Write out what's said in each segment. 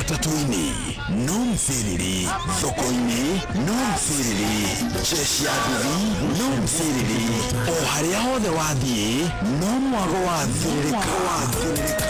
Matatũ-inĩ no msiriri, thoko-inĩ no msiriri, jeshi ya nduthi no msiriri, o harĩa hothe wathiĩ no mwago wa thĩrĩrĩka.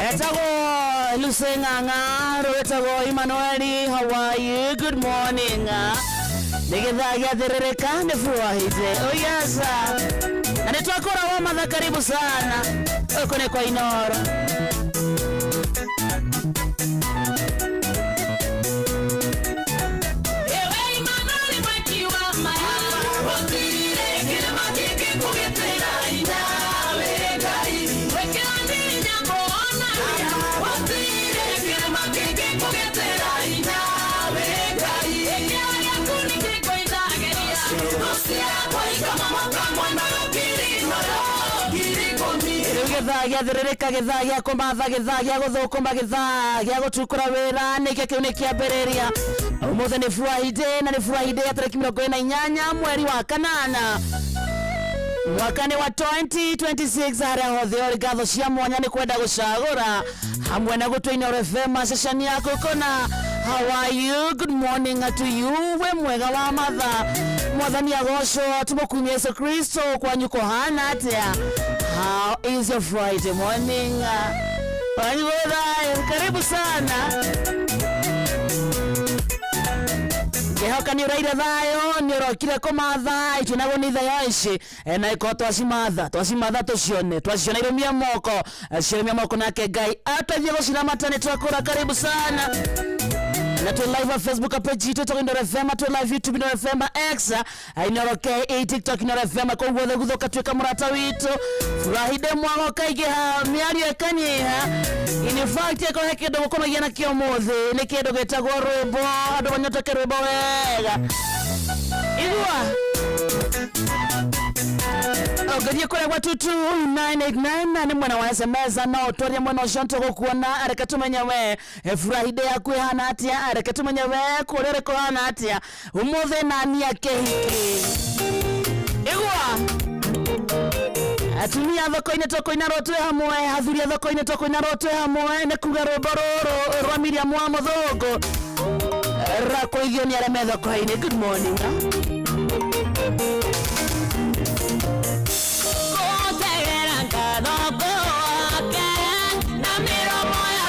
Etagwo Jose Ng'ang'a rwĩtagwo Emmanuel. How are you? Good morning. Nĩ gĩthaa gĩathĩrĩrĩka nĩ Friday. Oh yes. Na nĩ twakora wa matha, karibu sana gũkũ nĩ kwa Inoro. Ewe Imanueli mweki wa maya, gũtirĩ kĩrĩma kĩngĩkũgitĩra nawe Ngai. Wĩkĩra hinya kuonania, gũtirĩ kĩrĩma kĩngĩkũgitĩra nawe Ngai. Gĩkĩra gĩaku nĩkĩngũithagĩria, thũ ciakwa ikamomoka mwena ngiri igũrũ, 10,000. Rĩu gĩthaa gĩathĩrĩrĩka, gĩthaa gĩa kũmatha, gĩthaa gĩa gũthũkũma, gĩthaa gĩa gũtukũra wĩra, nĩkĩo kĩu nĩ kĩambĩrĩria. Ũmũthĩ nĩ Friday na nĩ Friday ya tarĩki 48 mweri wa kanana mwaka nĩ wa 2026. Harĩa hothe ũrĩ, ngatho cia mwanya nĩ kwenda gũcagũra hamwe na gũtũ Inooro FM ceceni yaku kũna. How are you? Good morning to you. We mwega wa matha, mwathani agocwo, tũmũkumia Yesu Kristo. Kwanyu kũhana atĩa? How is your Friday morning? Kwanyu thayũ, karibu sana. Ngehoka nä å raire thayå, nä å rokire kå matha itwinagwo nä ithayo ici na ĩkorwo twacimatha, twacimatha tũcione, twaciona irũmia moko, cirũmia moko nake Ngai ateithie gũciramata. Nĩ twakũra, karibu sana. Na twĩ live wa Facebook page itũ ĩtagwo Inooro FM, twĩ live YouTube Inooro FM, X Inooro KE, TikTok Inooro FM. Koguo thĩ guthuka tuĩka mũrata witũ. Furahide mwago kaingĩha, mĩario ĩkanyiha. In fact, ĩkorwo he kĩndũ gũkomagia nakĩo ũmũthĩ nĩ kĩndũ gĩtagwo rwĩmbo, andũ manyotoke rwĩmbo wega. Igua ũngĩthiĩ kũrĩa gwa 22989 nĩ mwena wa SMS, no ũtwarie mwena ũcio nĩtũgũkuona. Reke tũmenye we Friday yaku ĩhana atĩa, reke tũmenye we kũrĩa ũrĩ kũhana atĩa ũmũthĩ. Nani akĩhiki igua, atumia thoko-inĩ tũkũina rwo twĩ hamwe, athuri a thoko-inĩ tũkũina rwo twĩ hamwe. Nĩ kuga rwĩmbo rũrũ rwa Miriam wa Mũthũngũ rakũigio nĩ arĩa me thoko-inĩ. Good morning. Kũnjegera ngatho wake na mĩromo ya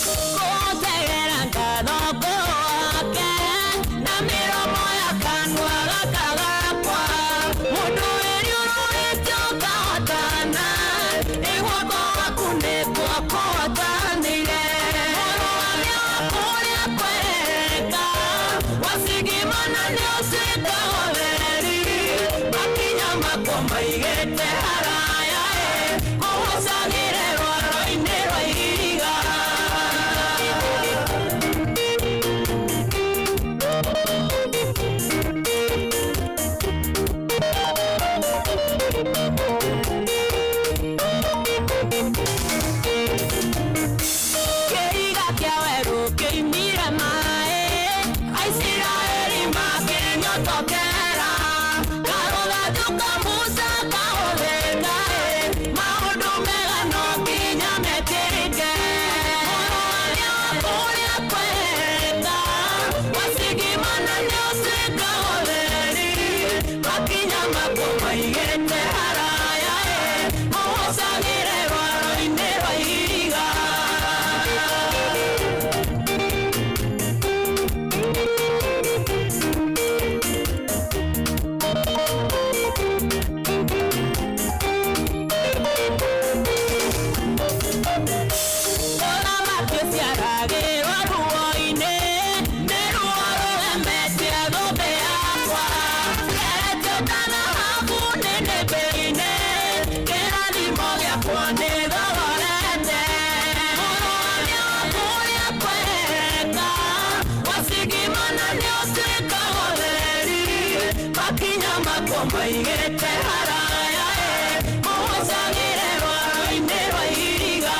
kũnjegera ngatho wake na mĩromo ya kanua gaka gakwa. Mũndũ wĩriũrũrĩte ũkahotana, nĩ guoko gwaku nĩkuo kũhotanĩire. Mũrũgamia wa kũrĩa kwereka wacigimana nĩ ũtuĩka ũtheri, makinya makwa maigĩte haraya kũgucagĩre rwaro-inĩ rwa ihiga. Kĩhiga kĩa werũ kĩimire maĩ, Aisiraeli makĩnyotokera, karũthanju ka Musa kahũthĩka, maũndũ mega no nginya mekĩke. Mũrũgamia wa kũrĩa kwereka wacigimana nĩ ũtuĩka ũtheri, makinya makwa maigĩte haraya kũgucagĩre rwaro-inĩ rwa ihiga. Mũthamaki ũciaragĩrwo ruo-inĩ, nĩ ruo rũgemetie thũmbĩ yakwa. Ngeretio ta thahabu nĩnĩmbĩ-inĩ, kĩrathimo gĩakwa nĩ thogorete. Mũrũgamia wa kũrĩa kwereka wacigimana nĩ ũtuĩka ũtheri, makinya makwa maigĩte haraya kũgucagĩre rwaro-inĩ rwa ihiga.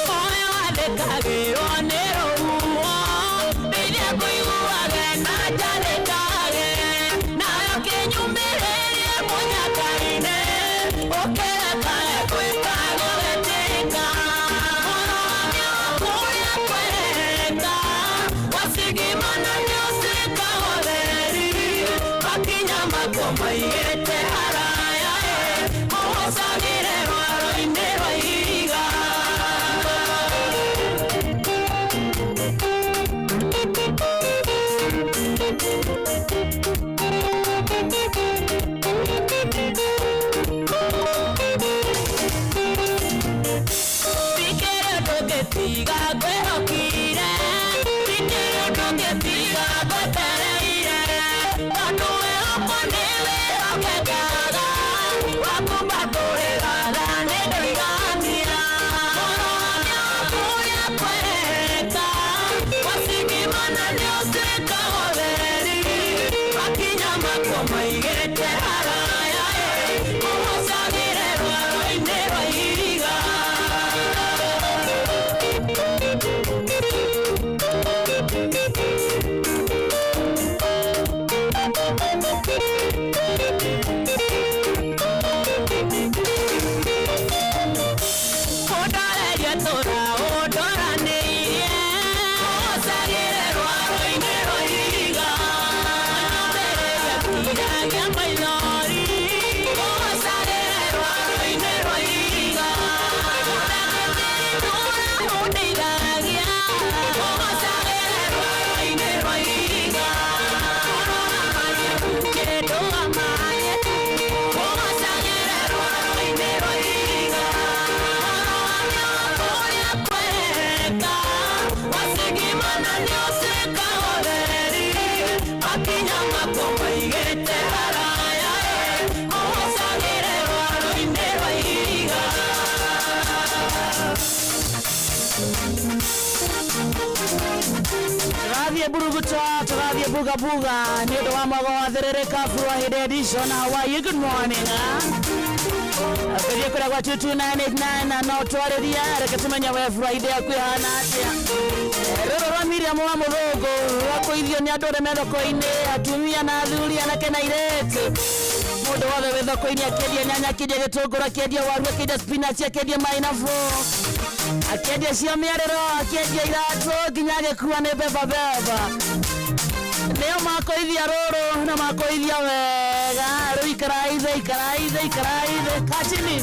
Moyo wathĩkagĩrwo nĩ rũhuho, ndeithia kũiguage na makwa maigĩte haraya ũhocagĩre rwaro-inĩ rwa ihiga. Tikĩrĩ ndũngĩtiga ngwĩhokire, tikĩrĩ ndũngĩtiga ngwetereire, tondũ wĩhoko nĩ wĩhokekaga, wakumbatũrĩraga nĩ ndũiganĩra. Mũrũgamia waku ũrĩa kweka, wacingimana nĩ ũtuĩkaga ũtheri, makinya makwa maigĩte haraya, ũhocagĩre rwaro-inĩ rwa ihiga. Ũndorerie tũra ũndoranĩirie, ũhocagĩre rwaro-inĩ rwa ihiga. Nyũmĩrĩrie kiragia maithori, ũhocagĩre rwaro-inĩ rwa ihiga. Ũndangĩtĩri tũra ũndeithagia, ũhocagĩre rwaro-inĩ rwa ihiga. Ũrũgamagie kĩndũgamagie, ũhocagĩre rwaro-inĩ rwa ihiga. Wasigimana nĩ ũtuĩkaga ũtheri, makinya makwa maigĩte haraya, ũhocagĩre rwaro-inĩ rwa ihiga. Tũrathiĩ buruguta, tũrathiĩ bugabuga nĩ ũndũ wa mwago wa thĩrĩrĩka Friday edition. How are you? Good morning. Ambĩrĩrie kũrĩa gwa 22989 na no twarĩrie, reke tũmenye we Friday yaku ĩhana atĩa. Rũrũ rwa Miriam wa Mũthũngũ rwakũithio nĩ andũ arĩa me thoko-inĩ, atumia na athuri, anake na airĩtu, mũndũ wothe wĩ thoko-inĩ akĩendia nyanya, akĩendia gĩtũngũrũ, akĩendia waru, akĩendia spinach, akĩendia mainabu, akĩendia cia mĩarĩro, akĩendia iratũ, nginya agĩkua nĩ beba beba, nĩo makoithia rũrũ na makoithia wega. Rĩu ikaraithe, ikaraithe, ikaraithe kachini.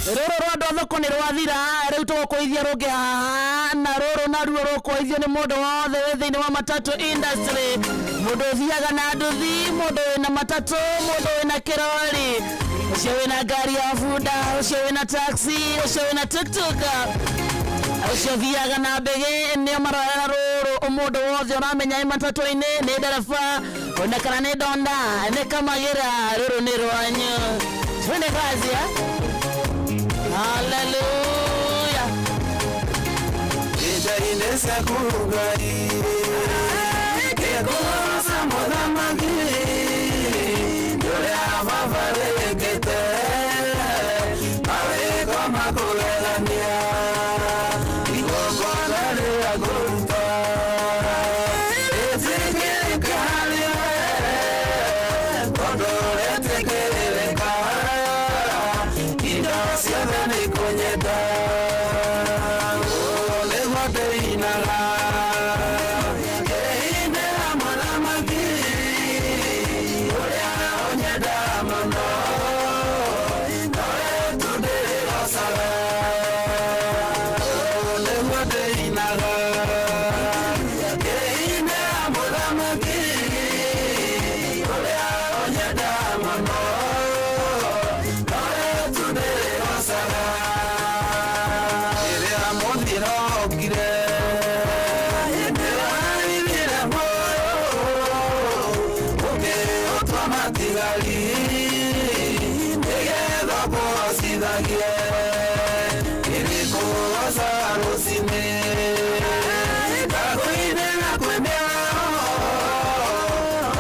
Rũrũ rwa andũ a thoko nĩ rwathira, rĩu tũgũkũithia rũngĩ haha, na rũrũ naruo rũkũithio nĩ mũndũ wothe wĩ thĩinĩ wa matatu industry, mũndũ ũthiaga na nduthi, mũndũ wĩna matatũ, mũndũ wĩna kĩrori, ũcio wĩna ngari ya bunda, ũcio wĩna taxi, ũcio wĩna tuktuk, ũcio ũthiaga na mbĩgĩ, nĩo marorera rũrũ. Mũndũ wothe ũramenya ĩ matatũ-inĩ nĩ ndereba ona kana nĩ ndonda nĩ kamagĩra, rũrũ nĩ rwanyu. Twende kazi eh? Hallelujah. Ica-inĩ ciaku Ngai ngĩkũgoca mũthamaki ũrĩa baba wĩkĩte mawĩko makũgegania igongona rĩrĩa ngũruta rĩtĩkĩrĩka harĩ we tondũ rĩtĩkĩrĩka indo ciothe nĩ kũnyenda. Nĩguo ndĩinaga ngĩinĩra mũthamaki ũrĩa ũnyenda mũno, nowe tu ndĩrĩgocaga. Nĩguo ndĩinaga ngĩinĩra mũthamaki ũrĩa ũnyenda mũno, nowe tu ndĩrĩgocaga. Rĩrĩa mũthiro okire nĩwaithire muoyo ũkĩũtua matigari nĩgetha kũgocithagie ĩrĩkũgoca rũcinĩ ngakũinĩra kwĩ mĩaraho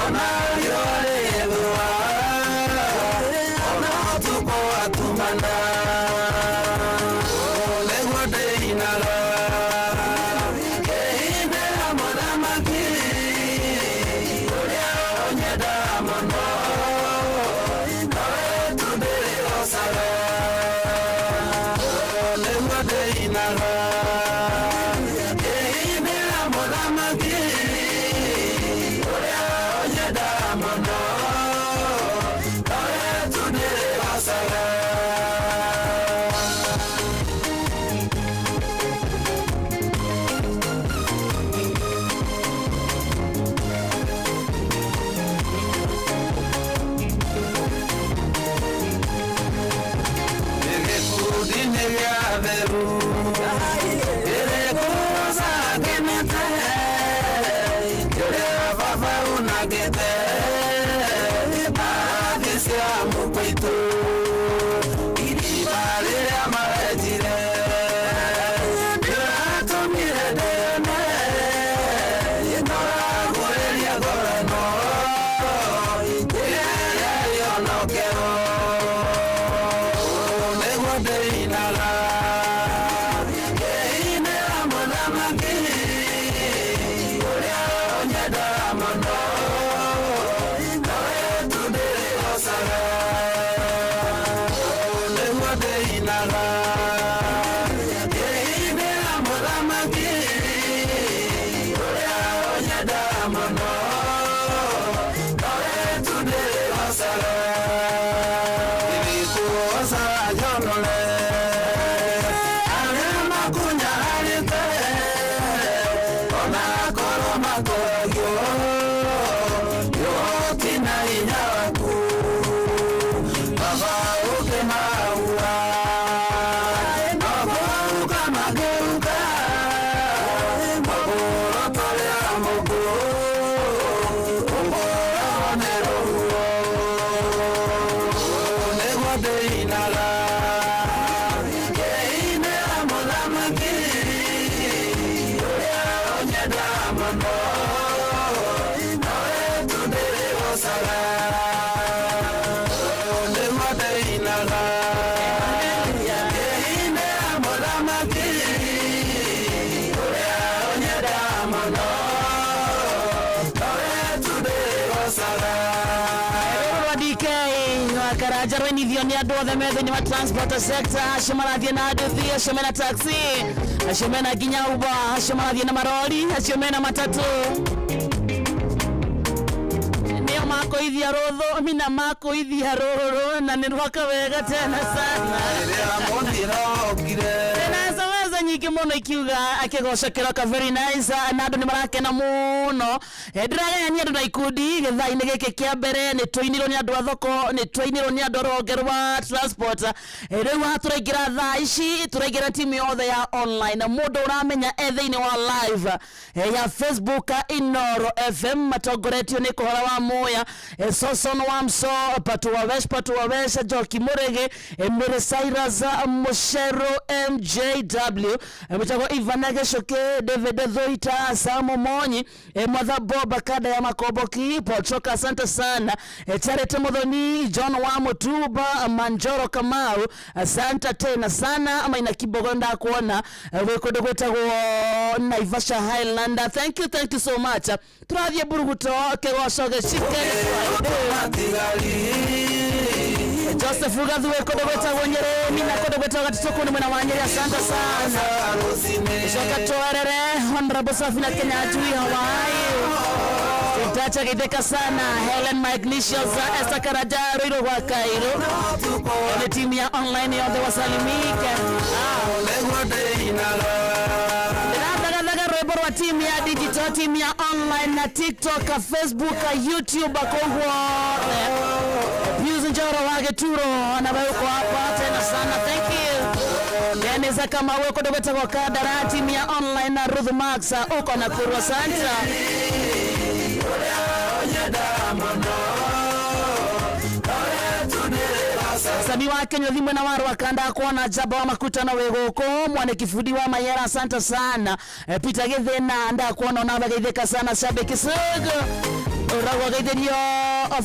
ona riũa rĩgĩthũa ona ũtukũ watumana. Nĩguo ndĩinaga ngĩinĩra mũthamaki ũrĩa ũnyenda mũno, nowe tu ndĩrĩgocaga. Nĩguo ndĩinaga ngĩinĩra mũthamaki. Matoragio yoti na hinya waku baba ũkĩmaua magũrũka magĩũka magũrũ tũrĩa mũkũ ũkũragwo nĩ rũhuho nĩguo ndĩinaga ngĩinĩra mũthamaki ũrĩa ũnyenda mũno nowe tu ndĩrĩgocaga nĩguo ndĩinaga ngĩinĩra mũthamaki ũrĩa ũnyenda mũno nowe tu ndĩrĩgocaga. Rũrũ rwa DK Karanja rwainithio nĩ andũ othe me thĩinĩ wa transport sector, acio marathiĩ na nduthi, acio mena taxi, acio mena nginya Uber, acio marathiĩ na marori, acio mena matatu nĩo makũithia rũthũ mina makũithia rũrũ na nĩ rwaka wega tena sana. Rĩrĩa mũthiro okire. Tena SMS nyingĩ mũno ikiuga akĩgoca kĩroka very nice, na andũ nĩ marakena mũno. Ndĩragayania andũ na ikundi gĩthaa-inĩ gĩkĩ kĩa mbere nĩ tũinirwo nĩ andũ a thoko, nĩ twainirwo nĩ andũ a rũhonge rwa transport. Rĩu haha tũraingĩra thaa ici tũraingĩra timu yothe ya online, mũndũ ũramenya e thĩinĩ wa live ya Facebook Inoro FM matongoretio nĩ kũhora wa Muya, Soson Wamso, Patu wa Wesh, Patu wa Wesh, Njoki Mũrĩgĩ, Mary Cyrus Mũcero, MJW, mũtagwo Ivan Gĩcũkĩ, David Thuita, Sam Monyi, Mwatha Bob Kada ya Makomboki, Paul asante sana, Charity Muthoni, John wa Mutuba, Manjoro Kamau, asante tena sana, Maina Kibogo ndakuona gwĩ kũndũ gwĩtagwo Naivasha Highlander. Thank you, thank you so much. Tũrathiĩ Buruguto kĩgoco gĩcike. Matigari. Joseph Gathuwe kũndũ gwĩtagwo Nyĩrĩ, Mina kũndũ gwĩtagwo Gatũtũkũ nĩ mwena wa Nyĩrĩ, asante sana. Coka twerere Honorable Safina Kenya Chui, how are you? Tacha geithĩka sana Helen Magnesius, Esther Karaja Ruiru gwa Kairu nĩ timu ya online yothe wasalimike. Nĩguo ndĩinaga. Ndĩrathagathaga rwĩmbo rwa timu ya digital, timu ya online na TikTok, Facebook, YouTube kũu guothe. Pius Njoro wa Gĩturo nawe uko hapa tena sana, thank you. Dennis Kamau kũndũ gwĩtagwo Kandara, timu ya online na Ruth Max uko Nakuru, asante. Sami wa Kenya thi mwena wa Rwakanda kuona jaba wa makutano wĩ gũkũ mwane kibundi wa Mayera, asante sana. Peter Gĩthĩna ndakuona onawe geithĩka sana, shabiki sugu ũragwo geithĩrio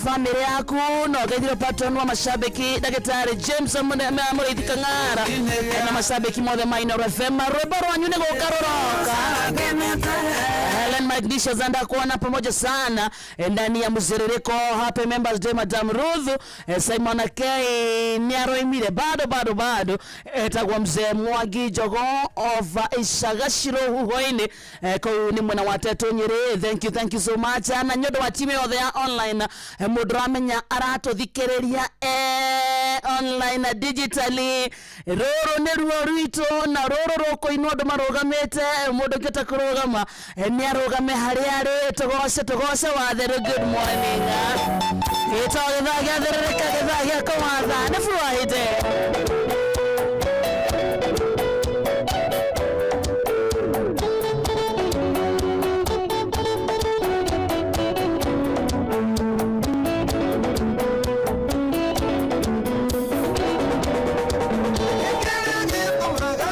bamĩrĩ yaku na ũgeithĩrio patron wa mashabiki ndagĩtarĩ James Mũrĩithi Kang'ara, na mashabiki mothe ma Inooro FM. Rwĩmbo rwanyu nĩ gũka rũroka. Helen Magnesius ndakuona pamoja sana, ndani ya mziririko. Happy Members Day Madam Ruth. Simon K nĩ aroimire bado bado bado, etagwo mzee Mwangi Njogo of Icagaciro huho-inĩ, kũu nĩ mwena wa Tetũ Nyĩrĩ. Thank you, thank you so much, na nĩ ũndũ wa timu yothe ya online, mũndũ ũramenya aratũthikĩrĩria online na digitally, rũrũ nĩ ruo rwitũ na rũrũ rũkũinwo andũ marũgamĩte, mũndũ ũngĩhota kũrũgama nĩ arũgame harĩa arĩ, tũgoce tũgoce watheru. Good morning. Gĩtagwo gĩthaa gĩa thĩrĩrĩka, gĩthaa gĩa kũmatha nĩ Friday. Kĩrĩa gĩtũmaga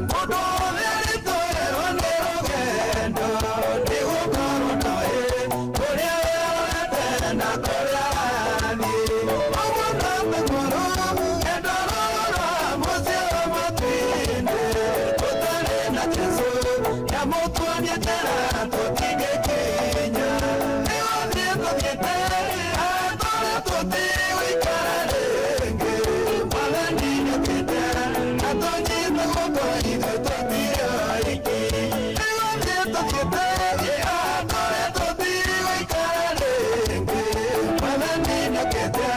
mũndũ ũrĩa aritũhĩrwo nĩ rũgendo nĩ gũkorwo ndoĩ kũrĩa wĩrorete na kũrĩa ũrathiĩ. Ũguo no taguo rũgendo rũrũ rwa mũciĩ wa matu-inĩ tũtarĩ na Jesũ nĩamũtuonia njĩra tũtingĩkinya. Nĩ gũthiĩ tũthiĩte atũrĩa tũtigũikara rĩngĩ. Mwathani nĩokĩte atũnyite guoko ithuĩ tũtirĩ oiki. Nĩ gũthiĩ tũthiĩte atũrĩa tũtigũikara rĩngĩ. Mwathani nĩokĩte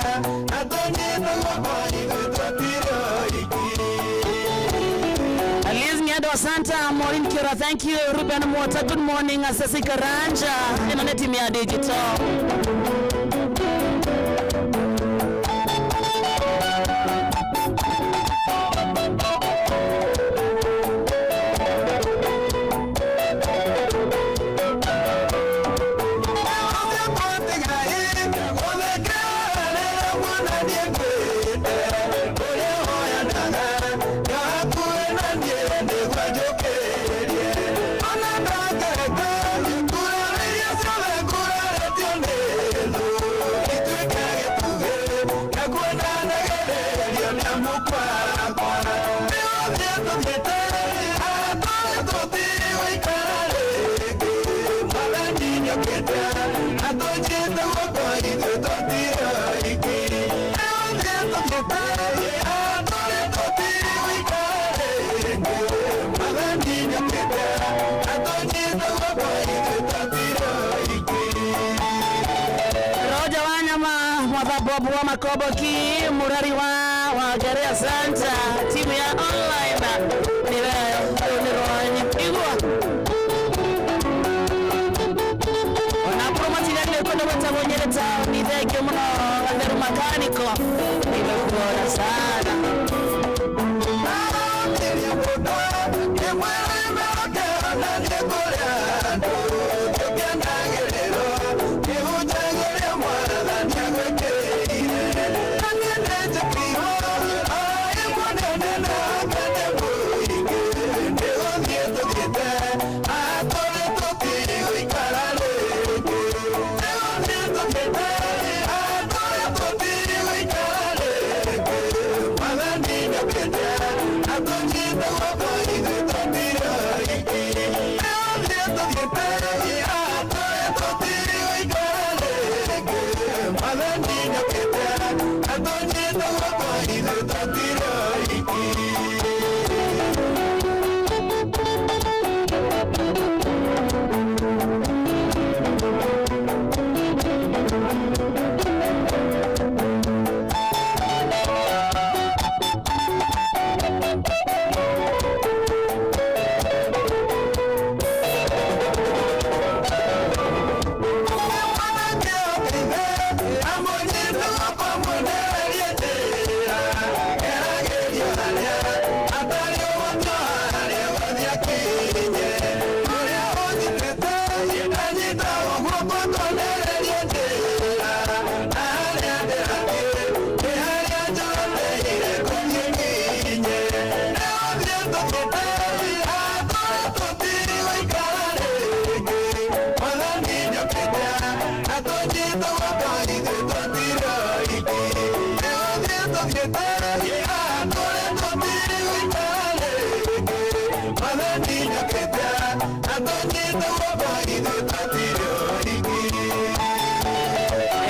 atũnyite guoko ithuĩ tũtirĩ oiki. Liz Ng'endo, asante. Maureen Kiora, thank you. Ruben Mwota, good morning. Asasi Karanja ĩno nĩ timu ya digital. Roja Wanyama, Mwatha Bob wa Makoboki, Murari wa Wangari, asante. Timu ya online ni leo nĩ rwanyu igua onakorwo matiganire kũndũ gwĩtagwo Nyĩrĩ taũni. Thengiũ mũno Gatheru Makaniko, nimekuona sana.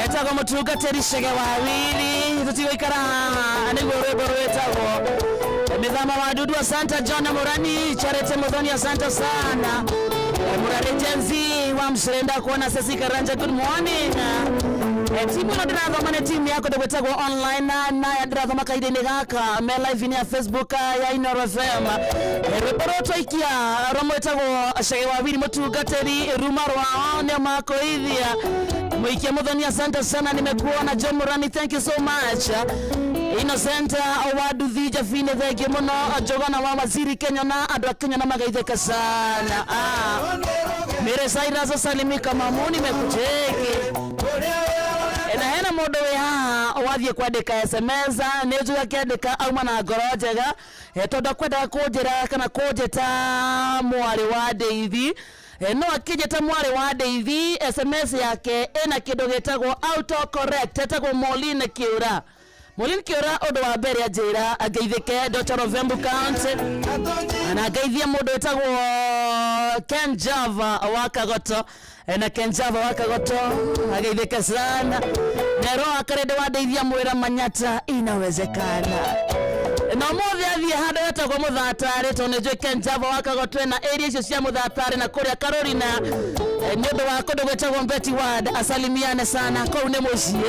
Etagwo mũtungatĩri Cege wa Wili, tũtigũikara haha nĩguo rwĩmbo rwĩtagwo mĩthama wa dudu. Asante John Murani, Charity Muthoni, asante sana. Murari Jenzi wa Msirenda kuona Sesi Karanja, good morning. Timu ĩno ndĩrathoma nĩ timu ya kũndũ gwĩtagwo online na naya ndĩrathoma kahinda-inĩ gaka me live-inĩ ya Facebook ya Inoro FM. Rwĩmbo rũrũ twaikia rũmwĩtagwo Cege wa Wili, mũtungatĩri ruma rwao nĩo makũithia. Mwikia Muthoni, asante sana, nimekuona. John Murani, thank you so much. Innocent Waduthi Jafine, thank you mũno. Njogana wa Waziri Kenya na andũ a Kenya na magaithĩka sana. Mere Cyrus salimika mamu, nimekucheki na hena mũndũ wĩ haha wathiĩ kwandĩka SMS nĩ njũĩ akĩandĩka auma na ngoro njega, tondũ akwendaga kũnjĩra kana kũnjĩta mwarĩ wa ndeithi. No akĩnjĩta mwarĩ wa ndeithi, SMS yake ĩna kĩndũ gĩtagwo autocorrect. Etagwo Moline Kĩũra. Moline Kĩũra, ũndũ wa mbere anjĩra ngeithĩke Dr. of Embu County na ngeithie mũndũ wĩtagwo Ken Java wa Kagoto. Na Ken Java wa Kagoto ageithĩke sana. Nero akarende wandeithia mwĩra Manyata inawezekana na ũmũthĩ athiĩ handũ hetagwo Mũthatarĩ tondũ nĩ njũĩ Ken Java wa Kagoto na area icio cia Mũthatarĩ na kũrĩa Karorina, nĩ ũndũ wa kũndũ gwĩtagwo Mbeti Ward, asalimiane sana kũu nĩ mũciĩ.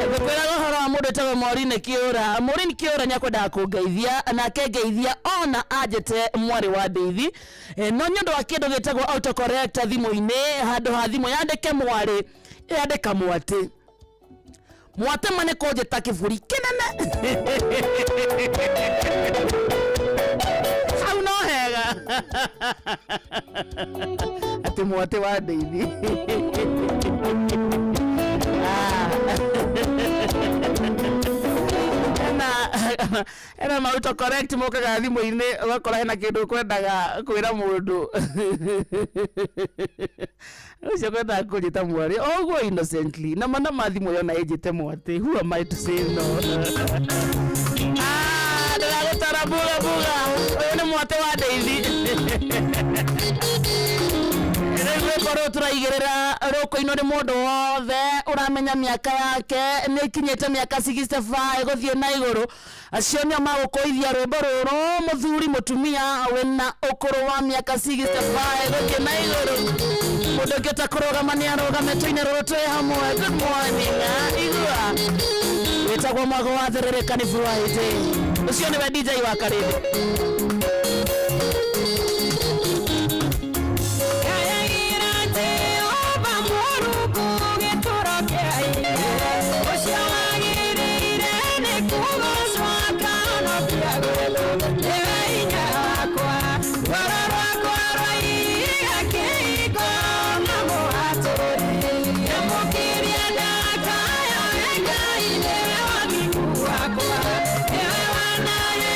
Ngũkwĩraga ũhoro wa mũndũ. Mũndũ wĩtagwo Maureen Kĩũra. Maureen Kĩũra nĩ akwendaga kũngeithia, nake ngeithia ona anjĩte mwarĩ wa ndeithi. No nĩ ũndũ wa kĩndũ gĩtagwo autocorrect thimũ-inĩ, handũ ha thimũ yandĩke mwarĩ, yandĩka mwatĩ. Mwatĩ ma nĩ kũnjĩta kĩburi kĩnene. Hau no hega. Atĩ mwatĩ wa ndeithi. Ah. Ena ma autocorrect mokaga thimũ-inĩ, ũgakora hena kĩndũ ũkwendaga kwĩra mũndũ ũcio kwendaga kũnjĩta mwarĩ o ũguo innocently, na mana ma thimũ yona ĩnjĩte mwatĩ. Who am I to say no? Ah, ndĩragũtara buga buga, ũyũ nĩ mwatĩ wa ndeithi. Rĩu rwĩmbo rũrũ tũraigĩrĩra rũkũinwo nĩ mũndũ wothe ũramenya mĩaka yake nĩ ĩkinyĩte mĩaka 65 gũthiĩ na igũrũ. Acio nĩo magũkũithia rwĩmbo rũrũ, mũthuri, mũtumia wĩna ũkũrũ wa mĩaka 65 gũthiĩ na igũrũ. Mũndũ ũngĩhota kũrũgama nĩ arũgame, tũine rũrũ twĩ hamwe. Good morning. Ah, igua wĩtagwo Mwago wa Therereka, nĩ Friday. Ũcio nĩwe DJ wa Karĩndĩ. Ngayagĩra Jehova Mũrungu gĩtũũro kĩa hinya, ũcio wagĩrĩire nĩ kũgoocwo akahonokia gwitũ, nĩwe hinya wakwa, rwaro rwakwa rwa ihiga, kĩhingo na mũhatũri. Nyamũkĩria ndakaya, we Ngai nĩwe wathingu wakwa, nĩwe wanahe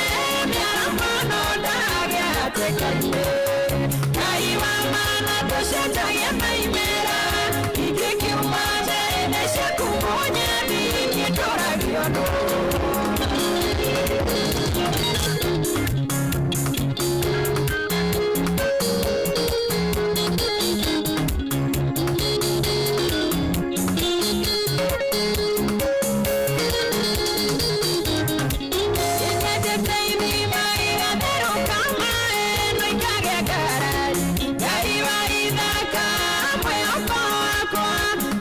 mĩarahano ndagĩa hatĩka-inĩ. Ngai wa mana ndũcenjagia maimĩra, ingĩkiuma njĩra-inĩ ciaku mũnyendi ndũragio nũ. Nyendete ithima igatherũka maĩ no ikagĩa ngarari. Ngai wa ithaka mwĩhoko wakwa,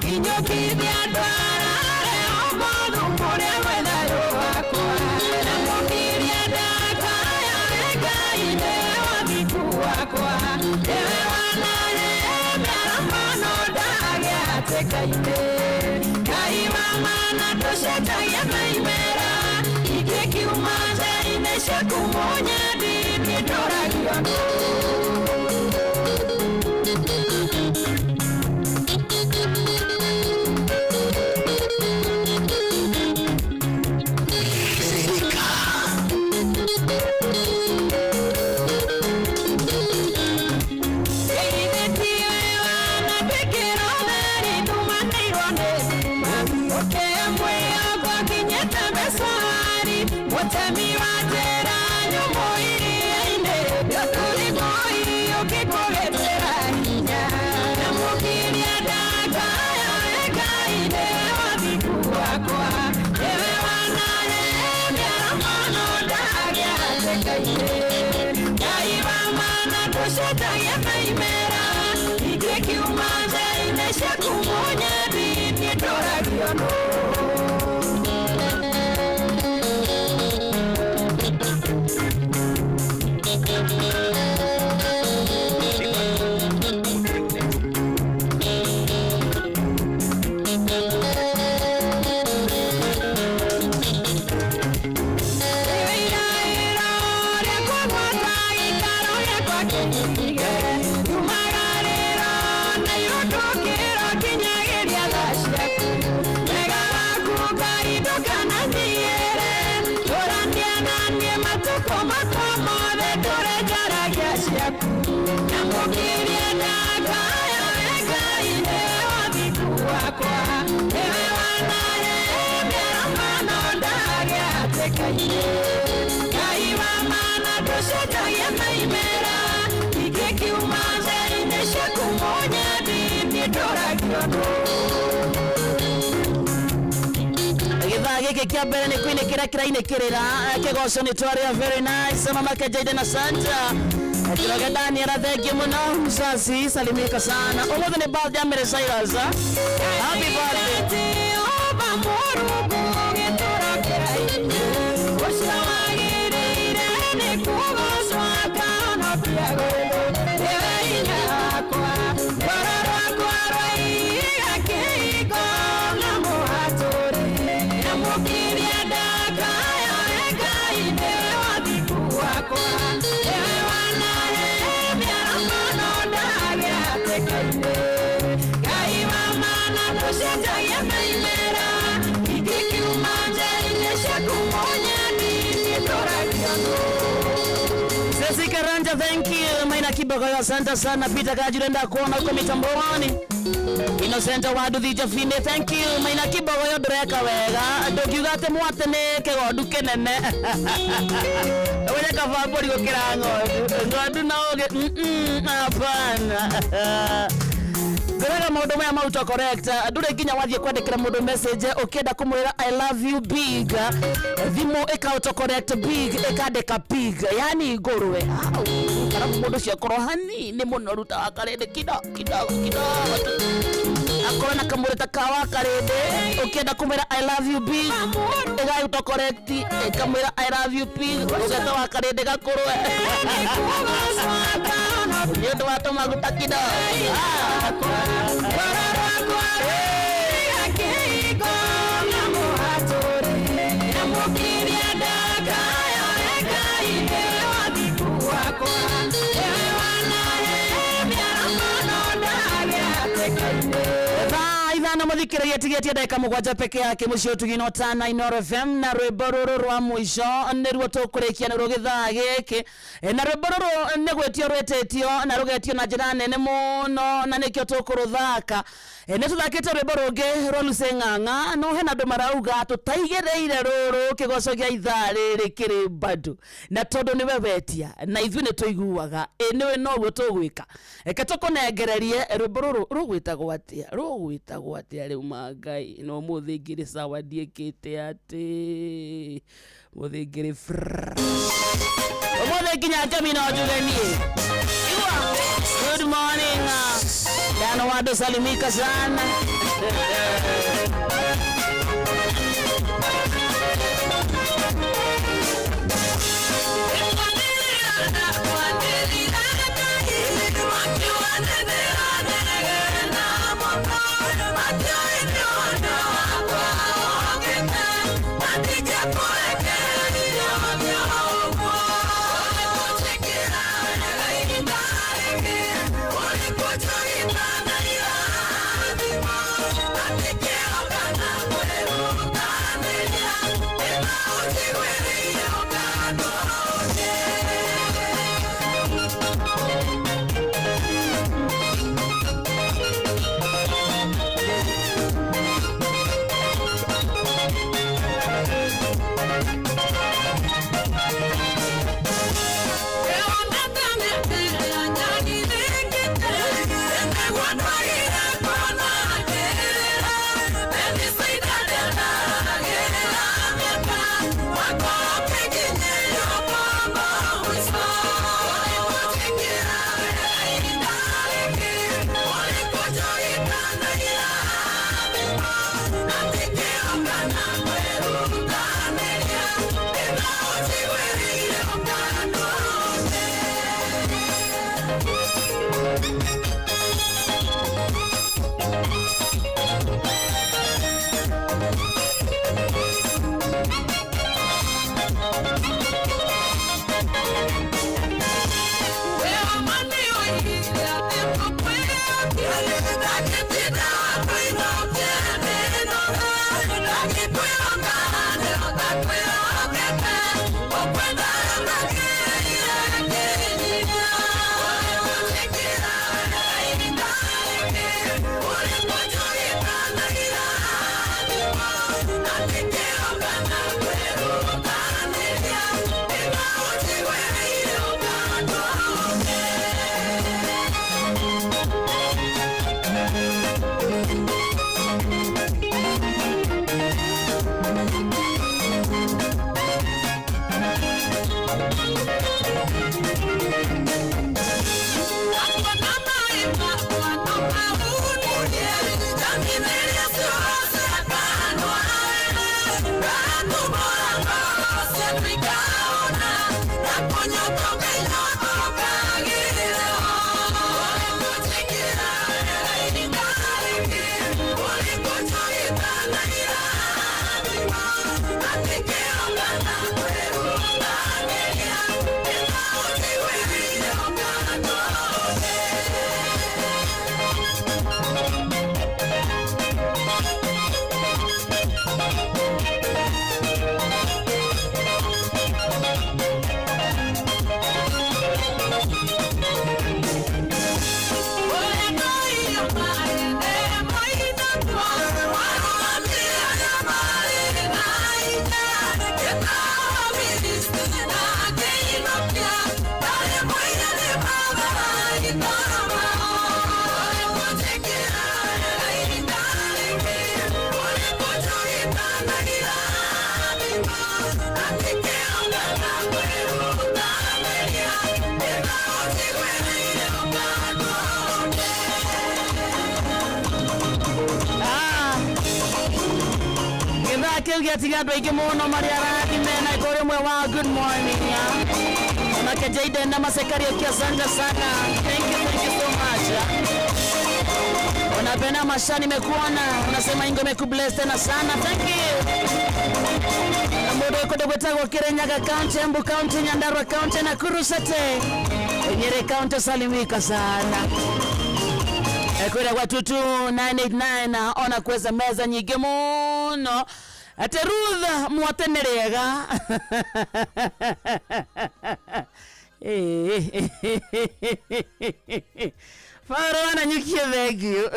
kinyũkithia ndwara Rehobothu kũrĩa gwĩ thayũ wakwa. Nyamũkĩria ndakaya, we Ngai nĩwe wathingu wakwa, nĩwe wanahe mĩarahano ndagĩa hatĩka-inĩ. Ngai wa mana ndũcenjagia maimĩra, ingĩkiuma njĩra-inĩ ciaku mũnyendi ndũragio nũ. Therereka. Geithĩtie wanatuĩkĩra ũtheri ndumanĩirwo nĩ nduma, ũkĩhe mwĩhoko nginyĩte mbeca-rĩ, mũtemi wa njĩra nyũmũ iria-inĩ, ndũtũrigũi ũngĩkũgĩtĩra hinya. Nyamũkĩria ndakaya, we Ngai nĩwe wathingu wakwa, nĩwe wanahe mĩarahano ndagĩa hatĩka-inĩ. Ngai wa mana ndũcenjagia maimĩra, ingĩkiuma njĩra-inĩ ciaku mũnyendi ndũragio nũ. Iraĩro rĩakwa gwata gĩikaro gĩakwa kĩige, yumagarĩro na irũndũkĩro nginyagĩria tha ciaku. Wega waku Ngai ndũkananjigĩre, tũrania na niĩ matukũ makwa mothe, ndũre njaragia ciaku. Nyamũkĩria ndakaya, we Ngai nĩwe wathingu wakwa, nĩwe wanahe mĩarahano ndagĩa hatĩka-inĩ. Ngai wa mana ndũcenjagia maimĩra, ingĩkiuma njĩra-inĩ ciaku mũnyendi ndũragio nũ. Gĩthaa gĩkĩ kĩa mbere nĩ kũinĩkĩra kĩrainĩkĩrĩra kĩgoco nĩ twarĩa. Very nice, mamake Jaden, asante. Njoroge Daniel, thank you mũno. Mzazi, salimika sana. Ũmũthĩ nĩ birthday ya Mary Cyrus. Happy birthday. Jehova Mũrungu gĩtũũro. hatĩka-inĩ. Ngai wa mana ndũcenjagia maimera, ingĩkiuma nja-inĩ ciaku mũnyeni nĩndũragio nũ. Sesi Karanja, thank you. Maina Kibogoyo, asante sana. Peter Kajure, ndakuona huko mitamboni. Innocent Waduthi Jafine, thank you. Maina Kibogoyo, ndũreka wega, ndũngiuga atĩ mwate nĩ kĩgondu kĩnene. Wenye kaba mbũri gũkĩra ng'ondu, ng'ondu na ũgĩ, hapana. Ngũraga maũndũ maya ma autocorrect, ndũrĩ nginya wathiĩ kwandĩkĩra mũndũ message ũkĩenda kũmwĩra "I love you big", thimũ ĩka autocorrect big ĩkandĩka pig, yani ngũrwe. Au, karabu mũndũ ũcio akorwo hanini mũnoru ta wa karĩndĩ, kidogo kidogo kidogo tu, akorwo na kamũrĩ ta ka wa karĩndĩ, ũkĩenda kũmwĩra "I love you big", ĩga autocorrect ĩkamwĩra "I love you pig", ũgeta wa karĩndĩ gakũrwe nĩ ũndũ wa tũmaguta kidogo. Ah. Rwaro rwakwa rũiga kĩhingo na mũhatũri, nyamũkĩria ndakayo Ngai nĩwe wathingu wakwa, nĩwe wanahe mĩaramano ndagĩa hatĩka-inĩ. Thaa 5, mũthikĩrĩria, tigĩtie ndagĩka 7 peke yake. Mũciĩ ũtugi no tana Inooro FM, na rwĩmbo rũrũ rwa mũico nĩruo tũkũrĩkia nĩruo gĩthaa gĩkĩ. Na rwĩmbo rũrũ nĩ gwĩtio rwĩtĩtio na rũgetio na njĩra nene mũno, na nĩkĩo tũkũrũthaka. Nĩ tũthakĩte rwĩmbo rũngĩ rwa Lucy Ng'ang'a, no hena andũ marauga tũtaigĩrĩire rũrũ kĩgoco gĩa ithaa rĩrĩ kĩrĩ bado, na tondũ nĩwe wetia na ithuĩ nĩ tũiguaga ĩ nĩwe noguo tũgwĩka, reke tũkũnengererie rwĩmbo rũrũ. Rũgwĩtagwo atĩa? Rũgwĩtagwo atĩa rĩu? Mangai no mũthĩ ngĩrĩ sawa, ndiĩkĩte atĩ mũthĩ ngĩrĩ fresh ũmũthĩ nginya ngemi no njuge niĩ. Igua, good morning Dano wado, salimika sana. Githaa kiu giatiga andu aingi muno mari arathime na ikori mwe wa good morning onake Jaden na Masekario kia asante sana, thank you so much. Ona Bena Mashani nimekuona unasema ingo imekubless tena sana, thank you. Na mundu ukwenda gwitagwo Kirinyaga County, Embu County, Nyandarua County, Nakuru City, Nyeri County, salimika sana. Kwira gwa 22989 ona kweza meza nyingi muno ate Ruth mwate nĩ rĩega. Faro ananyukie, thank you.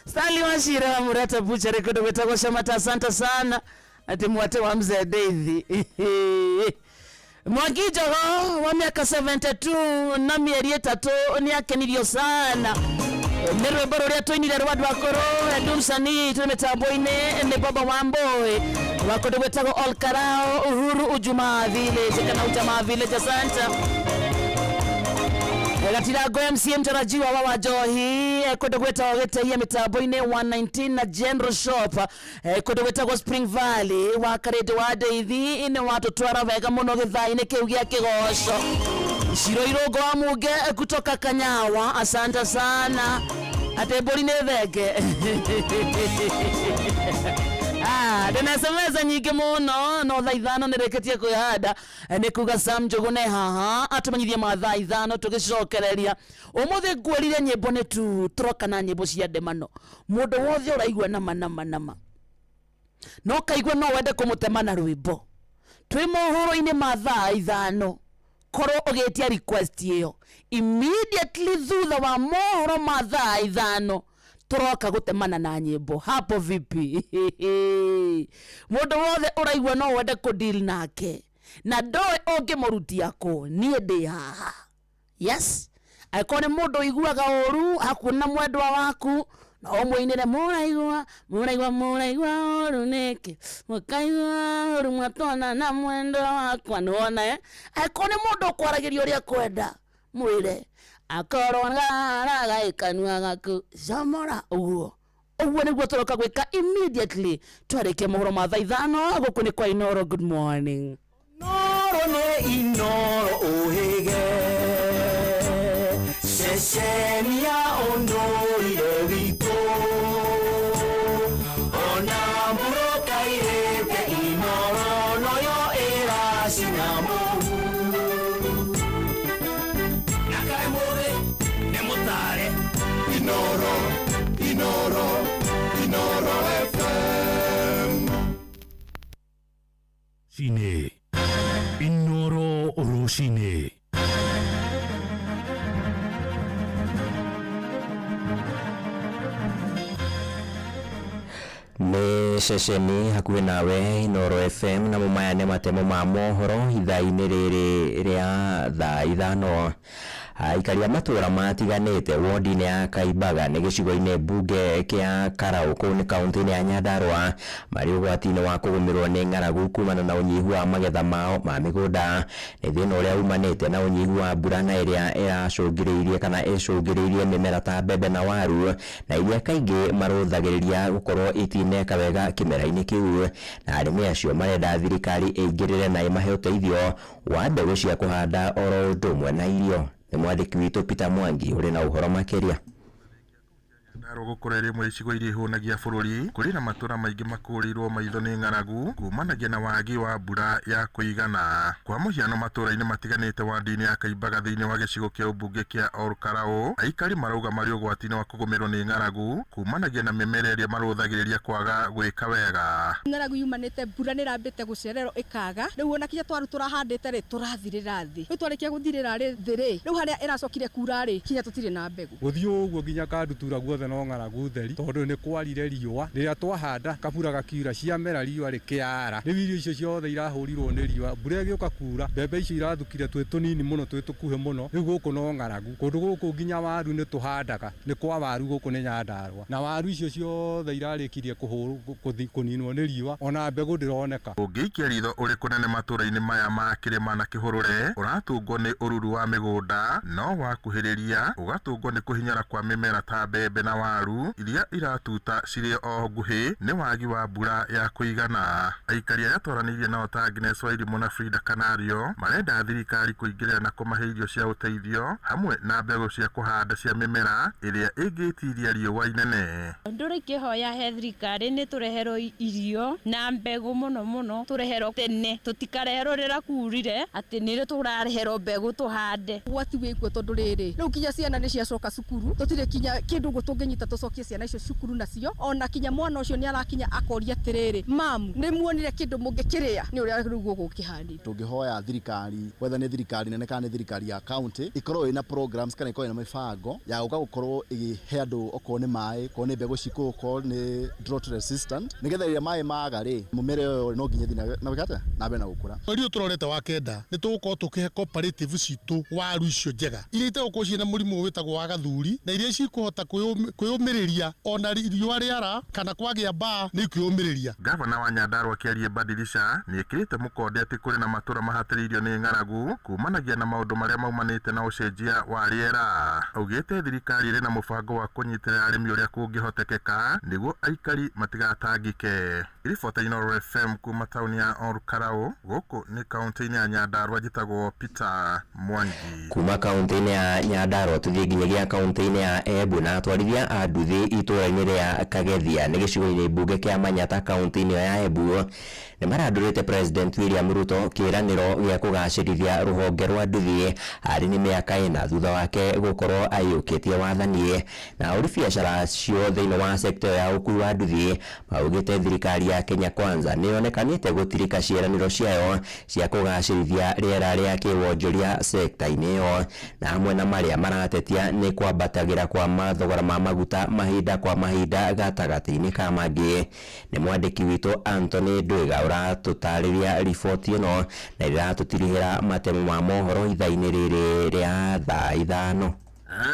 Stanley Wachira wa Murata Butchery kundu gwitagwo Shamata, asante sana ati mwate wa mzee Deithi. Mwangi Njogo wa miaka 72 na mĩeri 3 nĩ akenirio sana nĩ rwĩmbo rũrĩa tũinire rwa andũ akũrũ Edu msanii twĩ mĩtambo-inĩ nĩ Baba Wamboi wa kũndũ gwĩtagwo Olkarao Uhuru Ujumaa Village kana Ujamaa Village, asante. Gatirango MCA mtarajiwa wa Wanjohi kundu gwitagwo Gĩtĩia mĩtambo-inĩ 119 na General Shop kundu gwitagwo Spring Valley wa Karĩndĩ wa Ndeithi nĩ watũtwara wega mũno gĩthaa-inĩ kĩu gĩa kĩgoco. Ciro Irũngũ wa Munge kutoka Kanyawa, asante sana ate mbũri nĩ thenge. Ndĩna SMS nyingĩ mũno no thaa 5 nĩrĩkĩtie kwĩhanda nĩ kuga Sam Njũgũ haha atũmenyithie ma thaa 5 tũgĩcokereria ũmũthĩ ngwĩrire nyĩmbo nĩ tu tũroka na nyĩmbo cia ndemano mũndũ wothe ũraigua nama nama nama no kaigua no wende kũmũtema na rwĩmbo twĩ mohoro-inĩ ma thaa 5 korwo ũgĩtia request ĩyo immediately thutha wa mohoro ma thaa 5 turoka gutemana na nyimbo hapo vipi. Mundu wothe uraigua no wende ku deal nake na ndoe ungimurutia ku nie ndi haha. Yes, angĩkorwo nĩ mũndũ ũiguaga ũru hakuona mwendwa waku no ũmũinĩre mũraigua mũraigua mũraigua ũru nĩkĩ mũkaigua ũru mwatona na mwendwa wakwa nĩwona angĩkorwo nĩ mũndũ ũkwaragĩria ũrĩa kwenda mwĩre akorwo ngaraga ikanua gaku camora ũguo ũguo nĩguo tũroka gwĩka immediately twarĩkia mohoro ma thaa 5 gũkũ nĩ kwa Inoro. Good morning. Inoro nĩ Inoro ũhĩge ceceni ya ũndũire witũ ona mbũrũkairĩte Inoro noyo ĩracina mũhu na kaĩ mũthĩ nĩ mũtare Inoro Inoro Inoro FM. Cine Inoro Rũcinĩ. Nĩ ceceni hakuhĩ nawe Inoro FM na maya nĩ matemo ma mohoro ithaa-inĩ rĩrĩ rĩa thaa 5. Aikari a matũra matiganĩte wodi-inĩ ya Kaimbaga nĩ gĩcigo-inĩ mbunge kĩa Karau kũu nĩ kaũntĩ-inĩ ya Nyandarua marĩ ũgwati-inĩ wa kũgũmĩrwo nĩ ng'aragu kumana na ũnyihu wa magetha mao ma mĩgũnda. Nĩ thĩna ũrĩa umanĩte na ũnyihu wa mbura na ĩrĩa ĩracũngĩrĩirie kana ĩcũngĩrĩirie mĩmera ta mbembe na waru na iria kaingĩ marũthagĩrĩria gũkorwo itineka wega kĩmera-inĩ kĩu, na arĩmi acio marenda thirikari ĩingĩrĩre na ĩmahe ũteithio wa mbegũ cia kũhanda oro ũndũ ũmwe na irio. Nĩ mwandĩki witũ Peter Mwangi ũrĩ na ũhoro makĩria. Nyandarua gũkorwo ĩrĩ ĩmwe icigo iria ihũnagia bũrũri kũrĩ na matũra maingĩ makũrĩirwo maitho nĩ ng'aragu kumanagia na wagi wa mbura ya kũigana. Kwa mũhiano matũra-inĩ matiganĩte wadi-inĩ ya Kaimbaga thĩinĩ wa gĩcigo kĩa ũmbunge kĩa Olkarau aikari marauga marĩ ũgwati-inĩ wa kũgũmĩrwo nĩ ng'aragu kumanagia na mĩmera ĩrĩa marũthagĩrĩria kwaga gwĩka wega. Ng'aragu yumanĩte mbura nĩ ĩrambĩte gũcererwo ĩkaga rĩu ona kinya twaru tũrahandĩte rĩ tũrathirĩra thĩ rĩu twarĩkia gũthirĩra thĩ rĩ rĩu harĩa ĩracokire kura rĩ kinya tũtirĩ na mbegũ gũthiĩ ũguo nginya Kandutura guothe no no ng'aragu theri tondũ nĩ kwarire riũa rĩrĩa twahanda kabura gakiura ciamera riũa rĩkĩara rĩu irio icio ciothe irahũrirwo nĩ riũa mbura ĩgĩũka kura mbembe icio irathukire twĩ tũnini mũno twĩ tũkuhĩ mũno rĩu gũkũ no ng'aragu kũndũ gũkũ nginya waru nĩ tũhandaga nĩ kwa waru gũkũ nĩ Nyandarũa na waru icio ciothe irarĩkirie kũninwo nĩ riũa ona mbegũ ndĩroneka. Ũngĩikia ritho ũrĩ kũnene matũũra-inĩ maya ma kĩrĩma na kĩhũrũre ũratũngwo nĩ ũruru wa mĩgũnda no wakuhĩrĩria ũgatũngwo nĩ kũhinyara kwa mĩmera ta mbembe na waru iria iratuta cirĩ o nguhĩ nĩ wagi wa mbura ya kũigana. Aikari arĩa twaranĩirie nao ta Agnes Wairimũ na Frida Kanario marenda thirikari kũingĩrĩra na kũmahe irio cia ũteithio hamwe na mbegũ cia kũhanda cia mĩmera ĩrĩa ĩngĩtiria riũa inene. Ndũrĩ kĩhoya he thirikari nĩ tũreherwo irio na mbegũ mũno mũno tũreherwo tene tũtikareherwo rĩrĩa kurire atĩ nĩrĩo tũrareherwo mbegũ tũhande. Ũgwati wĩkuo tondũ rĩrĩ rĩu kinya ciana nĩ ciacoka cukuru tũtirĩ kinya kĩndũ ũguo tũngĩnyita tũcokie ciana icio cukuru nacio ona kinya mwana ũcio nĩ arakinya akoria atĩrĩrĩ mamu nĩ muonire kĩndũ mũngĩkĩrĩa nĩ ũrĩa rĩu gũkũ kĩhanire. Tũngĩhoya thirikari whether nĩ thirikari nene kana nĩ thirikari ya county ikorwo ĩna programs kana ikorwo ĩna mĩbango ya gũka gũkorwo ĩgĩhe andũ okorwo nĩ maĩ okorwo nĩ mbegũ cikũ okorwo nĩ drought resistant nĩgetha rĩrĩa maĩ maga rĩ mũmera ũyũ no nginya ĩthiĩ na gwĩka atĩa na mbere na gũkũra. Mweri ũyũ tũrorete wa kenda nĩ tũgũkorwo tũkĩhe cooperative citũ waru icio njega iria itegũkorwo ciĩna mũrimũ wĩtagwo wa gathuri na iria cikũhota kwĩyũmĩrĩria ona riũa rĩara kana kwagĩa mbaa nĩ ikwĩyũmĩrĩria. Gavana wa Nyandarũa Kĩarie Badilisha nĩ ĩkĩrĩte mũkonde atĩ kũrĩ na matũũra mahatĩrĩirio nĩ ng'aragu kumanagia na maũndũ marĩa maumanĩte na ũcenjia wa rĩera. Augĩte thirikari ĩrĩ na mũbango wa kũnyitĩrĩra arĩmi ũrĩa kũngĩhotekeka nĩguo aikari matigatangĩke. Ribota Inooro FM kuma taũni ya Olkalau gũkũ nĩ kaunti-inĩ ya Nyandarũa njĩtagwo Peter Mwangi. Kuma kaunti-inĩ ya Nyandarũa tũthiĩ nginyagia kaunti-inĩ ya Embu na atwarithia a nduthi itũũra-inĩ rĩa Kagethia nĩ gĩcigo-inĩ mbunge kĩa Manyata kaunti-inĩ ya Embu nĩ marandũrĩte President William Ruto kĩĩranĩro gĩa kũgacĩrithia rũhonge rwa nduthi arĩ nĩ mĩaka ĩna thutha wake gũkorwo aiyũkĩtie wathani na ahũri biacara cio thĩinĩ wa sekta ya ũkui wa nduthi maugĩte thirikari ya Kenya Kwanza nĩ yonekanĩte gũtirika ciĩranĩro ciayo cia kũgacĩrithia rĩera rĩa kĩwonjoria sekta-inĩ ĩyo na hamwe na marĩa maratetia nĩ kwambatagĩra kwa mathogora ma maguta mahinda kwa mahinda gatagatĩ-inĩ ka mangĩ. Nĩ mwandĩki witũ Anthony Ndwiga ũratũtarĩria riboti ĩno na ĩratũtirihĩra matemo ma mohoro ithaa-inĩ rĩrĩ rĩa thaa 5.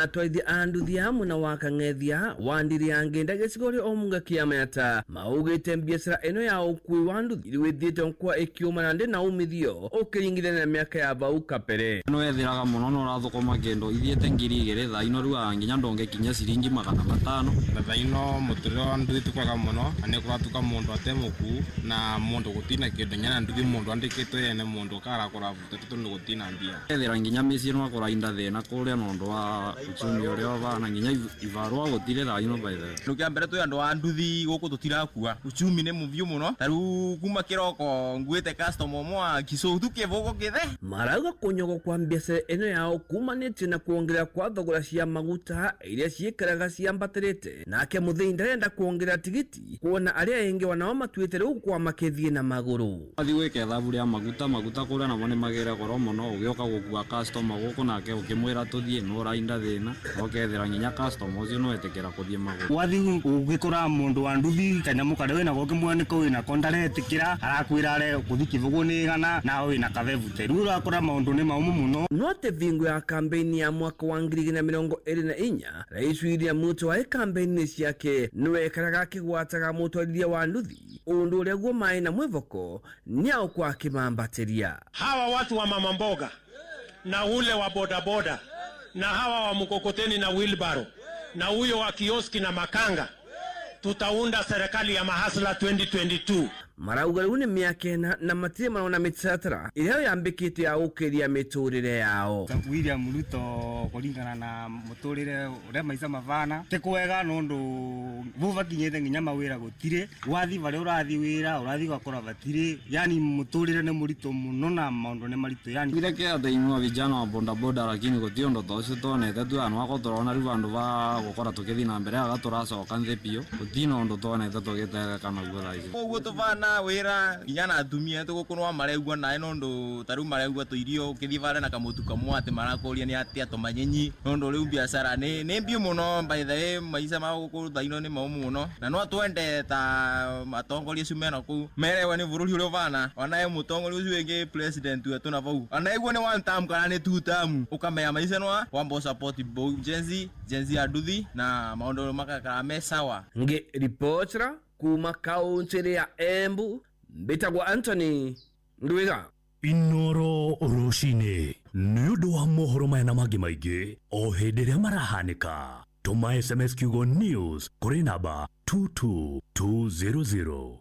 Atwarithia a nduthi hamwe na wa Kang'ethia wa ndiri ya ngenda gĩcigo rĩa Omunga kĩa Manyata maugĩte biacara ĩno ya ũkui wa nduthi rĩu kwa ĩkĩũma na ndĩ na umithio ũkĩringithania na mĩaka ya bau kabere. No ethiraga mũno no ũrathũkũma kĩndũ ithiĩte 2000 thaa ino rĩu nginya ndũngĩkinya ciringi 500. Thaa ino mũtũrĩre wa nduthi ti kwega mũno na nĩ kũratuka mũndũ ate mũkuu na mũndũ gũtina kĩndũ nyana nduthi mũndũ andĩkĩtwo yene mũndũ karakũra butete tondũ gũtina mbia. Ethira nginya mĩciĩ no akũrainda thĩna kũrĩa nondũ wa uchumi ũrĩa ũbana nginya ibarũa gũtirĩ thaa ino by the way. Kĩndũ kĩa mbere twĩ andũ a nduthi gũkũ tũtirakua uchumi nĩ mũbiũ mũno ta rĩu kuma kĩroko nguĩte customer ũmwe wa Kisutu kĩbũgũ kĩthe. Marauga kũnyogwo kwa biacara ĩno yao kumanĩtie na kuongerera kwa thogora cia maguta iria ciĩkaraga ciambatĩrĩte nake mũthĩi ndarenda kuongerera tigiti kuona arĩa aingĩ wanao matuĩte rĩu kwa makĩthiĩ na magũrũ. Wathiĩ gwĩka ithabu rĩa maguta maguta kũrĩa namo nĩ magĩre goro mũno ũgĩũka gũkua customer gũkũ nake ũkĩmwĩra tũthiĩ no ũrainda thĩna ũkethera nginya customer ũcio no etĩkĩra kũthiĩ magũrũ. Wathi ũgĩkora mũndũ wa nduthi kanyamũ karĩa wĩnako ũkĩmwanĩka wĩnako ndaretĩkĩra arakwĩra are gũthi kĩbũgũ nĩ igana nawe wĩna kabebute rĩu ũrakora maũndũ nĩ maũmũ mũno. No atĩ vingo ya kambeini ya mwaka wa 2024 Rais William Ruto wa kambeini ciake nĩwekaraga akĩgwataga mũtwarithia wa nduthi ũndũ ũrĩa guo maĩ na mwĩvoko nĩao kwa kĩmambatĩria. Hawa watu wa mama mboga na ule wa bodaboda na hawa wa mkokoteni na wheelbarrow na huyo wa kioski na makanga, tutaunda serikali ya mahasla 2022. Marauga rĩu nĩ mĩaka ĩna na matirĩ marona mĩtaratara ĩrĩa yambĩkĩte ya gũkĩria mĩtũrĩre yao. William Ruto kũringana na mũtũrĩre ũrĩa maica mabana ti kwega nũndũ bubakinyĩte nginya mawĩra gũtirĩ wathi barĩa ũrathi wĩra ũrathi ũgakora batirĩ yani mũtũrĩre nĩ mũritũ mũno na maũndũ nĩ maritũ yani. Kĩrĩa kĩrateithia vijana wa bodaboda lakini gũtirĩ ũndũ ta ũcio tuonete tu andu ako tũrona rĩu vandũ va gũkora tũkĩthiĩ na mbere aga tũracoka nthĩ biũ gũtirĩ na ũndũ tuonete tũgĩteithĩka naguo thaa ici. Ũguo tũbana wira wira nginya na atumia etu guku no maregua nae nondu ta riu maregua tuirio ukithii varia na kamutu kamwe ati marakuria ni atia tumanyenyi nondu riu biacara ni mbiu muno. By the way, maica ma guku thaino ni maumu muno na no twende ta atongoria acio mena kuu merewe ni bururi uria uvana onae mutongoria ucio wingi president wetu na vau onae ni one term kana ni two term ukamenya maica no wambo support Gen Z ya nduthi na maundu makakara me sawa. Ngi ripotera kuma kaunti ya Embu mbitagwo Anthony Ndwiga. Inoro rũcinĩ nĩ ũndũ wa mohoro maya na mangĩ maingĩ o hĩndĩ ĩrĩa marahanĩka, tũma SMS kiugo news kũrĩ namba 22200.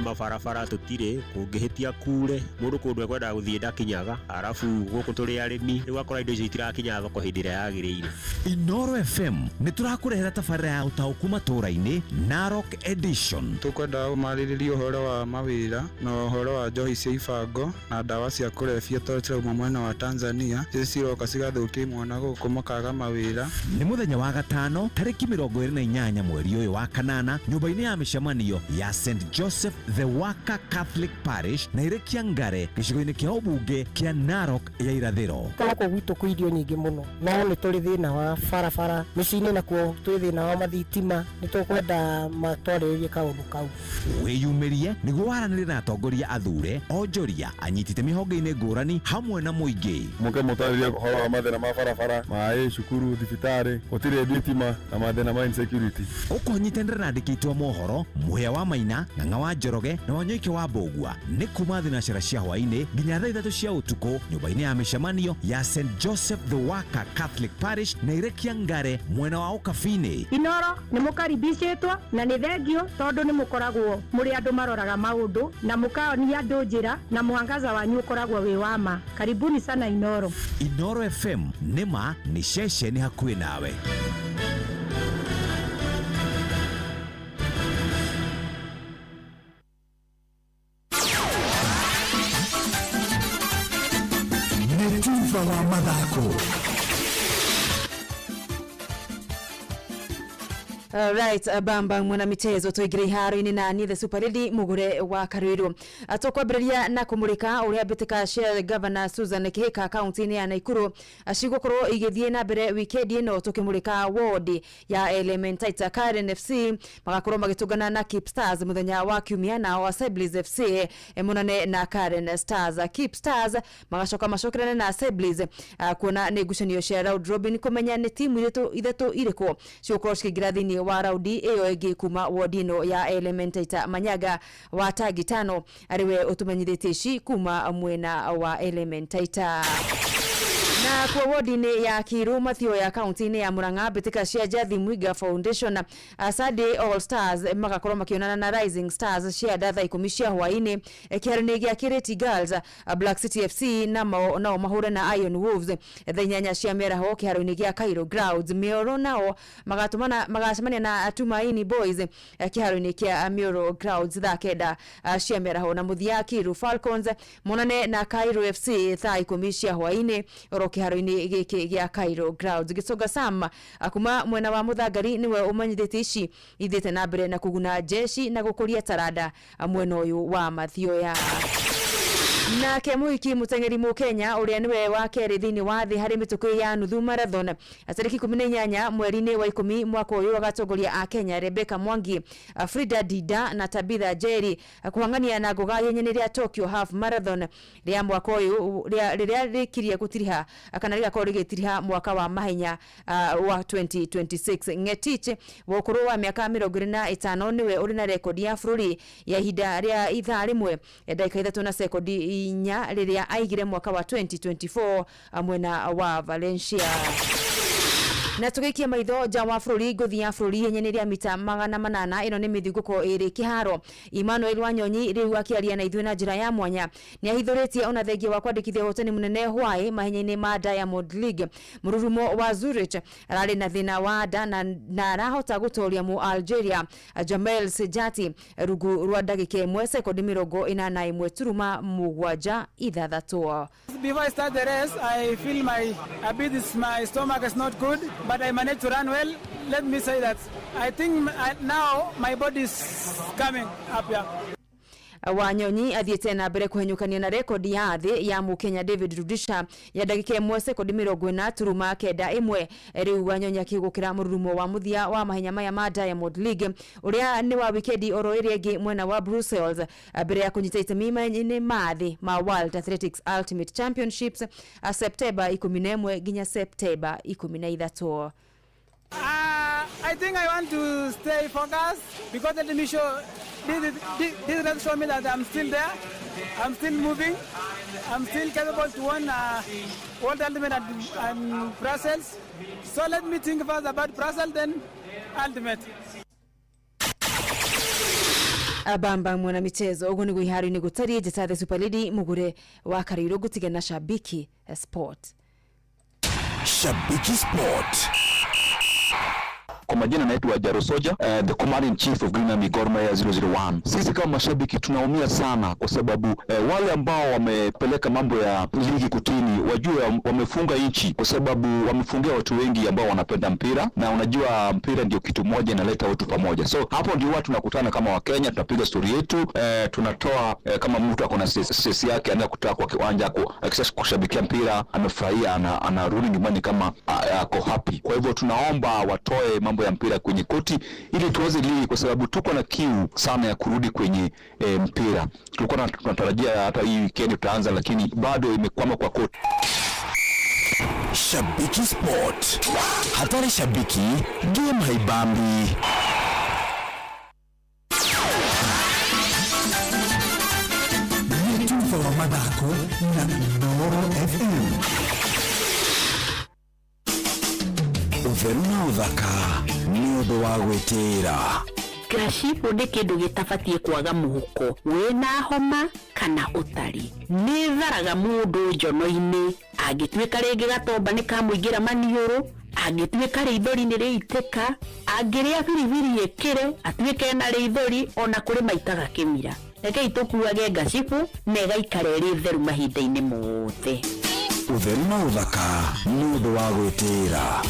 Mabarabara tutire kũngĩhĩtia kure mũndũ kũndũ ekwendaga gũthiĩ ndakinyaga, arabu gũkũ tũrĩ arĩmi rĩu akora indo icio itirakinya thoko hĩndĩ ĩrĩa yagĩrĩire. Inoro FM nĩ tũrakũrehera tabarĩra ya ũtaũku matũũra-inĩ Narok Edition. Tũkwenda marĩrĩrie ũhoro wa mawĩra na ũhoro wa njohi cia ibango na ndawa cia kũrebia tondũ cirauma mwena wa Tanzania icio ciroka cigathũkia imwana gũkũ makaga mawĩra. Nĩ mũthenya wa gatano tarĩki 28 mweri ũyũ wa kanana nyũmba-inĩ ya mĩcemanio ya St Joseph the Worker Catholic Parish na Irekia Ngare gĩcigo-inĩ kĩa ũmbunge kĩa Narok ya irathĩro. Gũkũ gwitũ kwĩ irio nyingĩ mũno no nĩ tũrĩ thĩna wa barabara mĩciĩ-inĩ nakuo twĩ thĩna wa mathitima, nĩ tũkwenda matwarĩrĩrie kaũndũ kau. Wĩyumĩrie nĩguo waranĩrie na atongoria athure, onjoria, anyiti itemi honge-inĩ ngũrani hamwe na mũingĩ. Mũke mũtarĩrie ũhoro wa mathĩna ma barabara, maĩ, cukuru, thibitarĩ, gũtirĩ thitima na mathĩna ma insecurity. Ũkũnyitanĩra na andĩki aitũ a mohoro Mũhĩa wa Maina, Ng'ang'a wa Njoroge na Wanyoike wa Mbũgua nĩ kuma thinacara cia hwaĩ-inĩ nginya thaa 3 cia ũtukũ nyũmba-inĩ ya mĩcemanio ya St Joseph the Worker Catholic Parish na Irekia Ngare mwena wa Ũkabi-inĩ. Inoro nĩ mũkaribicĩtwo na nĩ thengio tondũ nĩ mũkoragwo mũrĩ andũ maroraga maũndũ na mũkaonia andũ njĩra na mwangaza wanyu ũkoragwo wĩ wa ma. Karibuni sana Inoro. Inoro FM nĩ ma nĩ ceceni hakuhĩ nawe. Nĩ tuba wa mathako. Right, bamba mwana mitezo tuingire iharo-inĩ na niĩ the super lady mugure wa Karuiru. Tũkwambĩrĩria na kũmũrĩka ũrĩa mbĩtĩka cia Governor Susan Kihika kaunti-inĩ ya Nakuru cigũkorwo igĩthiĩ na mbere weekend ĩno, tũkĩmũrĩka ward ya Elementaita. Karen FC magakorwo magĩtũngana na Keep Stars mũthenya wa Kiumia, nao Assemblies FC monane na Karen Stars. Keep Stars magacoka macokerane na Assemblies kuona nĩ ngucanio cia round robin kũmenya nĩ timu ithatũ irĩkũ cigũkorwo cikĩingĩra thĩinĩ wa raundi ĩyo ĩngĩ kuma ward ĩno ya Elementaita. Manyaga wa Tagi Tano ariwe ũtũmenyithĩtie ici kuma mwena wa Elementaita. Na kwa wodi-inĩ ya Kiru Mathioya kaunti-inĩ ya Murang'a, mbĩtĩka cia Jathi Mwiga Foundation Sunday All Stars magakorwo makĩonana na Rising Stars cia thaa 10 cia hwaĩ-inĩ kĩharo-inĩ gĩa Kireti Girls. Black City FC nao mahure na Iron Wolves thaa 8 cia mĩaraho kĩharo-inĩ gĩa Cairo Grounds. Mioro nao magacemania na Tumaini Boys kĩharo-inĩ kĩa Mioro Grounds thaa 9 cia mĩaraho. Na mũthia Kiru Falcons monane na Cairo FC thaa 10 cia hwaĩ-inĩ oro kĩharo-inĩ gĩkĩ gĩa Cairo Grounds. Gĩconga Sam kuma mwena wa Mũthangari nĩwe ũmenyithĩtie ici ithiĩte na mbere na kũguna jeshi na gũkũria taranda mwena ũyũ wa Mathioya. Nake mũhiki mũteng'eri mũkenya ũrĩa nĩwe wa kerĩ thĩinĩ wa thĩ harĩ mĩtũkĩ ya nuthu marathon tarĩki 18 mweri-inĩ wa 10 mwaka ũyũ agatongoria a Kenya Rebecca Mwangi, Frida Dida na Tabitha Njeri kũhang'ania na ngũga ihenya-inĩ rĩa Tokyo Half Marathon rĩa mwaka ũyũ rĩrĩa rĩkirie gũtiriha kana rĩgakorwo rĩgĩtiriha mwaka wa mahenya wa 2026. Ngetich wa ũkũrũ wa mĩaka 25 nĩwe ũrĩ na rekondi ya bũrũri ya ihinda rĩa ithaa rĩmwe ndagĩka 3 na sekondi 4 rĩrĩa aigire mwaka wa 2024 mwena wa Valencia. Na tũgĩikia maitho nja wa bũrũri, ngũthi ya bũrũri ihenya-inĩ rĩa mita 800, ĩno nĩ mĩthingũko ĩrĩ kĩharo. Emmanuel Wanyonyi rĩu akĩaria na ithuĩ na njĩra ya mwanya nĩ ahithũrĩtie ona thengia wa kwandĩkithia ũhotani mũnene hwaĩ mahenya-inĩ ma Diamond League. Mũrurumo wa Zurich ararĩ na thĩna wa nda na arahota gũtoria mu Algeria Jamel Sejati rungu rwa ndagĩka 1 sekondi 81 turuma 76. Before I start the race, I feel my stomach is not good, but I managed to run well. Let me say that I think now my body is coming up here. Wanyonyi athiĩte na mbere kũhenyũkania na rekondi ya thĩ ya mũkenya David Rudisha ya ndagĩka 1 sekondi 40 turuma 91. Rĩu Wanyonyi akĩgũkĩra mũrurumo wa mũthia wa mahenya maya ma Diamond League ũrĩa nĩ wa wikendi oro ĩrĩa ĩngĩ mwena wa Brussels, mbere ya kũnyita itemi mahenya-inĩ ma thĩ ma World Athletics Ultimate Championships Septemba 11 nginya Septemba 13. I think I want to stay focused because let me show this race show me that I'm still there, I'm still moving, I'm still capable to win World Ultimate and Brussels. So let me think first about Brussels, then Ultimate. Abamba mwana michezo ugu niguo iharo-inĩ gũtariĩ. Njĩta the Super Lady Mugure wa Karĩirũ ngũtige na Shabiki Sport. Shabiki Sport. Kwa majina naitwa Jaro Soja, the Commander in Chief of Green Army Gor Mahia 001. Sisi kama mashabiki tunaumia sana kwa sababu wale ambao wamepeleka mambo ya ligi kotini wajue wamefunga nchi, kwa sababu wamefungia watu wengi ambao wanapenda mpira, na unajua mpira ndio kitu moja inaleta watu pamoja. So hapo ndio watu tunakutana kama Wakenya, tunapiga story yetu, tunatoa kama mtu ako na sesi yake anaenda kutoa kwa kiwanja akisha kushabikia mpira amefurahia, anarudi nyumbani kama ako happy. Kwa hivyo tunaomba watoe mambo ya mpira kwenye koti ili tuanze ligi, kwa sababu tuko na kiu sana ya kurudi kwenye mpira. Tulikuwa tunatarajia hata hii weekend tutaanza, lakini bado imekwama kwa koti. Shabiki Sport. Hatari shabiki, game haibambi. Mitufa wa mathako na Inooro FM. Ũtheru na ũthaka nĩ ũndũ wa gwĩtĩĩra. Ngacibũ nĩ kĩndũ gĩtabatiĩ kwaga mũhuko wĩna homa kana ũtarĩ. Nĩ tharaga mũndũ njono-inĩ, angĩtuĩka rĩngĩ gatomba nĩ kamũingĩra maniũrũ, angĩtuĩka rĩithori nĩ rĩitĩka, angĩrĩa biribiri ĩkĩre atuĩke ena rĩithori, ona kũrĩ maitaga kĩmira. Rekei tũkuage ngacibũ na ĩgaikara ĩrĩ theru mahinda-inĩ mothe. Ũtheru na ũthaka nĩ ũndũ wa gwĩtĩĩra.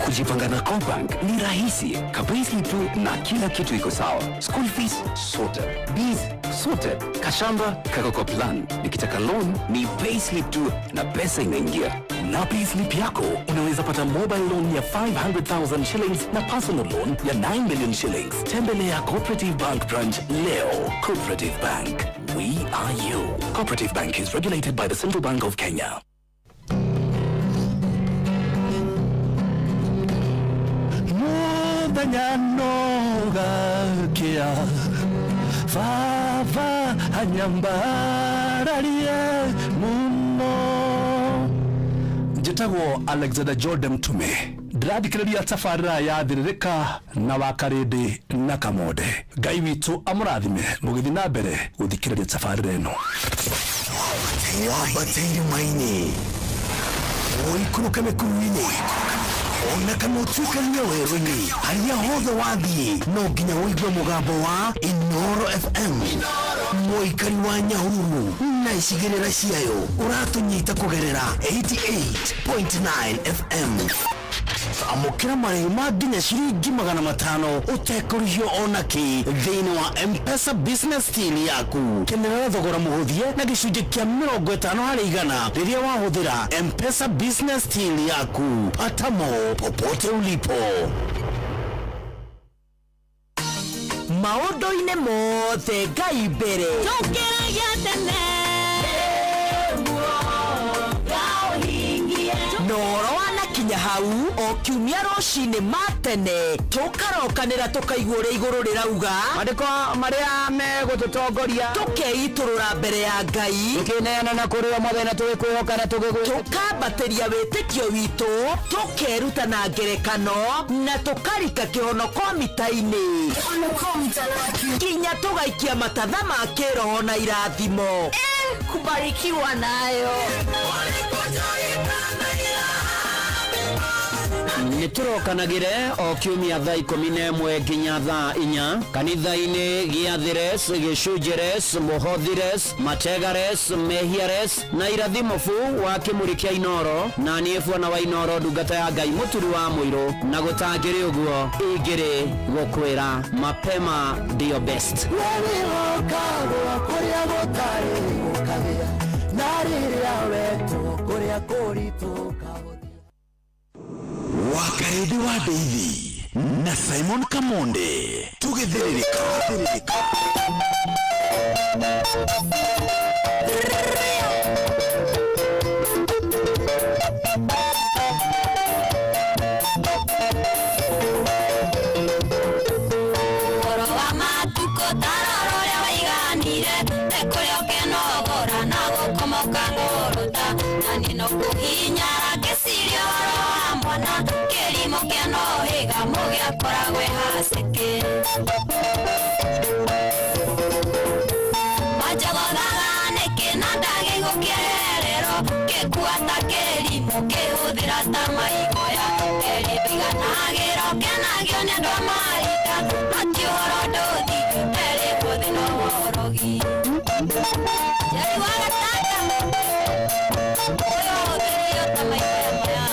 Kujipanga na CoBank ni rahisi. Kapayslip tu na kila kitu iko sawa. School fees sorted, bills sorted, kashamba kako kwa plan. Nikitaka loan ni payslip tu na pesa inaingia. Na payslip yako unaweza pata mobile loan ya 500,000 shillings na personal loan ya 9 million shillings. Tembelea Cooperative Bank branch leo. Cooperative Bank, we are you. Cooperative Bank is regulated by the Central Bank of Kenya. Muthenya no gakia baba anyambararie muno. Njĩtagwo Alexander Jordan Mtume, ndĩrathikĩrĩria tabarĩra ya Thĩrĩrĩka na Wakarĩndĩ na Kamonde. Ngai witũ amũrathime mũgĩthiĩ na mbere gũthikĩrĩria tabarĩra ĩno. Wambate irĩma-inĩ, ũikũrũke mĩkuru-inĩ, ona kana ũtuĩkanie werũ-inĩ, harĩa hothe wathiĩ no nginya ũigue mũgambo wa Inooro FM. Mũikari wa Nyahururu na icigĩrĩra ciayo ũratũnyita kũgerera 88.9 FM. Amũkĩra marĩhi ma nginya ciringi 500 ũtekũrĩhio ona kĩ thĩinĩ wa M-Pesa Business Till yaku. Kenerera thogora mũhũthie na gĩcunjĩ kĩa 50% rĩrĩa wahũthĩra M-Pesa Business Till yaku. Pata mo popote ulipo. Maũndũ-inĩ mothe Ngai mbere. Tũkĩragia tene. Noro wanakinya handũ. Hau o kiumia rũcinĩ ma tene tũkarokanĩra tũkaigua ũrĩa igũrũ rĩrauga, Mandĩko marĩa megũtũtongoria, tũkeitũrũra mbere ya Ngai, tũkĩneana na kũrĩ o Mwathani na tũgĩkwĩhoka na tũgĩgwĩ tũkambatĩria wĩtĩkio witũ, tũkeruta na ngerekano na tũkarika kĩhonoko mita-inĩ nginya tũgaikia matatha ma kĩroho na irathimo. Kubarikiwa nayo. Nĩ tũrokanagĩre o kiumia thaa 11 nginya thaa 4 kanitha-inĩ gĩathĩres, gĩcunjĩres, mũhothires, mategares, mehiares na irathimo bu wa kĩmũrĩ kĩa Inoro, na niĩ bwana wa Inoro, ndungata ya Ngai mũturi wa mũirũ, na gũtangĩrĩ ũguo ingĩrĩ gũkwĩra mapema ndio best. Wewĩhokagwo kũrĩa gũtarĩ gũkagĩa, na rĩrĩa wetwo kũrĩa kũritũ. Wakarĩndĩ wa Ndeithi na Simon Kamonde, tũgĩthĩrĩrĩka. Ũhoro wa matukũ tarora ũrĩa waiganire, nĩ kũrĩa ũkenogora na gũkoma ũkang'ũrũta, na niĩ no kũhinyara ngĩciria ũhoro wa mwana kĩrimũ kĩanohĩga mũgĩakoragwo haceke. Wanjogothaga nĩkĩ na ndagĩigwo kĩeherero, ngĩkua ta kĩrimũ ngĩhũthĩra ta maigoya, kerĩ ndiganagĩra ũkenagio nĩ andũ a marinda, no ti ũhoro ndũthi ũterĩ guothe no worogi. Njeri wa gatata ũyũ ahũthĩrire ta maigoya maya.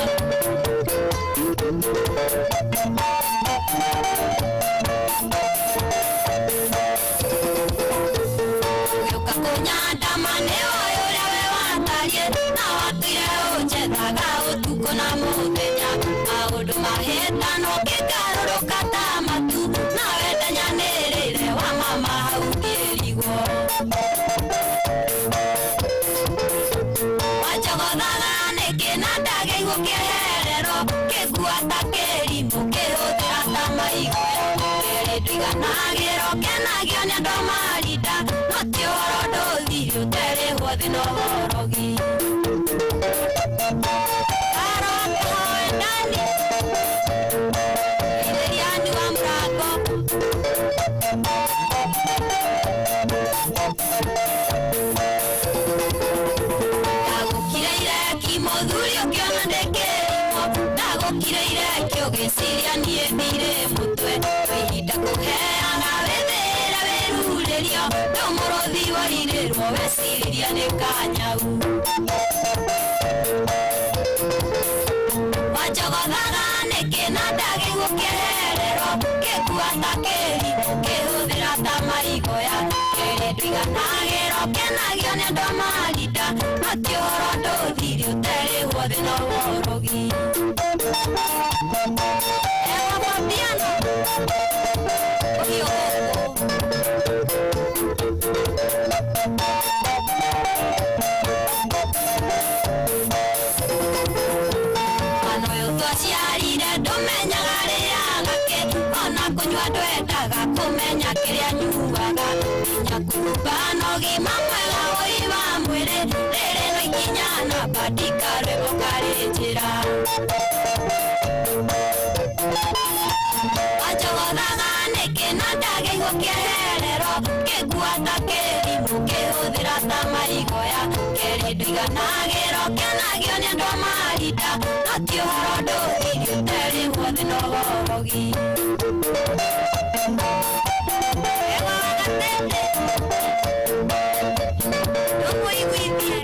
Ũgĩũka kũnyandama nĩ ũĩ ũrĩa we watariĩ, na watũire ũnjethaga ũtukũ na mũthenya, maũndũ mahĩtano ngĩgarũrũka ta matu, nawe ndanyanĩrĩre wa mama hau ngĩrigwo. Wanjogothaga nĩkĩ na ndagĩigwo kĩeherero, ngĩkua ta kĩrimũ ngĩhũthĩra ta maigoya, kerĩ ndiganagĩra ũkenagio nĩ andũ a marinda, no ti ũhoro ndũthire ũterĩ guothe no worogi. Karoka hoe ndani irĩriani wa mũrango. Ndagũkireire ki mũthuri ũkĩona ndĩ kĩrimũ, ndagũkireire ki ũgĩciria niĩ ndirĩ mũtwe, kwĩ ihinda ngũheaga wĩthĩre wĩrurĩrio, rĩu mũrũthi wairĩrwo weciririe nĩ kanyau. Wanjogothaga nĩkĩ na ndagĩigwo kĩeherero, ngĩkua ta kĩrimũ ngĩhũthĩra ta maigoya, kerĩ ndiganagĩra ũkenagio nĩ andũ a marinda, no ti ũhoro ndũthire ũterĩ guothe no worogi. Ewa Fabiano, ũhiũ gũkũ. Mwana ũyũ twaciarire ndũmenyaga arĩaga kĩ, ona kũnyua ndwendaga kũmenya kĩrĩa anyuaga, nginya kũhumba na ũgima mwega ũi wa mwĩrĩ, rĩrĩ no ikinya namba ndikarwĩmbo karĩ njĩra. Wanjogothaga nĩkĩ na ndagĩigwo kĩeherero, ngĩkua ta kĩrimũ ngĩhũthĩra ta maigoya, kerĩ ndiganagĩra ũkenagio nĩ andũ a marinda, no ti ũhoro ndũthire ũterĩ guothe no worogi. Ewa wa gatete ndũmũiguithie.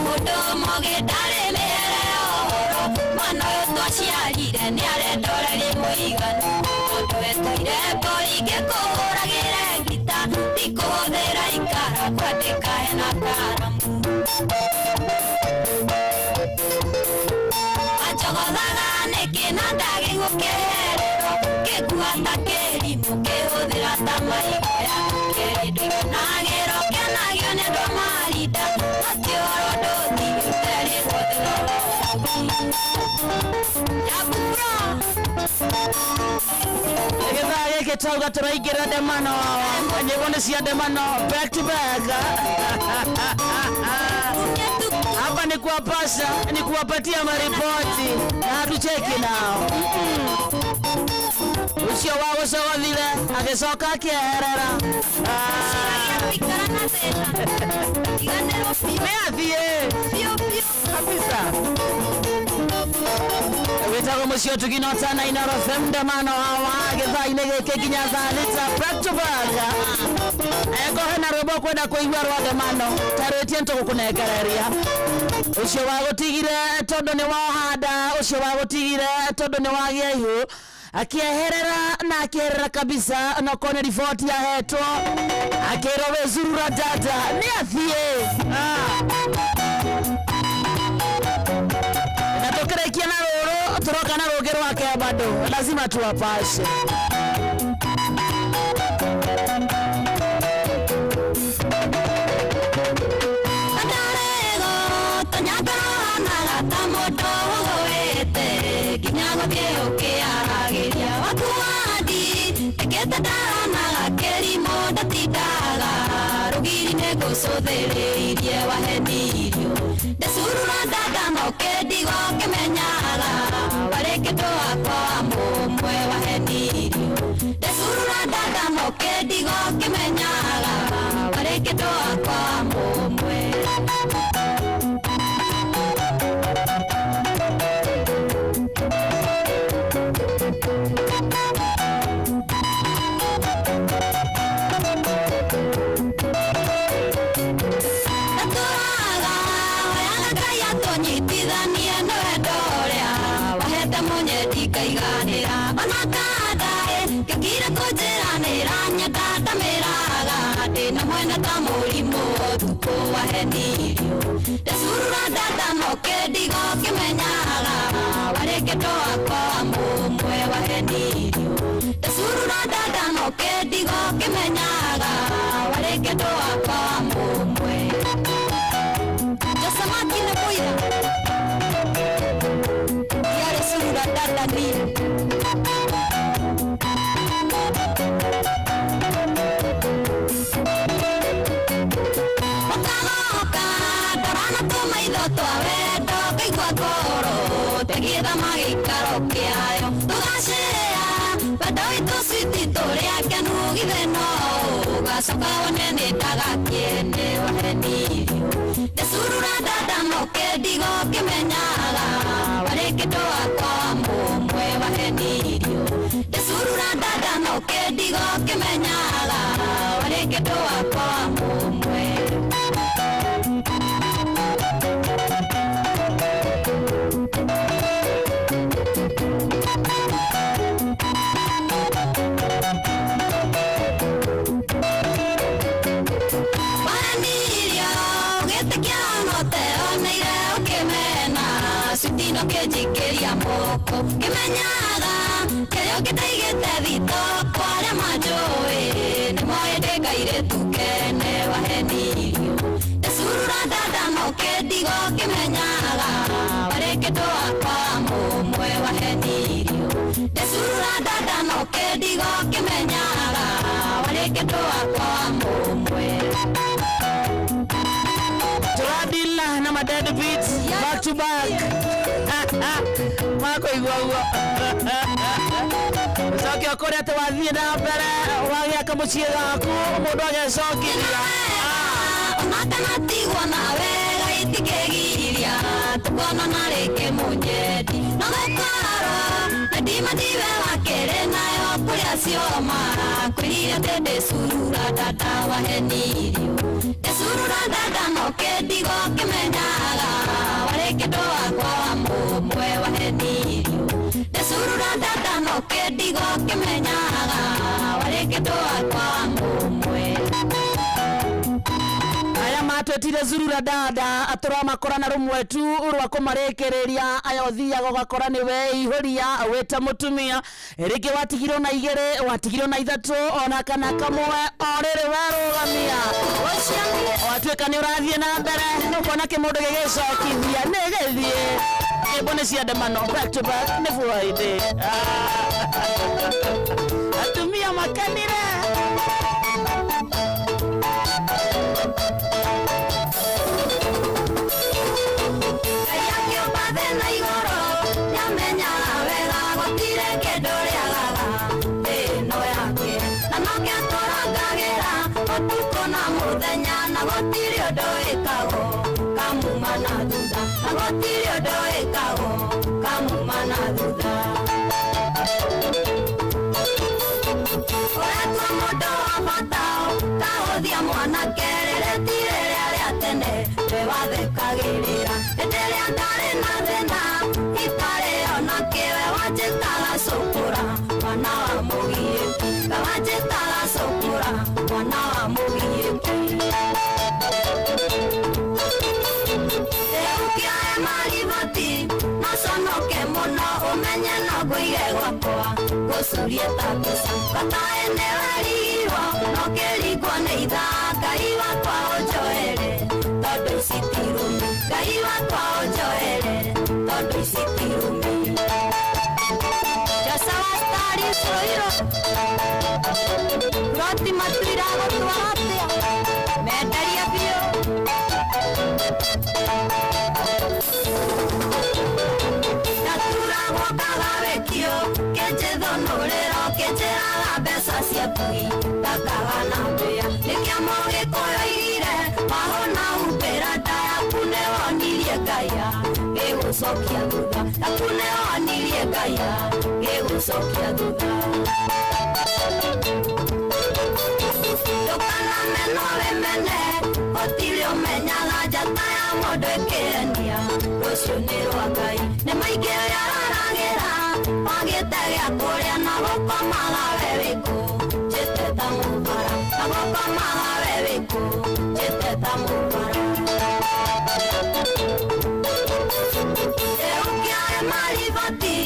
Mũndũ mũgĩ ndarĩ mĩhere ũhoro, mwana ũyũ twaciarire nĩ arenda ũreri mũiganu, tondũ wetũire mbũri ngĩkũhũragĩre ngita, ndikũhũthĩra ikara kwandĩka hena karamu. Wanjogothaga nĩkĩ na ndagĩigwo kĩeherero, ngĩkua ta kĩrimũ ngĩhũthĩra ta maigoya, kerĩ ndiganagĩra. Gĩthaa gĩkĩ twauga tũraingĩra ndemano, nyĩmbo nĩ cia ndemano back to back. Hapa ni kuwapasha, ni kuwapatia maripoti na hatucheki nao. Ucio wa gũcogothire agĩcoka akĩeherera. Nĩ athiĩ kabisa. Wĩtagwo mũciĩ ũtugino na Inoro FM ndemano hawa gĩthaa-inĩ gĩkĩ nginya thaa thita back to back. Eko hena rwĩmbo ũkwenda kũigua rwa ndemano tarĩtie nĩtũgũkũnengereria. Ũcio wagũtigire tondũ nĩ wohanda, ũcio wagũtigire tondũ nĩ wagĩa ihu, akĩeherera na akĩeherera kabisa, no kone riboti yahetwo akĩrwo wĩcurura dada nĩ athiĩ. Na tũkĩrĩkia na rũrũ tũroka na rũngĩ rwake bado lazima tuwapashe. Ndarego tonyangorohanaga ta mũndũ ũgũĩte nginya gũthiĩ ũkĩaragĩria waku wandi ĩkĩte ndaronaga kĩrimũ ndatindaga rũgiri nĩ ngũcũthĩrĩirie wahenirio ndecurura ndanda no kĩndigo kĩmenyaga warĩ kĩndũ wakwa wa mũmwe wahenirio ndecurura ndanda no kĩndigo kĩmenyaga warĩ kĩndũ wakwa wa mũmwe. Ndatũraga hoyaga Ngai atũnyitithanie nĩ wendo ũrĩa wahete mũnyendi ngaiganĩra ona kandaĩ ngĩkire kũnjĩra nĩranyenda ndamĩraga ndĩna mwene ta mũrimũ ũtukũ wahenirio ndecurura ndanda no kĩndigo kĩmenyaga warĩ kĩndũ wakwa wa mũmwe wahenirio ndecurura ndanda no kĩndigo kĩmenyaga warĩ kĩndũ wakwa wa mũmwe. Josamaki nĩ mũira yarĩ curura ndanda niĩ. Ũkagoka ndorana tũmaitho twa wendo ngaigua ngoro tegithama gĩikaro kĩayo tũgacĩa wendo witũ switi tũrĩ akenu githĩ no ũgacoka wone nĩ ndagakĩene wahenirio ndecurura ndanda no kĩndigo kĩmenyaga warĩ kĩndũ wakwa wa mũmwe wahenirio ndecurura ndanda no kĩndigo kĩmenyaga warĩ kĩndũ wakwa wa mũmwe. Wahenirio ũgĩtĩkia no teoneire ũkĩmena citino kĩnjikĩria moko ngĩmenyaga kĩrĩa ũngĩndaigĩte thitoko arĩa manjũĩ nĩ moĩ ndĩ kairĩtu kene wahenirio ndecurura ndanda no kĩndigo kĩmenyaga warĩ kĩndũ wakwa wa mũmwe wahenirio ndecurura ndanda no kĩndigo kĩmenyaga warĩ kĩndũ wakwa wa mũmwe. Turadila na madead beats back to back. Mako igua guo ũcoke ũkore atĩ wathiĩ na mbere wagĩaka mũciĩ gaku mũndũ agecokithia. Onakana tigwo na wega itikĩgiria tũkonana rĩngĩ mũnyendi no gũkorwo na ndimatiwe wakĩrĩ nayo kũrĩa cioma kwĩrire atĩ ndĩcurura ndanda wahenirio ndecurura ndanda no kĩndigo kĩmenyaga warĩ kĩndũ wakwa wa mũmwe wahenirio ndecurura ndanda no kĩndigo kĩmenyaga warĩ kĩndũ wakwa wa mũmwe. Aya matwetire Gũtirĩ zurura dada tũramakora na rũmwe tu rwa kũmarĩkĩrĩria. Aya ũthiaga ũgakora nĩ weihũria wĩta mũtumia, rĩngĩ watigirwo na igĩrĩ, watigirwo na ithatũ, ona kana kamwe, o rĩrĩ werũgamia watuĩka nĩ ũrathiĩ na mbere, nĩũkuona kĩmũndũ gĩgĩcokithia nĩ gĩthiĩ. Nyĩmbo nĩ cia ndemano back to back nĩ Friday. Atumia makenire. Ngai akĩũmba thĩ na igũrũ nĩamenyaga wega gũtirĩ kĩndũ rĩagaga thĩ ĩno yake, na nokĩo tũrangagĩra ũtukũ na mũthenya, na gũtirĩ ũndũ wĩkagwo kamuma na thutha, na gũtirĩ ũndũ wĩkagwo kamuma na thutha. Ũretua mũndũ wa bata kahũthia mwanake, rĩrĩ ti rĩrĩa rĩa tene we wathekagĩrĩra, hĩndĩ ĩrĩa ndarĩ na thĩna itarĩ ona kĩ, we wanjĩtaga cũkũra mwana wa mũgiĩki, we wanjĩtaga cũkũra mwana wa mũgiĩki. Rĩu kĩoe mariboti no conoke mũno, ũmenye no ngũige gwakwa ngũcurie ta mbeca, bataĩ nĩwerigirwo no kĩringwo nĩ ithaa. Ngai wakwa ũnjoere tondũ ici ti rũmi, Ngai wakwa ũnjoere tondũ ici ti rũmi. Josawa Stari Cũirũ Roti matuira gũtwara atĩa menderie biũ. Ndaturagwo ngagawĩkio kĩnjĩthũnũrĩro kĩnjĩraga mbeca ciaku ndakaga na mbĩa, nĩkĩo mũgĩkũyũ oigire wahũna humbĩra nda yaku nĩwonirie Ngaia gĩgũcokia thutha, yaku nĩwonirie Ngaia gĩgũcokia thutha. Ndũkanamenwo wĩmene gũtirĩ ũmenyaga njata ya mũndũ ĩkĩenia rũciũ nĩ rwa Ngai, nĩ maingĩ ũrĩa ũraragĩra wagĩte gĩa kũrĩa na gũkomaga we wĩkũ njĩte ta mũbara, na gũkomaga we wĩkũ njĩte ta mũbara. Rĩu kĩoe mariboti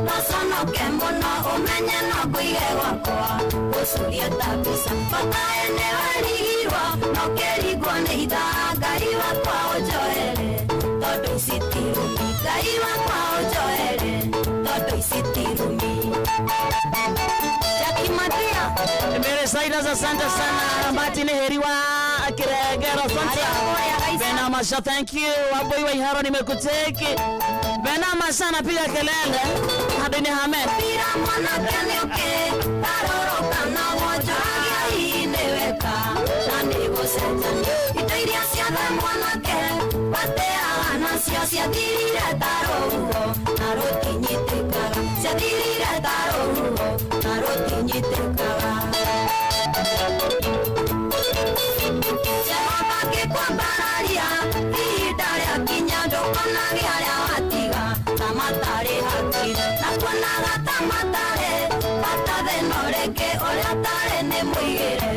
no conoke mũno, ũmenye no ngũige gwakwa ngũcurie ta mbica, bataĩ nĩwerigirwo no kĩringwo nĩ ithaa. Ngai wakwa ũnjoere tondũ ici ti rũmi, Ngai wakwa ũnjoere tondũ ici ti rũmi. Jackie Matia Mary Silas, asante sana. Martin Heriwa Kiregero, asante. Bena Masha, thank you. Waboi wa Iharo nimekuteki. Bena Masha anapiga kelele. Hadi ni Hamed. Pira mwanake nĩũkĩ karũrũka na wonjoragia hihi nĩ weka na nĩ gũcenjania indo iria ciothe mwanake wateaga nacio ciathirire ta rũhuho na rũtinyitĩkaga, ciathirire ta rũhuho na rũtinyitĩkaga. Jehova akĩkwambararia ihinda rĩakinya ndũkonage arĩa watiga ta matarĩ hakiri, na kuonaga ta matarĩ bata thĩna ũrĩngĩ, ũrĩa ũtarĩ nĩ mũigĩre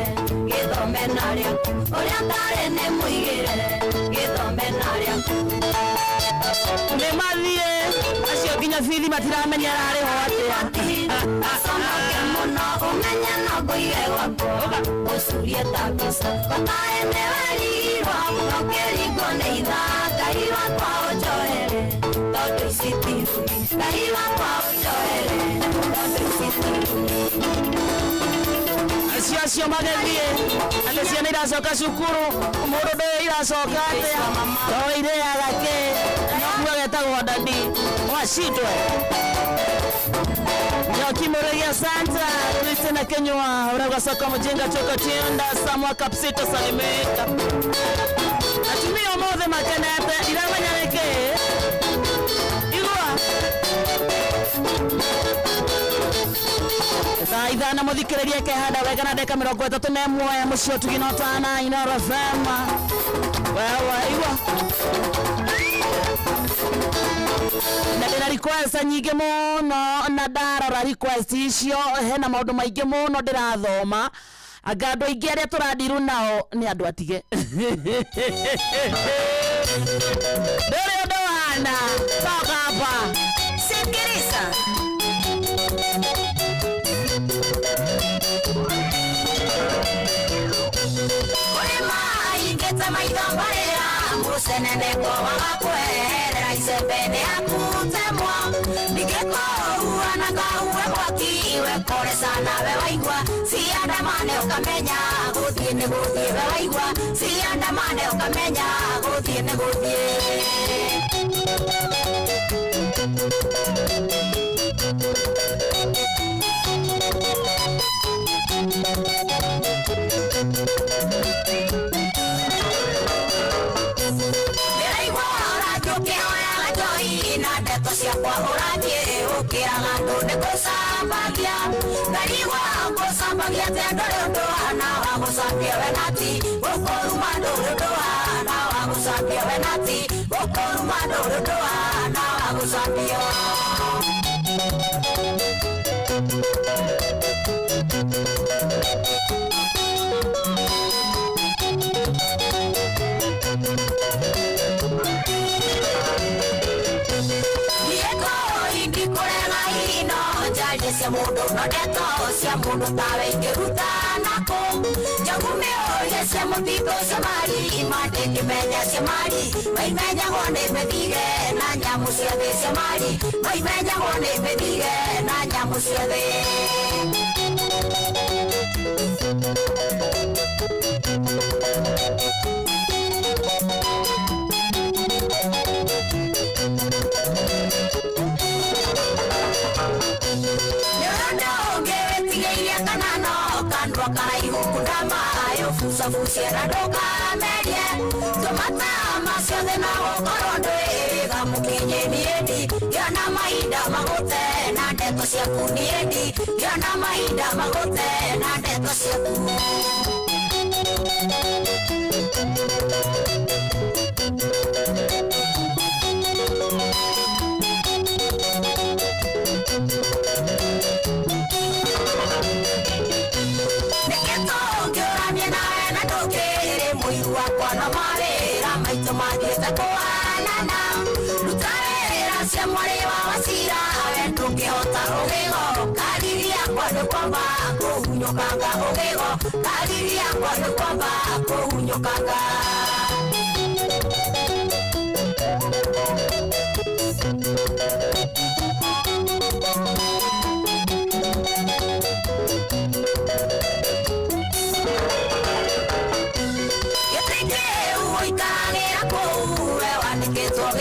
gĩthome na rĩaku, ũrĩa ũtarĩ nĩ mũigĩre gĩthome na rĩaku. Nĩ mathiĩ acio nginya bithi matiramenya ararĩho atĩa. Aconoke mũno ũmenye no ngũige gwakwa ngũcurie ta mbica, bataĩ nĩwerigirwo no kĩringwo nĩ ithaa. Ngai wakwa ũnjoere tondũ ici ti rũmi, Ngai wakwa ũnjoere tondũ ici ti rũmi. Acio acio magĩthiĩ atĩ ciana iracoka cukuru, mũndũ ndũĩ iracoka atĩa, to irĩaga kĩ, no getagwo dadi wacitwe. Njoki Murigi, asante. Christina Kenywa urauga soko mjinga tuko tiunda Samwa Kapsito salimika. Atumia ũmũthĩ makenete ndiramenya nĩkĩ. Igua thaa ithano mũthikĩrĩrie kehanda wega na ndagĩka 31 mũciĩ ũtugi na ũtana Inooro FM. Wewe igua na ndĩna request nyingĩ mũno, na ndarora request icio hena maũndũ maingĩ mũno ndĩrathoma. Anga andũ aingĩ arĩa tũrandiru nao nĩ andũ atige. Ndũrĩ ũndũ wana toka hapa. Sikiliza. Kũrĩma ingĩte maitho mbarĩra mũceneneko wagakweherera icembe nĩ akutemwo ningĩkũhua na ngahuhe mwaki wekore sana we waigua ciandamane ũkamenya gũthiĩ nĩ gũthiĩ we waigua ciandamane ũkamenya gũthiĩ nĩ gũthiĩ. Ndĩraigua ũrathiĩ ũkĩhoyaga njohi na ndeto ciakwa ũrathiĩ ũkĩraga andũ nĩ gũcambagia ngarigwa ngũcambagia atĩa ndũrĩ ũndũ hana wa gũcambia we nati gũkũruma ndũrĩ ũndũ hana wa gũcambia we nati gũkũruma ndũrĩ ũndũ hana wa gũcambio. Cia mundu no ndeto cia mundu tawe ingĩruta nakũ njogu mĩũrie cia mũtitũ cia mari mandĩkĩmenya cia mari maimenyagwo nĩ mĩthige na nyamũ ciothe cia mari maimenyagwo nĩ mĩthige na nyamũ ciothe. Bucabucia na ndũkamerie tũmata maciothe na gũkorwo ndwĩga mũkinyi niĩndi ngĩona mahinda magũte na ndeto ciaku niĩndi ngĩona mahinda magũte na ndeto ciaku. Mathiĩte kũhanana ruta wĩra cia mwarĩ wa Wacira we ndũngĩhota rũgĩgo kariri yakwa nĩ kwamba kũhunyũkanga ũgĩgo kariri yakwa nĩ kwamba kũhunyũkanga.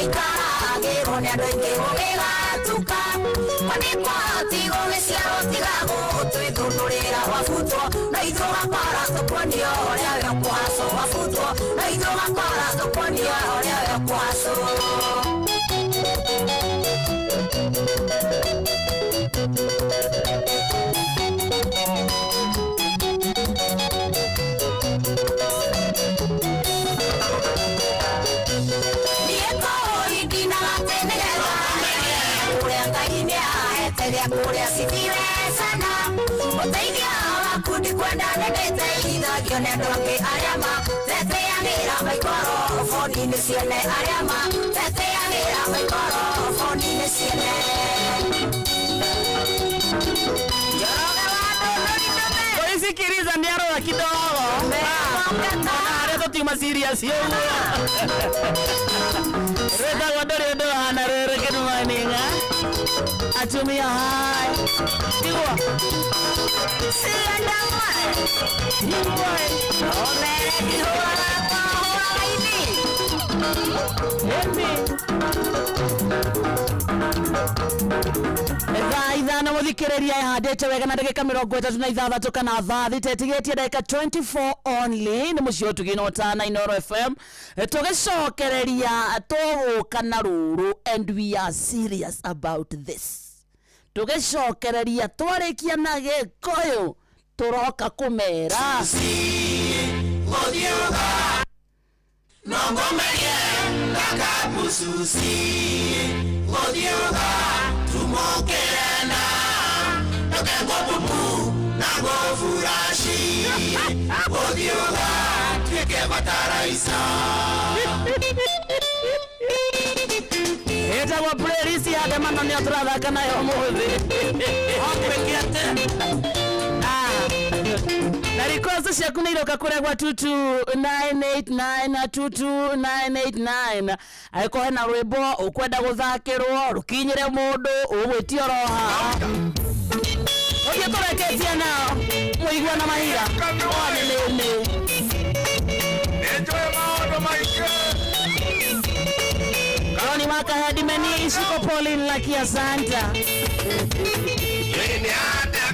Gĩikaragĩrwo nĩ andũ aingĩ gũgĩgatuka kwanĩkwa tigũgĩciarwo tiga gũtwĩthũnũrĩra wabutwo na ithuĩ ũgakora tũkuonio ũrĩa we ũkũhacwo wabutwo na ithuĩ ũgakora tũkuonio ũrĩa we ũkũhacwo. Kũrĩa cithiwe sana ũteithio waku ndikwenda nĩndĩteithagio nĩ andũ angĩ arĩa mateteanĩra maikoro boni-inĩ ciene arĩa mateteanĩra maikoro boni-inĩ ciene. Sikiriza nĩ arora kidogo ona harĩa tũtiuma serious ũguo rwĩtagwo ndũrĩ ũndũ hana rũrũ good morning atumia hai tigwa Thaa ithano muthikiriria ihandite wega na ndagika 36 kana thaa thita itigitie ndagika 24 only ni muciĩ ũtugi na ũtana Inooro FM tugicokereria tũgũka na rũrũ and we are serious about this. Tugicokereria twarikia na Gĩkũyũ tũroka kũmera Tumokirena, tokengo pupu, nango furashi. Ũthiĩ ũgatuĩke bataraica. Ĩtagwo playlist ya ndemano nĩyo tũrathaka nayo ũmũthĩ. Ah. Na request ciaku nĩ iroka kũrĩa gwa 22989 na 22989. Angĩkorwo hena rwĩmbo ũkwenda gũthakĩrwo rũkinyĩre mũndũ ũgwĩtia oro haha. Ũthiĩ tũreketie nao mũigua na mahiga. One nĩ nĩ. Nĩnjũĩ maũndũ maingĩ. Roni Waka Hedimeni Ishiko Pauline Lucky Asanta. Nĩ atĩa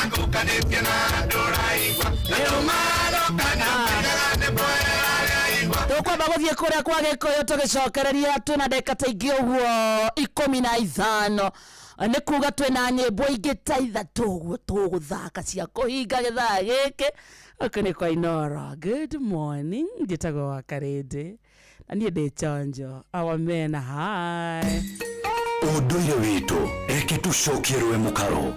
ngũkanĩtie na andũ ũraigua. Andũ marokana maigaga nĩ mwega rĩaigua. Tũkwamba gũthiĩ kũrĩa kwa Gĩkũyũ tũgĩcokereria twĩna ndagĩka ta ingĩ ũguo 15 nĩ kuga twĩna nyĩmbo ingĩ ta ithatũ ũguo tũgũthaka cia kũhinga gĩthaa gĩkĩ. Gũkũ nĩ kwa Inoro. Good morning, njĩtagwo Wakarĩndĩ na niĩ ndĩ chonjo. Our men, hi. Ũndũire witũ reke tũcokie rwe mũkaro.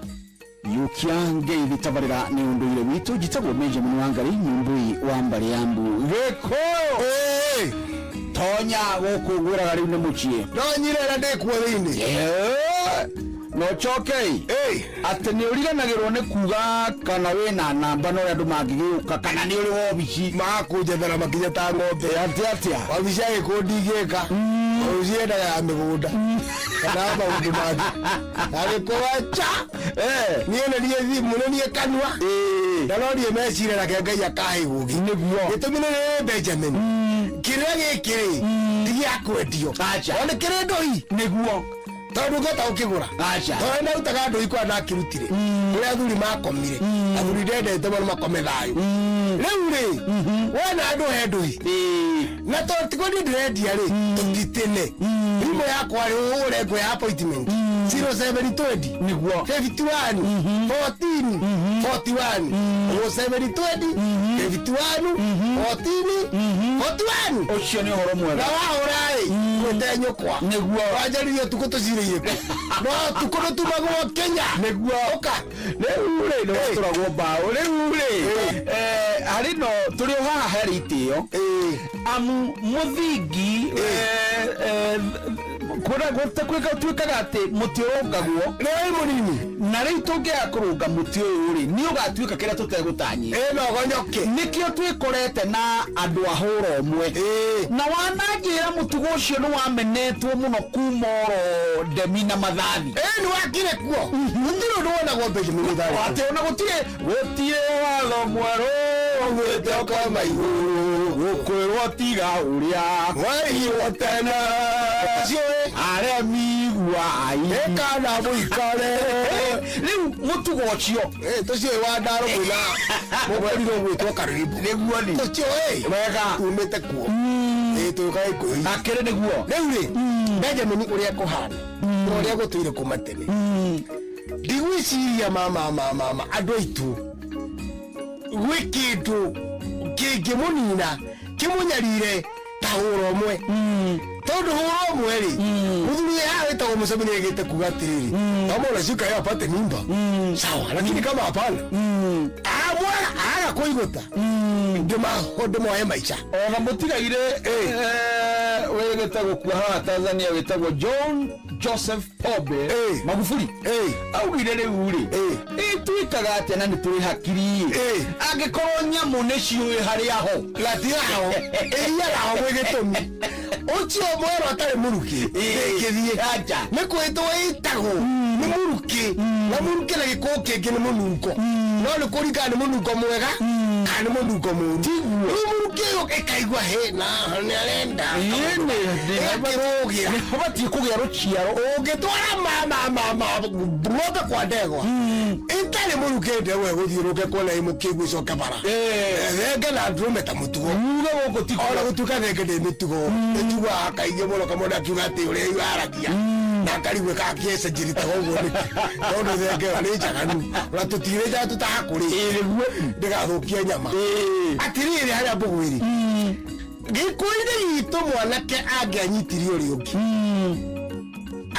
Yukia ngeithi tabarira ni unduire witu njitagwo Benjamin Wangari nyumbui wa mbari ya mbu Gikuyu tonya guku ngwiraga riu ni mucii ndonyire na ndikuo thiini. No cokei atĩ nĩ ũriganagĩrwo nĩ kuga kana wĩna namba na ũrĩa andũ mangĩgĩũka kana nĩ ũrĩ wobici magakũnjethera makinya ta ng'ombe. Atĩ atĩa wabici ya gĩkũ ndingĩka, wabici yendaga ya mĩgũnda kana ya maũndũ mangĩ. Agĩkũwa cha niĩ nĩ niĩ thimũ nĩ niĩ kanua na no niĩ meciria nake Ngai akahe ũgĩ. Nĩguo gĩtũmi nĩ rĩrĩ Benjamin, kĩrĩa gĩkĩ rĩ ti gĩa kwendio, o nĩ kĩrĩ ndũi. Nĩguo tondũ ũngĩhota gũkĩgũra tondũ ndarutaga ndũi kũrĩa ndakĩrutire, kũrĩa athuri makomire, athuri ndendete mũno makome thayũ. Rĩu rĩ wena andũ he ndũi na tondũ tiguo niĩ ndĩrendia rĩ tũtitĩne thimũ yakwa rĩ ũgũre ngũ ya appointment 0720 nĩguo 51 14 41 0720 51 14 41. Ũcio nĩ ũhoro mwega. Na wahũra ĩ gwĩte nyũkwa nĩguo wanjaririe ũtukũ tũcirĩire kũ no ũtukũ ndũtumagwo Kenya. Nĩguo ũka rĩu rĩ nĩwatũragwo mbaũ rĩu rĩ harĩ no tũrĩ o haha harĩ itĩo amu mũthingi tuĩkaga atĩ mũtĩ ũrũngagwo nĩ mũnini na rĩu tũngĩaga kũrũnga mũtĩ ũyũ rĩ nĩ ũgatuĩka kĩrĩa tũtegũtanyĩte. Ĩ no gonyoke. Nĩkĩo twĩkorete na andũ a hũra ũmwe na wananjĩra mũtugo ũcio nĩ wamenetwo mũno kuma oro ndemi na mathathi. Ĩ nĩ wakire kuo gũtirĩ ũndũ wonagwo Benjamin Mũthari. Atĩ ona gũtirĩ gũtirĩ watho mwerũ ugĩte ũkoma igũrũ gũkwĩrwo tiga ũrĩa waigirwo tene aremi guai ĩkana mũikare. Rĩu mũtugo ũcio tũciũĩ wa ndaro mwĩna mũkorirwo gwĩtwo karwimbo. Nĩguo ni tũciũĩ wega tumĩte kuo ĩ tũka Gĩkũyũ akĩrĩ nĩguo. Rĩu rĩ Benjamin ũrĩa kũhana na ũrĩa gũtũire kuma tene ndigwĩciria mama mama andũ aitũ gwĩ kĩndũ kĩngĩmũnina kĩmũnyarire ta hũra ũmwe tondũ hũra ũmwe rĩ mũthuri wĩ haha wĩtagwo Museveni egĩte kuga atĩrĩrĩ kama unashika yeye apate mimba sawa, lakini kama hapana amwaga aga kũigũta ndĩmoe maica. Ona mũtigaire wĩgĩte gũkua haha Tanzania wĩtagwo John Joseph Pombe Magufuli augire rĩu rĩ ĩtuĩkaga atĩa na nĩ tũrĩ hakiri angĩkorwo nyamũ nĩ ciũĩ harĩa ho gatiraho ĩiaraho gwĩ gĩtũmi ũcio mwerũ atarĩ mũrukĩ ndĩngĩthiĩ nĩ kwĩtwo ĩtagwo nĩ mũrukĩ na mũrukĩ na gĩkũũ kĩngĩ nĩ mũnungo no nĩ kũringana nĩ mũnungo mwega kana nĩ mũnungo mũru. Rĩu mũrukĩ ũyũ ĩkaigua hĩ na nĩ arenda ĩgakĩrũgĩra nĩbatiĩ kũgĩa rũciaro ũngĩtwara ng'ombe kwa ndegwa ĩtarĩ mũrukĩ ndegwa ĩgũthiĩ rũke kuona ĩ mũkĩgu ĩcoke bara thenge na ndũrũme ta mũtugo uge gũkũ ti ona gũtuĩka thenge ndĩ mĩtugo ĩtugaga kaingĩ mũno kamũndũ akiuga atĩ ũrĩa yaragia na akarigwo kakĩecenjiritaga ũguo nĩkĩ tondũ thenge ĩyo nĩ njaganu ona tũtirĩ tũtakũrĩ ndĩgathũkie nyama. Atĩrĩrĩ harĩa mbũgwĩrĩ gĩkũyũ-inĩ gitũ mwanake angĩanyitirie ũrĩa ũngĩ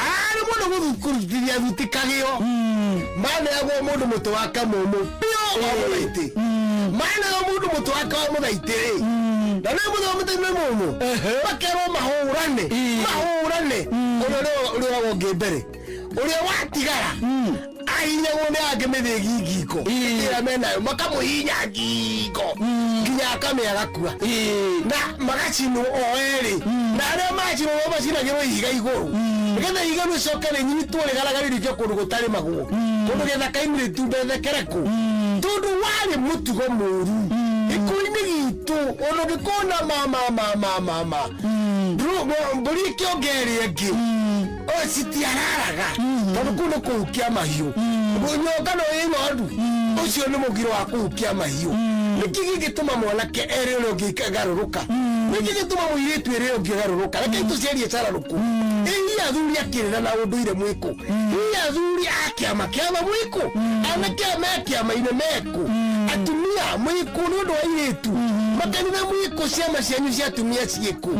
arĩ mũndũ gũthukũrutithia thutikagĩo maneagwo mũndũ mũtĩ wake mũmũ biũ wa mũraitĩ Maneo mũndũ mũtwe wake wa mũthaitĩ-rĩ, na nĩ mũtwe wa mũthaitĩ nĩ mũmũ, makerwo mahũrane mahũrane, ũrĩa ũrĩa ũngĩ mbere ũrĩa watigara ahinyagwo nĩ angĩ mĩthĩgi ngingo ĩrĩa menayo, makamũhinya ngingo nginya akamĩa agakua, na magacinwo o erĩ, na arĩa macinwo no macinagĩrwo ihiga igũrũ nĩgetha ihiga rĩcoke rĩnyitwo rĩgaragarĩrĩke kũndũ gũtarĩmagwo, kũndũ gĩthaka-inĩ rĩtumbethekereku, tondũ warĩ mũtugo mũru gĩkũyũ-inĩ gitũ. Ona ũngĩkona ma mbũri ĩkĩonga ĩrĩa ĩngĩ o citiararaga, tondũ kũu nĩ kũhukia mahiũ. Nyonga no ĩ ng'ondu, ũcio nĩ mũgiro wa kũhukia mahiũ. Nĩkĩ gĩngĩtũma mwanake ere ũrĩa ũngĩ garũrũka? Nĩkĩ gĩtũma mũirĩtu ere ũrĩa ũngĩ garũrũka? Rekei tũciarie cararũkũ. Ĩi athuri akĩrĩra na ũndũire mwĩkũ? Ĩ athuri a kĩama kĩama mwĩkũ? Anake aya me kĩama-inĩ mekũ? Atumia mwĩkũ nĩ ũndũ wa airĩtu? Makanitha mwĩkũ? Ciama cianyu cia atumia ciĩkũ?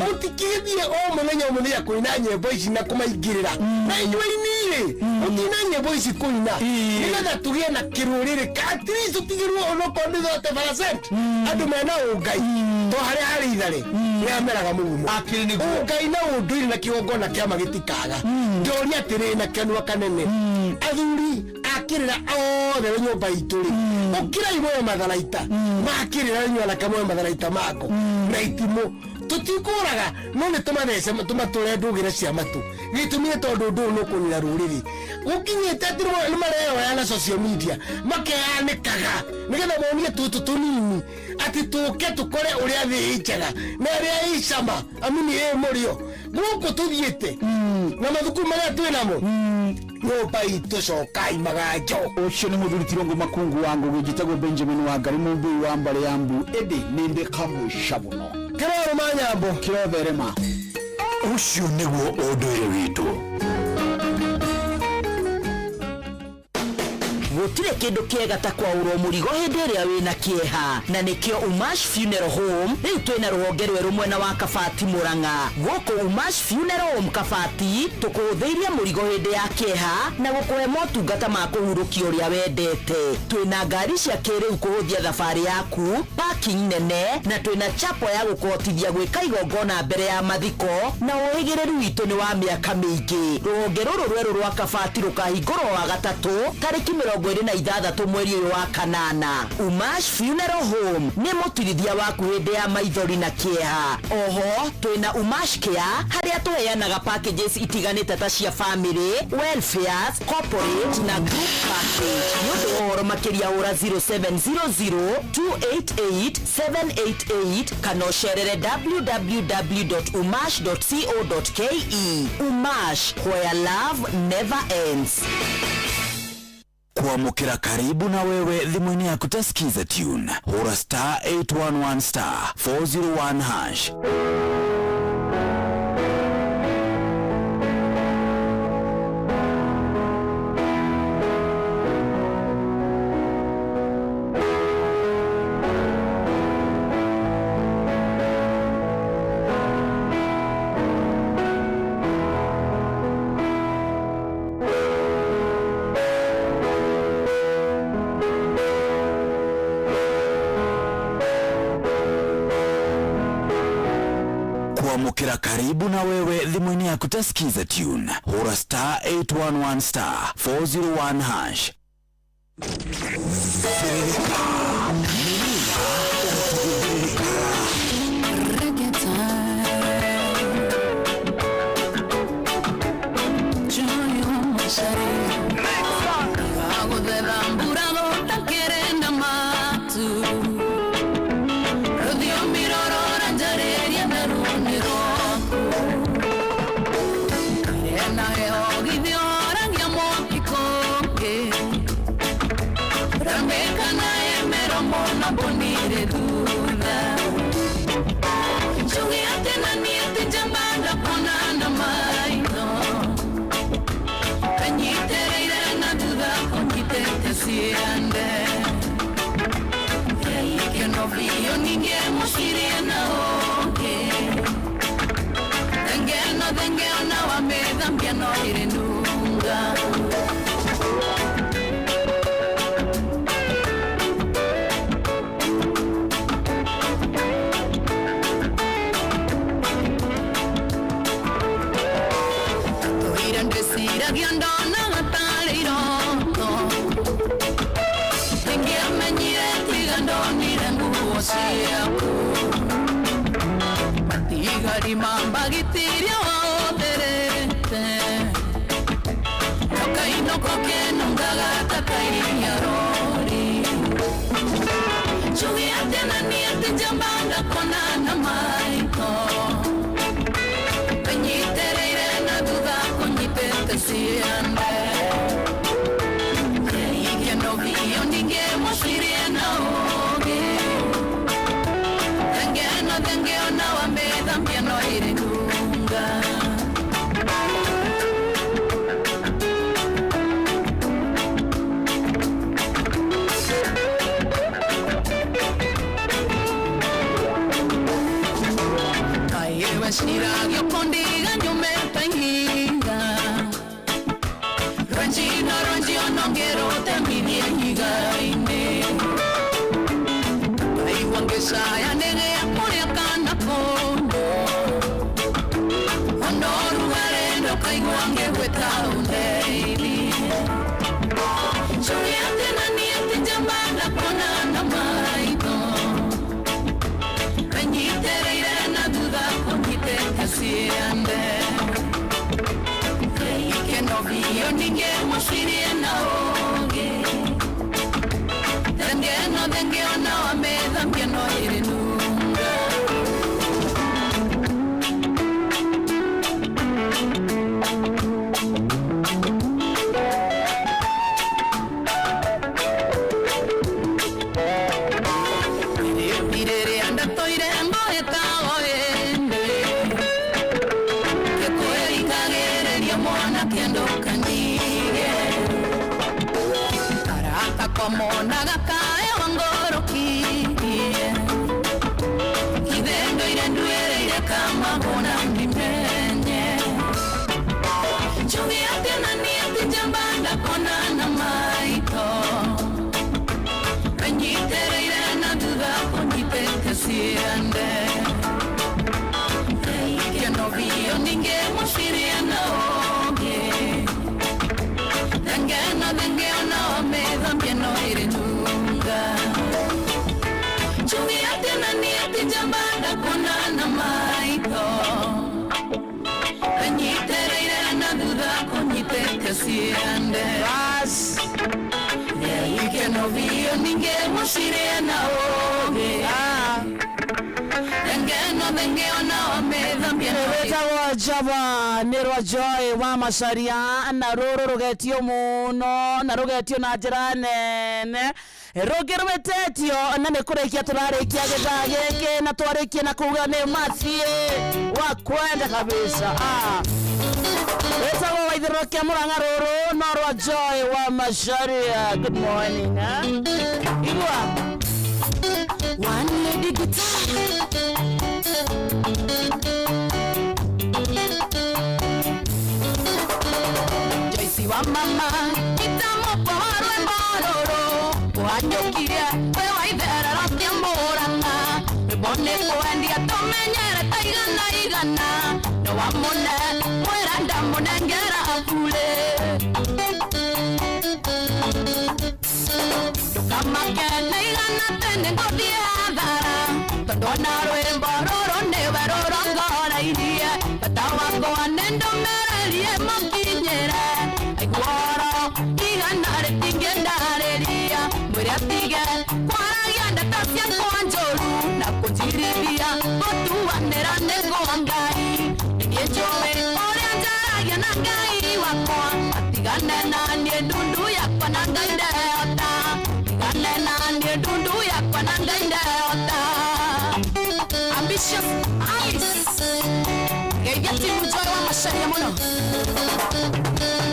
Mũtikĩthiĩ o mũthenya o mũthenya kũina nyĩmbo ici na kũmaingĩrĩra, na inyuĩ inirĩ mũtina nyĩmbo ici kũina nĩgetha tũgĩe na kĩrũrĩrĩ ka at least tũtigĩrwo onokorwo nĩ 30% andũ mena ũngai, to harĩa harĩ itharĩ nĩameraga mũgumo. Ũngai na ũndũire na kĩgongona kĩama gĩtikaga. Ndoria atĩrĩrĩ na kanua kanene, athuri akĩrĩra othe nyũmba itũ rĩ, ũkĩrai muoyo matharaita makĩrĩra, inyuĩ anake muoyo matharaita mako na itimũ, tũtikũraga no nĩ tũmathece tũmatũre ndũgĩre cia matũ. Gĩtũmi nĩ tondũ ũndũ ũyũ nĩ ũkũnina rũrĩrĩ. Gũkinyĩte atĩ nĩ mareyoya na social media, makeyanĩkaga nĩgetha monie tũtũ tũnini atĩ tũke tũkore ũrĩa thĩ ĩ njega na ĩrĩa ĩ cama amini ĩ mũrĩo gũkũ tũthiĩte na mathukuru marĩa twĩ namo. Nyũmba itũ cokai maganjo. Ũcio nĩ mũthuri Tirũngũ Makungu wa Ngũgĩ. Njĩtagwo Benjamin wa Ngari, mũmbũi wa mbarĩ ya mbu, ĩndĩ nĩ ndĩ kamũica mũno. Kĩrorũma nyambo. Kĩrotherema. Ũcio nĩguo ũndũire witũ. Gũtirĩ kĩndũ kĩega ta kwaũrwo mũrigo hĩndĩ ĩrĩa wĩna kĩeha, na nĩkĩo Umash Funeral Home rĩu twĩna rũhonge rwerũ mwena wa Kabati, Mũrang'a. Gũkũ Umash Funeral Home Kabati tũkũhũthĩirie mũrigo hĩndĩ ya kĩeha na gũkũhe motungata ma kũhurũkia ũrĩa wendete. Twĩna ngari cia kĩrĩu kũhũthia thabarĩ yaku, parking nene, na twĩna chapel ya gũkũhotithia gwĩka igongona mbere ya mathiko, na ũhĩgĩrĩru witũ nĩ wa mĩaka mĩingĩ. Rũhonge rũrũ rwerũ rwa Kabati rũkahingũrwo wa gatatũ tarĩki 26 mweri ũyũ wa kanana. Umash Funeral Home nĩ mũtirithia waku hĩndĩ ya maithori na kĩeha. Oho twĩna Umash Care, harĩa tũheanaga packages itiganĩte ta cia family welfares, corporate na group package. Nĩ ũndũ wa ũhoro makĩria hũra 0700 288 788 kana ũcerere www.umash.co.ke. Umash, where love never ends. Kuamukira karibu na wewe thimũ-inĩ yaku ta Skiza tune, hũra star 811 star 401 hash. Kuamukira karibu na wewe thimũ-inĩ yaku ta Skiza tune, hũra star 811 star 401 hash. Thĩrĩrĩka mĩrĩra ũtũgĩthĩrĩka. Ndeciragia ndonaga tarĩ iroto. Ndingĩamenyire tiga ndonire nguo ciaku. Matigari ma mbagitiria wahũthĩrĩte. Kainoko kenungaga ta kairia rori. Njuge atĩa na niĩ atĩ njamba ndakona na maitho. Wĩnyitĩrĩire na thutha kũnyitĩte ciande. Ikeno biũ ndingĩmũcirie na ũũgĩ. Thengeno thengio na wamĩthambia no ĩrĩ nunga. Weciragio kũndiga nyumĩte ihinga. Rwenjino rwenjio no ngĩrũtemithie ihiga-inĩ. Ngaigua ngĩcaya nĩgĩa kũrĩa kana kũndũ. Ona ũrugarĩ ndũkaigua ngĩgwĩta ũndeithie. Njuge atĩ na niĩ atĩ njamba ndakuona na maitho. Wĩnyitĩrĩire na thutha kũnyitĩte ciande. Ikeno biũ ndingĩmũcirie na ũũgĩ. Thengeno thengio na wamĩthambia no ĩrĩ nunga. Rĩrĩa ndatũire ngoĩtago ĩndĩ. Gĩkwĩrikagĩrĩria mwanake ndũkandige. Arata komonaga kaĩ wangũrũkirie. Ithe ndũire nduĩrĩire kamagũna ndimenye. Njuge atĩa na niĩ atĩ njamba ndakona na maitho. Wĩnyitĩrĩire na thutha kũnyitĩte ciande. Ikeno biũ ndingĩmũciria na ũũgĩ. Thengeno thengio na wamĩthambia no ĩrĩ nunga. Njuge atĩa na niĩ atĩ njamba ndakuona na maitho. Wĩnyitĩrĩire na thutha kũnyitĩte ciande. Ikeno biũ ndingĩmũciria na ũũgĩ. Thengeno thengio na wamĩthambia no ĩrĩ Wĩtagwo Njamba nĩ rwa Joy wa Macharia na rũrũ rũgetio mũno na rũgetio na njĩra nene rũngĩ rwĩtĩtio na nĩ kũrĩkia tũrarĩkia gĩthaa gĩkĩ na twarĩkia na kuga nĩ mathiĩ wa kwenda kabisa. Wĩtagwo Waithĩro kĩa Mũrang'a rũrũ no rwa Joy wa Macharia. Good morning. Igua. One lady guitar. Joyce wa mama itamupo wa rwĩmbo rũrũ kũhanyũkie kwĩ wa itherero kĩa Mũrang'a. Rwĩmbo nĩ kwendia tũmenyere ta igana igana nĩ wa mũne mwĩra ndamũnengera burĩ. Ndũkamake nĩ igana tene ngũthiĩ hathara tondũ ona rwĩmbo rũrũ nĩwe rũrongoreirie. Bata wakwa nĩ ndũmĩrĩrie mũkinyĩre aiguoro igana rĩtingĩndarĩria. Mwĩre atige kwaragia ndeto ciakwa njũru na kũnjirithia gũtuanĩra nĩ kwa Ngai. Niĩ njũĩ ũrĩa njaragia na Ngai wakwa atigane na niĩ ndundu yakwa na Ngai ndehota. Tigane na niĩ ndundu yakwa na Ngai ndehota. Ambitious Alice geithia timu Joy wa Macharia mũno.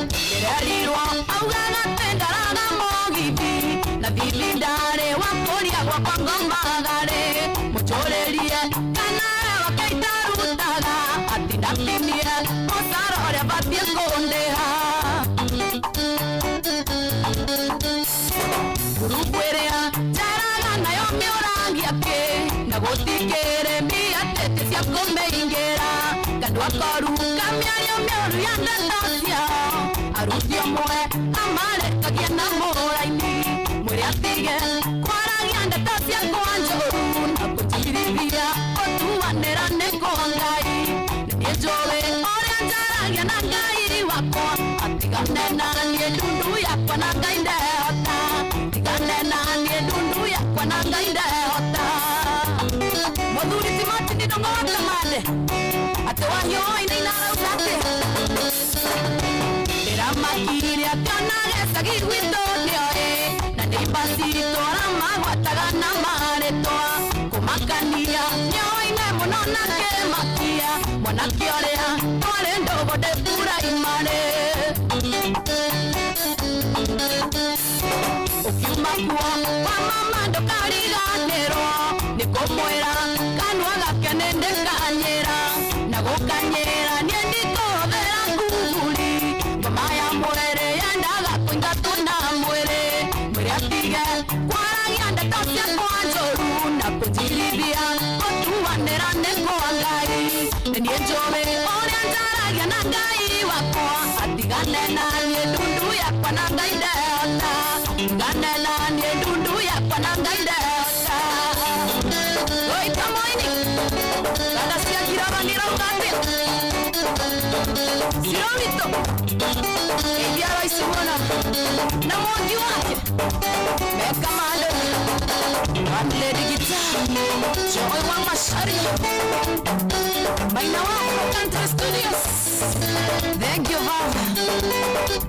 Ndĩrerirwo augaga atĩ ndaraga mũgithi na thithi ndarĩ wa kũria gwakwa ngomaga-rĩ. Mũnjũrĩrie kana wake itarutaga atinatinie mũcara ũrĩa batiĩ kũndĩha. Ngurubu ĩrĩa njaraga nayo mĩũragia kĩ na gũtikĩrĩ mbia tĩtĩ cia kũmĩingĩra. Kandũ akoru kamĩũragia mĩario mĩũru ya ndeto ciao aruti amwe amarekagia na mũraini mwĩre atige kwaragia ndeto ciakwa njũru na kũnjirithia gũtuanĩra nĩ kwa Ngai nĩ njũĩ ũrĩa njaragia na Ngai wakwa atigane na niĩ ndundu yakwa na Ngai ndehota tigane na niĩ ndundu yakwa na Ngai ndehota mũthuri ti Martin Ndongo wa Kamande atĩ wahiũ ina arauga atĩ ndĩramakire akĩona gĩcagi gwitũ nĩoĩ na nĩ mbacitũ aramagwataga na marĩtwa kũmakania nĩoine mũno na kĩmakia mwanake ũrĩa twarĩ ndũgũ ndĩ puraimarĩ ũkiuma kuo kwa mama ndũkariganĩrwo nĩ kũmwĩra kanua gake nĩ ndĩkanyĩra na gũkanyĩra niĩ ndikũhũthĩra nguburi ngoma ya mwĩrĩ yendaga kũingatwo na mwĩrĩ mwĩrĩ atige kwaragia ndeto ciakwa njũru na kũnjirithia gũtuanĩra nĩ kwa Ngai nĩ niĩ njũĩ ũrĩa njaragia na Ngai wakwa atigane na niĩ ndundu yakwa na Ngai ndehota tigane na niĩ ndundu yakwa na Ngai ndehota Oita moini kanda cia kiroro nĩrauga atĩa Siromito Geithia Royce Mona na mwangi wake Meka Mande One Lady Guitar Joy wa Macharia Maina wako Country Studios. Thank you Baba.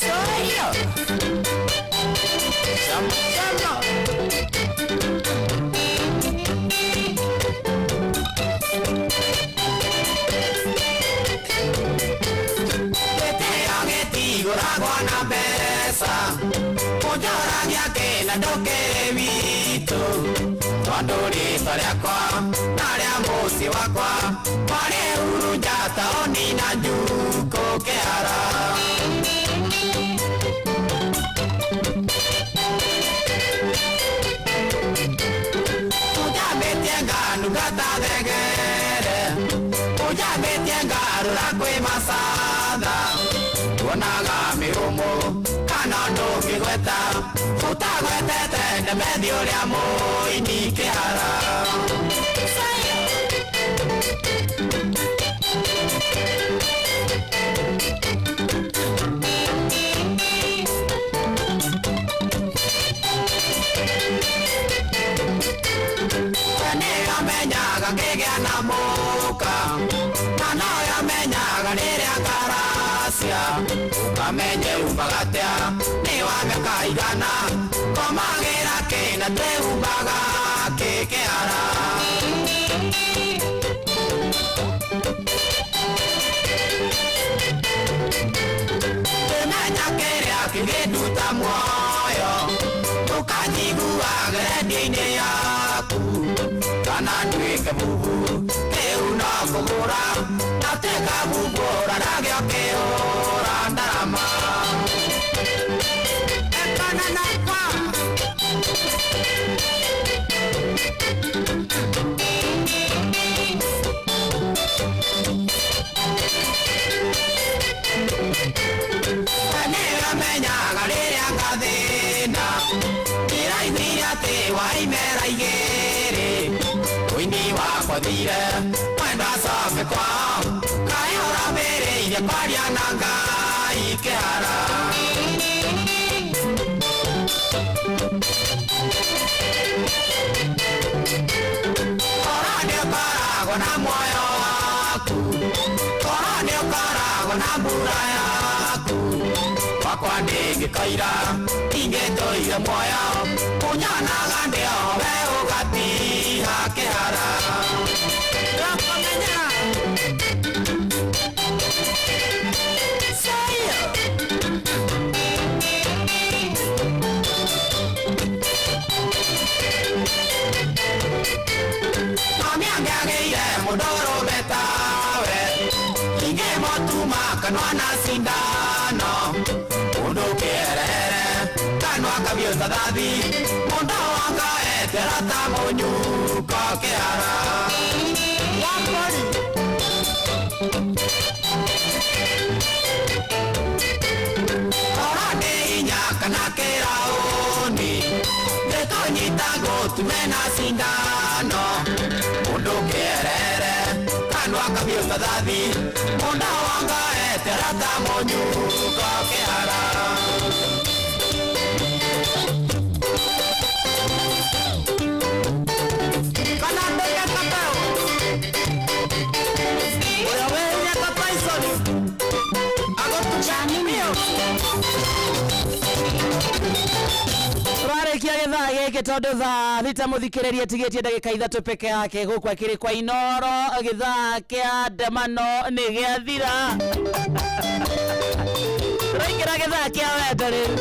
Soyo. Chama chama. Gĩtĩo gĩtigũragwo na mbeca kũnjoragia kĩna ndũkĩrĩ witũ tondũ rĩtwa rĩakwa na rĩa mũciĩ wakwa kwarĩ Hurunja taũni na Njukũ Kĩhara. Ũnjambĩtie nganunga ta thengere ũnjambĩtie ngarũra kwĩ macatha tuonaga mĩhũmũ kana ndũngĩgweta ũtagwetete Ndemethi ũrĩa mũini kĩhara. We nĩyo menyaga ngĩgĩa na mũka na noyo menyaga rĩrĩa ngaracia ũkamenye umbaga atĩa nĩ wa mĩaka igana komagĩra kĩna twĩhumbaga kĩ kĩhara. Kĩmenya kĩrĩa kĩngĩnduta muoyo ũkanjiguaga redio-inĩ yaku kana nduĩke bubu kĩu no kũgũra natuĩka bubu ũrarage ũkĩũra ndarama. Ekana nakwa We nĩwe menyaga rĩrĩa ngathĩna ndĩraiguire atĩ waimera igĩrĩ ũini wakwa thire mwendwa acoke kwao kaĩ ũrambĩrĩirie kwaria na Ngai kĩhara. Korwo nĩũkoragwo na muoyo waku korwo nĩũkoragwo na mbura yaku wakwa ndĩngĩkoira ingĩtũire muoyo ũnyonaga ndĩ o we ũgatiha kĩhara. Ndũkũmenya. Sayo. Mami Mũndũrũme tawe ingĩmũtuma kanua na cindano Mũndũ kĩerere kanua kabiũ ta thathi Mũndũ wanga etera ta mũnyuko kĩara Wambori Ora nĩ hinya kana kĩraũni Ndĩkũnyita ngũtume na cindano Mũndũ kĩerere kanua kabiũ ta thathi Mũndũ wanga etera ta mũnyuko kĩara Kana ndeke kapeo Ũrĩa wĩhinya ta Tyson Agũtukanio Twarĩkia gĩthaa gĩkĩ tondũ thaa thita mũthikĩrĩria tigĩtie ndagĩka ithatũ peke yake gũkũ akĩrĩ kwa Inoro gĩthaa kĩa ndemano nĩ gĩathira tũraingĩra gĩthaa kĩa wendo rĩu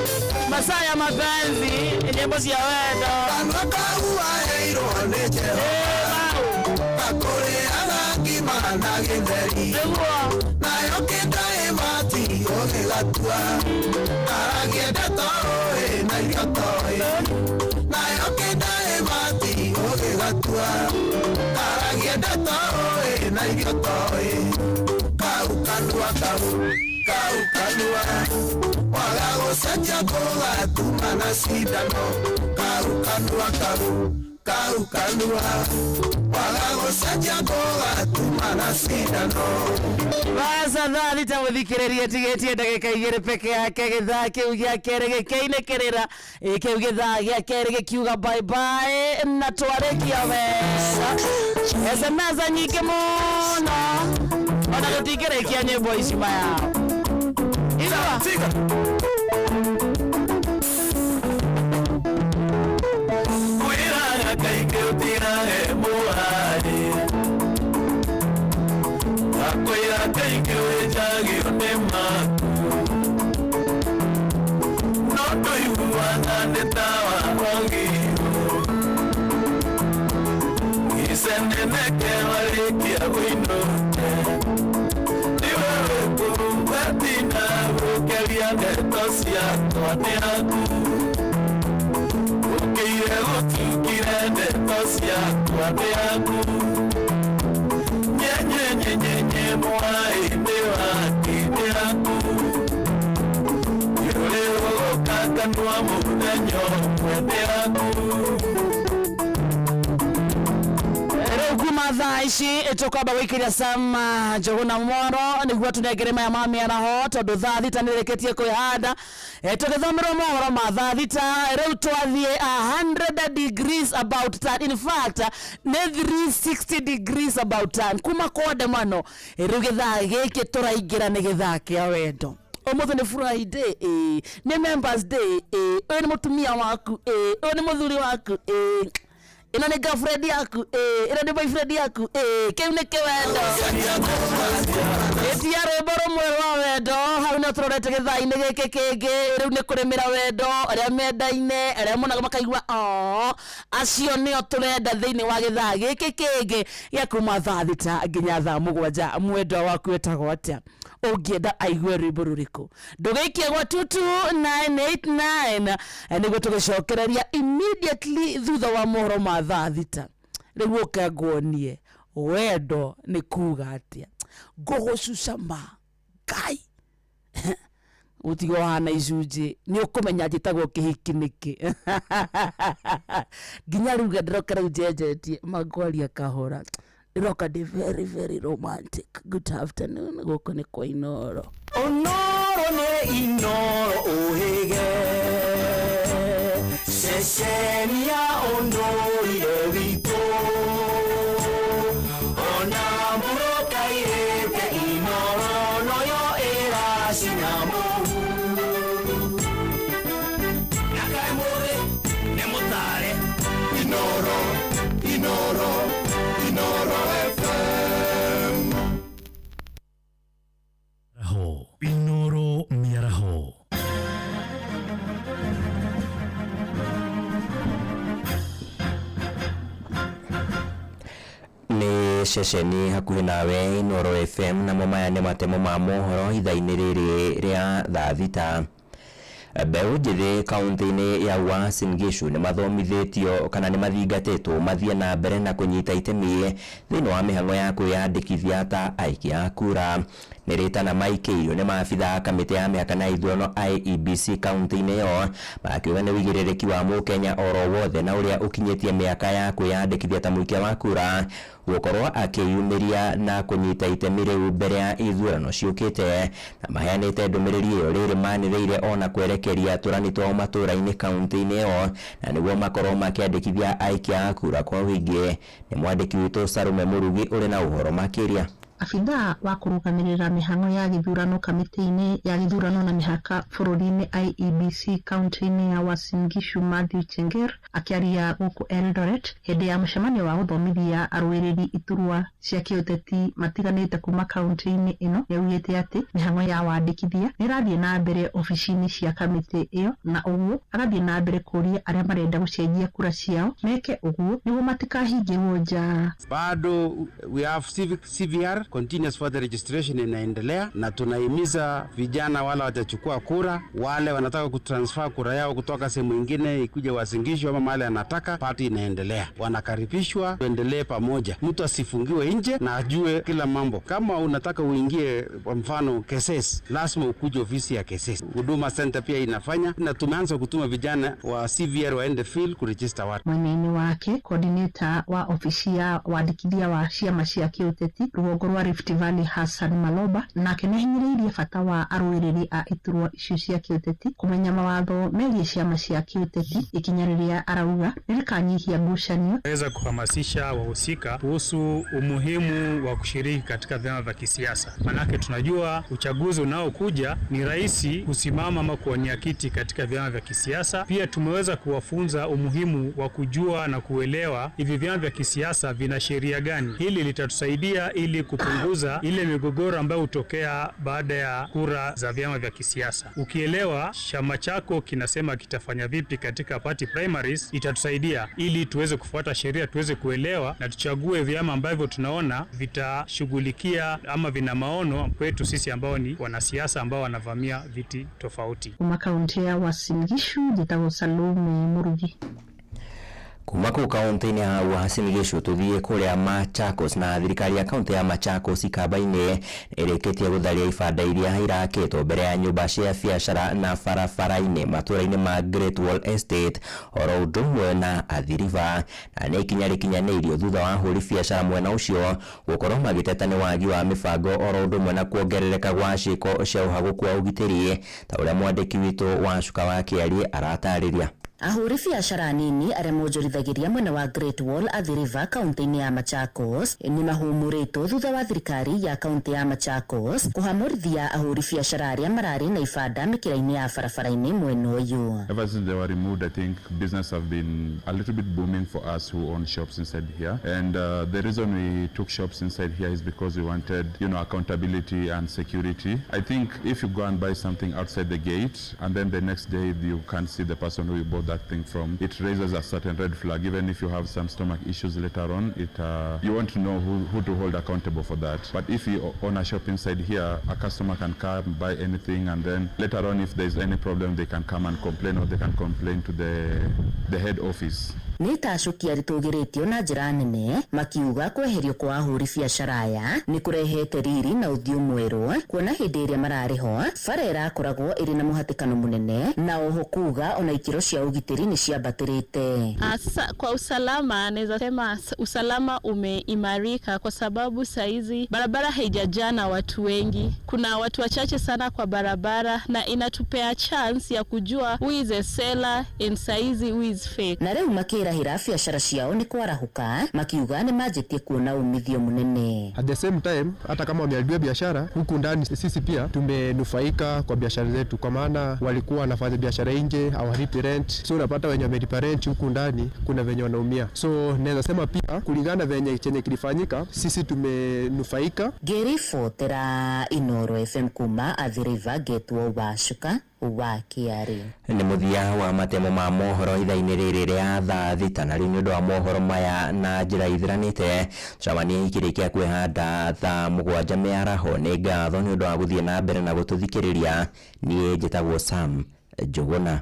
masaa ya mapenzi nyĩmbo cia wendo Kanua kau waheirwo nĩ Jehova Gakũrĩaga ngima na gĩtheri Nayo kĩnda ĩbati ũgĩgatua Karagie ndeto ũĩ na irio toĩ Nayo kĩnda ĩbati ũgĩgatua Karagie ndeto ũĩ na irio toĩ Kau kanua kau, kau kanua Waga gũcenjia gũgatuma na cindano Kau kanua kau, kau kanua Waga gũcenjia gũgatuma na cindano Basa thaa thita mũthikĩrĩria tigĩtie ndagĩka igĩrĩ peke yake gĩthaa kĩu gĩa kerĩ gĩkĩinĩkĩrĩra kĩu gĩthaa gĩa kerĩ gĩkiuga bye bye na twarĩkia wega SMS nyingĩ mũno ona tũtingĩrĩkia nyĩmbo ici maya Irawa Kwĩraga kaingĩ ũtigage mũharĩ Ngakwĩra kaingĩ wĩnjagio nĩ maku No ndũiguaga nĩ ta warogirwo Iceneneke warĩkia ũinũke Nĩwe wĩkũmbatina gũkĩria ndeto ciakwa nĩ aku Ũkĩire gũtukire ndeto ciakwa nĩ aku Nyenyenyenyenye mwaĩ-inĩ wake nĩ aku Yũrĩ ũgũkanganwa mũthenya ũmwe nĩ aku Rĩu kuma thaa ici tũkwamba gũikĩria Sam Njũgũna Mworo nĩguo tũnengere maya ma mĩaraho tondũ thaa thita nĩrĩkĩtie kwĩhanda tũgĩthomerwo mohoro ma thaa thita rĩu twathiĩ 100 degrees about turn in fact nĩ 360 degrees about turn kuma kwa ndemano rĩu gĩthaa gĩkĩ tũraingĩra nĩ gĩthaa kĩa wendo ũmũthĩ nĩ Friday nĩ members day ũyũ nĩ mũtumia waku ũyũ nĩ mũthuri waku ĩno nĩ girlfriend yaku ĩno nĩ boyfriend yaku kĩu nĩ kĩwendo ĩtia rwĩmbo rũmwe rwa wendo hau no tũrorete gĩthaa-inĩ gĩkĩ kĩngĩ rĩu nĩ kũrĩmĩra wendo arĩa mendaine arĩa monaga makaigua oo acio nĩo tũrenda thĩinĩ wa gĩthaa gĩkĩ kĩngĩ gĩa kuma thaa thita nginya thaa mũgwanja mwendwa waku etagwo atĩa ũngĩenda aigue rwĩmbo rũrĩkũ ndũgĩikie gwa 22989 nĩguo tũgĩcokereria immediately thutha wa mohoro ma thaa thita rĩu ũke nguonie wendo nĩ kuga atĩa ngũgũcuca ma ngai gũtiga ũhana icunjĩ nĩ ũkũmenya njĩtagwo kĩhiki nĩkĩ nginya rĩu ndĩroka rĩu njenjetie mangwaria kahora ndĩroka ndĩ very very romantic good afternoon gũkũ nĩ kwa Inoro Onoro nĩ Inoro ũhĩge ceceni ya ũndũire witũ ona mũrũkairĩte Inoro noyo ĩracina mũhu Nakae mũthĩ nĩ mũtare Inoro Inoro Inoro FM Raho Inoro Mĩaraho Kũrĩ ceceni hakuhĩ nawe Inooro FM, namo maya nĩ matemo ma mohoro ithaa-inĩ rĩrĩ rĩa thaa 6. Mbeũ njĩthĩ kaunti-inĩ ya Uasin Gishu nĩ mathomithĩtio kana nĩ mathingatĩtwo mathiĩ na mbere na kũnyita itemi thĩinĩ wa mĩhang'o ya kwĩyandĩkithia ta aikia a kura. Nĩ rĩtana maikĩirio nĩ maabitha a kamĩtĩ ya mĩhaka na ithurano IEBC kaunti-inĩ ĩyo, makiuga nĩ ũigĩrĩrĩki wa mũkenya oro wothe na ũrĩa ũkinyĩtie mĩaka ya kwĩyandĩkithia ta mũikia wa kura gũkorwo akĩyumĩria na kũnyita itemi rĩu mbere ya ithurano ciũkĩte, na maheanĩte ndũmĩrĩri ĩyo rĩrĩ manĩrĩire ona kwerekeria tũrani twao matũũra-inĩ kaunti-inĩ ĩyo, na nĩguo makorwo makĩandĩkithia aikia a kura kwa ũingĩ. Nĩ mwandĩki witũ Sarume Mũrugi ũrĩ na ũhoro makĩria. Abithaa wa kũrũgamĩrĩra mĩhang'o ya gĩthurano kamĩtĩ-inĩ ya gĩthurano na mĩhaka bũrũri-inĩ IEBC kaunti-inĩ ya Uasin Gishu Mathew Chenger akĩaria gũkũ Eldoret hĩndĩ ya mũcemanio wa gũthomithia arũĩrĩri iturwa cia kĩũteti matiganĩte kuma kaunti-inĩ ĩno, nĩaugĩte atĩ mĩhang'o ya wandĩkithia nĩ ĩrathiĩ na mbere obici-inĩ cia kamĩtĩ ĩyo, na ũguo agathiĩ na mbere kũũria arĩa marenda gũcenjia kura ciao meke ũguo nĩguo matikahingĩrwo nja. Bado we have civic CVR, continuous voter registration inaendelea, na tunahimiza vijana wale watachukua kura, wale wanataka kutransfer kura yao kutoka sehemu ingine ikuje Uasin Gishu ama mahali anataka, party inaendelea, wanakaribishwa, tuendelee pamoja, mtu asifungiwe nje na ajue kila mambo. Kama unataka uingie kwa mfano Keses, lazima ukuje ofisi ya Keses. Huduma Center pia inafanya, na tumeanza kutuma vijana wa CVR waende field kuregister watu. Mwena-inĩ wake coordinator wa obici ya wandĩkithia wa ciama cia kĩũteti rũgongo rwa Rift Valley Hassan Maloba nake nĩahinyĩrĩirie bata wa arũĩrĩri a iturwa icio cia kĩũteti kũmenya mawatho megiĩ ciama cia kĩũteti, ikinya rĩrĩa arauga nĩrĩkanyihia ngucanio. Weza kuhamasisha wahusika kuhusu umuhimu wa kushiriki katika vyama vya kisiasa, manake tunajua uchaguzi unaokuja ni rahisi kusimama ama kuwania kiti katika vyama vya kisiasa. Pia tumeweza kuwafunza umuhimu wa kujua na kuelewa hivi vyama vya kisiasa vina sheria gani. Hili litatusaidia ili kupunguza ile migogoro ambayo hutokea baada ya kura za vyama vya kisiasa. Ukielewa chama chako kinasema kitafanya vipi katika party primaries, itatusaidia ili tuweze kufuata sheria, tuweze kuelewa na tuchague vyama ambavyo tunaona vitashughulikia ama vina maono kwetu sisi ambao ni wanasiasa ambao wanavamia viti tofauti. Kuma kaunti ya Uasin Gishu njĩtagwo Salome Mũrugi. Kuma kuu kaunti-inĩ ya Uasin Gishu tũthiĩ kũrĩa Machakos, na thirikari ya kaunti ya Machakos Ikamba-inĩ ĩrĩkĩtie gũtharia ibanda iria irakĩtwo mbere ya nyũmba cia biacara na barabara-inĩ matũũra-inĩ ma Great Wall Estate oro ũndũ ũmwe na Athi River, na nĩ ikinya rĩkinyanĩirio thutha wa ahũri biacara mwena ũcio gũkorwo magĩteta nĩ wagi wa mĩbango oro ũndũ ũmwe na kuongerereka gwa ciĩko cia ũhagũku wa ũgitĩri, ta ũrĩa mwandĩki witũ wa Cuka wa Kĩarie aratarĩria. Ahũri biacara nini arĩa monjorithagĩria mwena wa Great Wall Athi River kaunti-inĩ ya Machakos nĩ mahũmũrĩtwo thutha wa thirikari ya kaunti ya Machakos kũhamũrithia ahũri biacara arĩa mararĩ na ibanda mĩkĩra-inĩ ya barabara-inĩ mwena ũyũ. Ever since they were removed, I think business have been a little bit booming for us who own shops inside here. And the reason we took shops inside here is because we wanted, accountability and security. I think if you go and buy something outside the gate and then the next day you can't see the person who you bought that thing from, it raises a certain red flag. Even if you have some stomach issues later on, it you want to know who to hold accountable for that. But if you own a shop inside here, a customer can come buy anything, and then later on if there's any problem they can come and complain, or they can complain to the head office. Nĩ itacũkia rĩtũgĩrĩtio na njĩra nene makiuga kweherio kwa ahũri biacara aya nĩ kũrehete riri na ũthiũ mwerũ, kuona hĩndĩ ĩrĩa mararĩ ho bara ĩrakoragwo ĩrĩ na mũhatĩkano mũnene, na oho kuga ona ikĩro cia ũgitĩri nĩ ciambatĩrĩte. Sasa kwa usalama naweza sema usalama umeimarika kwa sababu saizi barabara haijajaa na watu wengi. Kuna watu wachache sana kwa barabara na inatupea chance ya kujua who is a seller and saizi who is fake. Na rĩu makĩrahĩra biacara ciao nĩ kwarahuka, makiuga nĩ manjĩtie kuona umithio mũnene. At the same time, hata kama wameharibia biashara huku ndani, sisi pia tumenufaika kwa biashara zetu, kwa maana walikuwa wanafanya biashara nje, hawalipi rent, so unapata wenye wamelipa rent huku ndani kuna venye wanaumia. So naweza sema pia kulingana venye chenye kilifanyika, sisi tumenufaika. Ngĩribotera Inooro FM kuma Athi River, Getwo Wacuka. wa KRA. Nĩ mũthia wa matemo ma mohoro ithaa-inĩ rĩrĩ rĩa thaa 6, na rĩu nĩ ũndũ wa mohoro maya na njĩra ithiranĩte, tũcemanie ikĩrĩkia kwĩhanda thaa 7 mĩaraho. Nĩ ngatho nĩ ũndũ wa gũthiĩ na mbere na gũtũthikĩrĩria. Niĩ njĩtagwo Sam Njũgũna.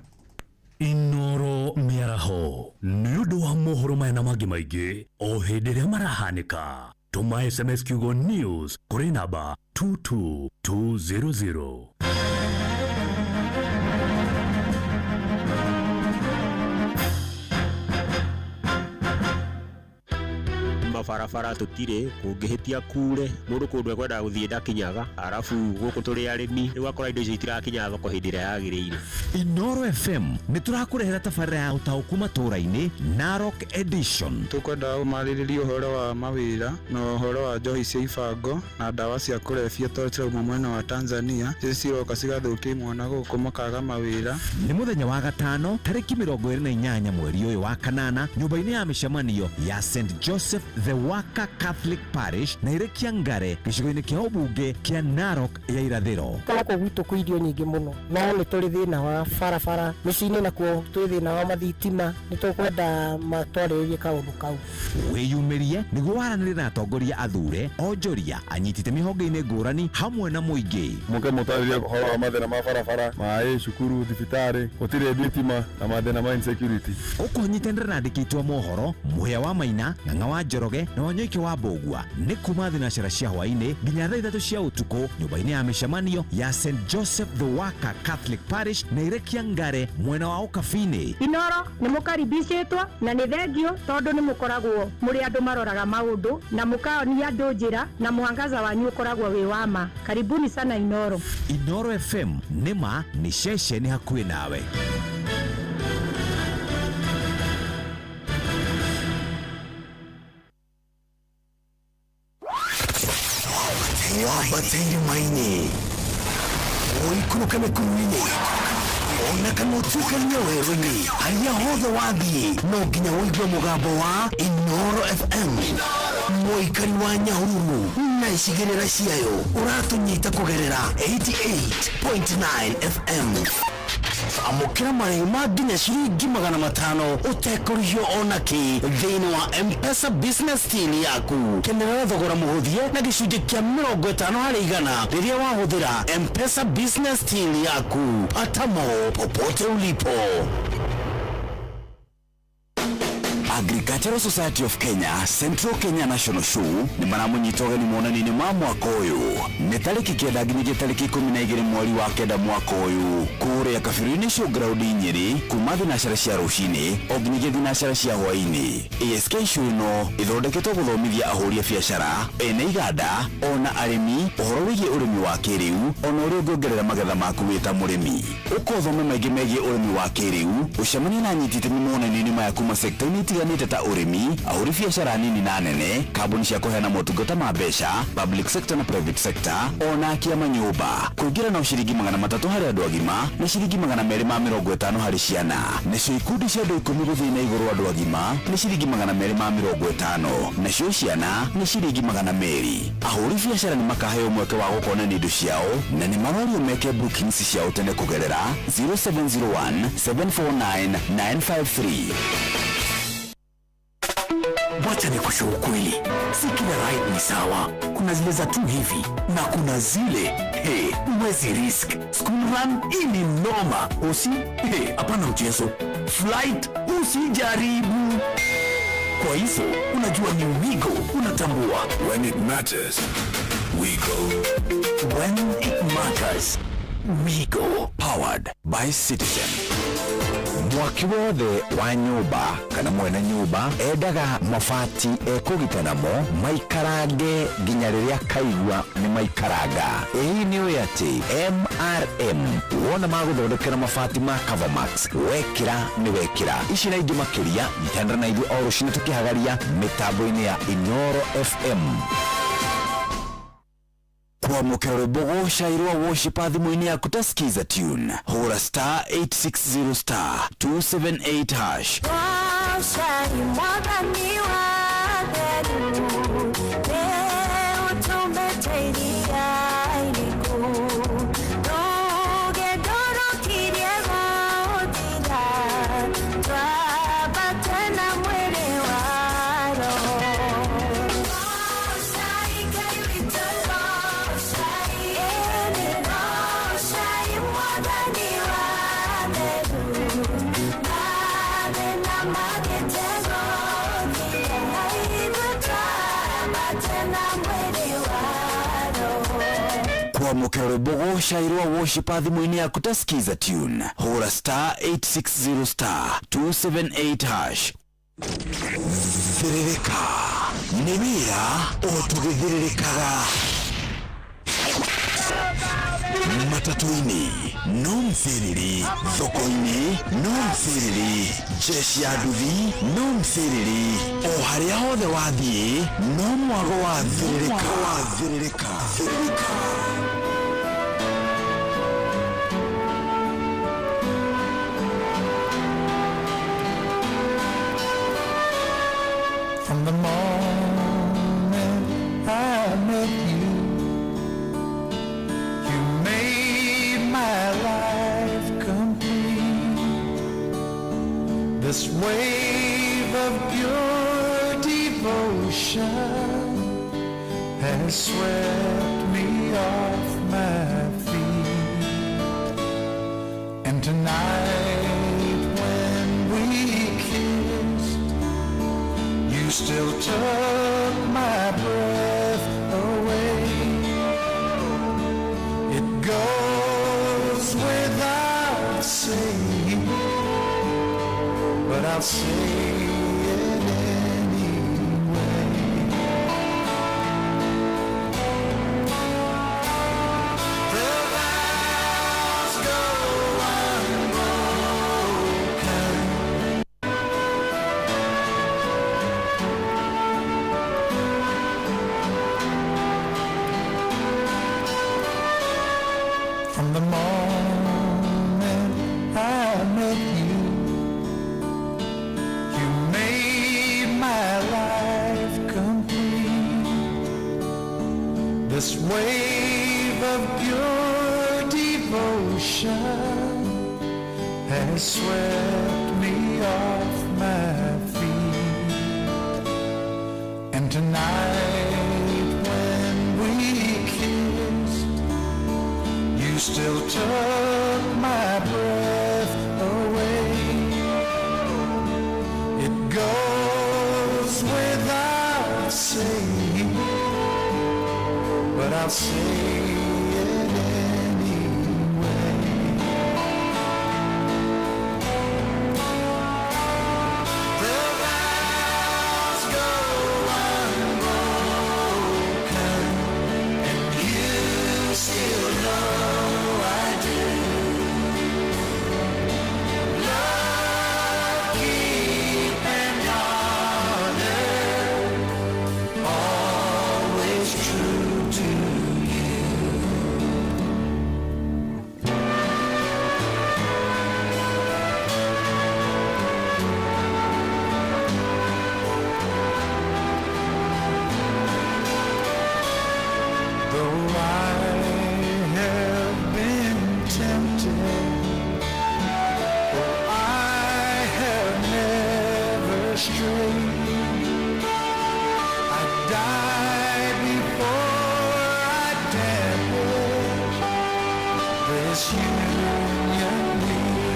Inoro mĩaraho nĩ ũndũ wa mohoro maya na mangĩ maingĩ o hĩndĩ ĩrĩa marahanĩka, tũma SMS kiugo news kũrĩ namba 22200. Mabarabara tũtirĩ, kũngĩhĩtia kure mũndũ kũndũ ekwendaga gũthiĩ ndakinyaga, arabu gũkũ tũrĩ arĩmi rĩu akora indo icio itirakinya thoko hĩndĩ ĩrĩa yagĩrĩire. Inoro FM nĩ tũrakũrehera tabarĩra ya ũtaũku matũũra-inĩ, Narok Edition. Tũkwenda marĩrĩrie ũhoro wa mawĩra na ũhoro wa njohi cia ibango na ndawa cia kũrebia tondũ cirauma mwena wa Tanzania, icio ciroka cigathũkia imwana gũkũ makaga mawĩra. Nĩ mũthenya wa gatano tarĩki 28 mweri ũyũ wa kanana, nyũmba-inĩ ya mĩcemanio ya St Joseph the Worker Catholic Parish na Irekia Ngare, gĩcigo-inĩ kĩa ũmbunge kĩa Narok ya irathĩro. Gũkũ gwitũ kwĩ irio nyingĩ mũno, no nĩ tũrĩ thĩna wa barabara mĩciĩ-inĩ, nakuo twĩ thĩna wa mathitima. Nĩ tũkwenda matwarĩrĩrie kaũndũ kau. Wĩyumĩrie nĩguo waranĩrie na atongoria athure, onjoria, anyitite mĩhonge-inĩ ngũrani hamwe na mũingĩ. Mũke mũtarĩrie ũhoro wa mathĩna ma barabara, maĩ, cukuru, thibitarĩ, gũtirĩ thitima na mathĩna ma insecurity. Ũkũnyitanĩra na andĩki aitũ a mohoro Mũhĩa wa Maina, Ng'ang'a wa Njoroge na Wanyoike wa Mbũgua, nĩ kuma thinacara cia hwaĩ-inĩ nginya thaa 3 cia ũtukũ, nyũmba-inĩ ya mĩcemanio ya St Joseph the Worker Catholic Parish na Irekia Ngare, mwena wa Ũkabi-inĩ. Inoro nĩ mũkaribicĩtwo na nĩ thengio tondũ nĩ mũkoragwo mũrĩ andũ maroraga maũndũ na mũkaonia andũ njĩra, na mwangaza wanyu ũkoragwo wĩ wa ma. Karibuni sana Inoro. Inoro FM nĩ ma nĩ ceceni hakuhĩ nawe. Wambate irĩma-inĩ, ũikũrũke mĩkuru-inĩ, ona kana ũtuĩkanie werũ-inĩ, harĩa hothe wathiĩ no nginya ũigue mũgambo wa Inoro FM. Mũikari wa Nyahururu na icigĩrĩra ciayo, ũratũnyita kũgerera 88.9 FM. Amũkĩra marĩhi ma nginya ciringi 500 ũtekũrĩhio ona kĩ thĩinĩ wa M-Pesa Business Till yaku. Kenerera thogora mũhũthie na gĩcunjĩ kĩa 50% rĩrĩa wahũthĩra M-Pesa Business Till yaku. Pata mo popote ulipo. Agricultural Society of Kenya Central Kenya National Show nĩ maramũnyita ũgeni monanio-inĩ ma mwaka ũyũ. Nĩ tarĩki 9 nginyagia tarĩki 12 mweri wa 9 mwaka ũyũ, kũrĩa Kabiru-inĩ Showground Nyĩrĩ, kuma thinacara cia rũcinĩ o nginyagia thinacara cia hwaĩ-inĩ. ASK show ĩno ĩthondeketwo gũthomithia ahũri a biacara, ene iganda ona arĩmi ũhoro wĩgiĩ ũrĩmi wa kĩrĩu, ona ũrĩa ũngĩongerera magetha maku wĩ ta mũrĩmi. Ũka ũthome maingĩ megiĩ ũrĩmi wa kĩrĩu, ũcemanie na anyiti itemi monanio-inĩ maya kuma sekta-inĩ itiganĩte ta ũrĩmi, ahũri biacara nini na nene, kambuni cia kũheana motungata ma mbeca, public sector na private sector, ona akia manyũmba. Kũingĩra no ciringi 300 harĩ andũ agima na ciringi 250 harĩ ciana. Nacio ikundi cia andũ 10 gũthiĩ na igũrũ andũ agima nĩ ciringi 250, nacio ciana nĩ ciringi 200. Ahũri biacara nĩ makaheo mweke wa gũkonania indo ciao na nĩ marorio meke bookings ciao tene kũgerera 0701 749 953. Wacha nikushe ukweli, si kila ride ni sawa. Kuna zile za tu hivi na kuna zile hey, huwezi risk. School run hii ni noma. Usi hey, hapana mchezo. Flight usijaribu. Kwa hizo unajua ni Wigo, unatambua. When it matters, we go. When it matters, we go. Powered by Citizen. Mwaki wothe wa nyũmba kana mwene nyũmba endaga mabati ekũgita namo maikarange nginya rĩrĩa kaigua nĩ maikaranga. Ĩĩ nĩ ũĩ atĩ MRM wona magũthondekera mabati ma Covermax wekĩra nĩ wekĩra. Ici na ingĩ makĩria nyitanĩra na ithuĩ o rũcinĩ tũkĩhagaria mĩtambo-inĩ ya Inoro FM. Kwamũkĩra rwĩmbo gũcairwo worship thimũ-inĩ yaku ta Skiza tune, hũra star 860 star 278 hash. Washai mwathani wa theru, rĩu tũmĩte iria iriku, rũgendo rũkinyĩte. Kwamũkĩra rwĩmbo gũcai rwa worship thimũ-inĩ yaku ta Skiza tune, hũra star 860 star 278 hash. Thĩrĩrĩka nĩ wĩra o tũgĩthĩrĩrĩkaga. Matatũ-inĩ no mcĩrĩrĩ, thoko-inĩ no mcĩrĩrĩ, jeshi ya nduthi no mcĩrĩrĩ, o harĩa hothe wathiĩ no mwago wa thĩrĩrĩka wa thĩrĩrĩka thĩrĩrĩka. From the moment I met you, you made my life complete. This wave of pure devotion has swept me off my feet. And tonight when we kissed, you still took my breath away. It goes without saying, but I'll say it anyway. The vows go unbroken. From the moment I met you, you made my life complete. This wave of pure devotion has swept me off my feet. And tonight when we kissed, you still took my breath away. It goes without saying, but I'll say it anyway. The vows go unbroken, and you still know I do. Love, keep, and honor, always true to you. Though I have been tempted, oh, I have never strayed. I die before I damage this union we have made.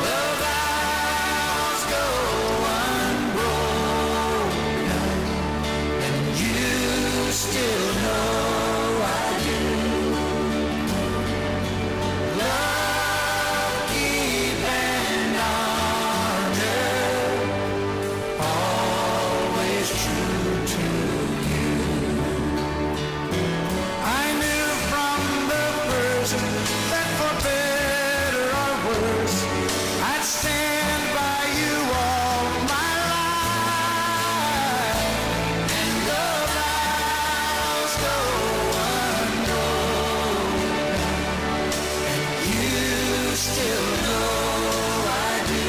The vows go unbroken, and you still know I do. Love, keep, and honor, always true to you. I knew from the first that for better or worse, I'd stand by you all my life. And the vows go unbroken, and you still know I do.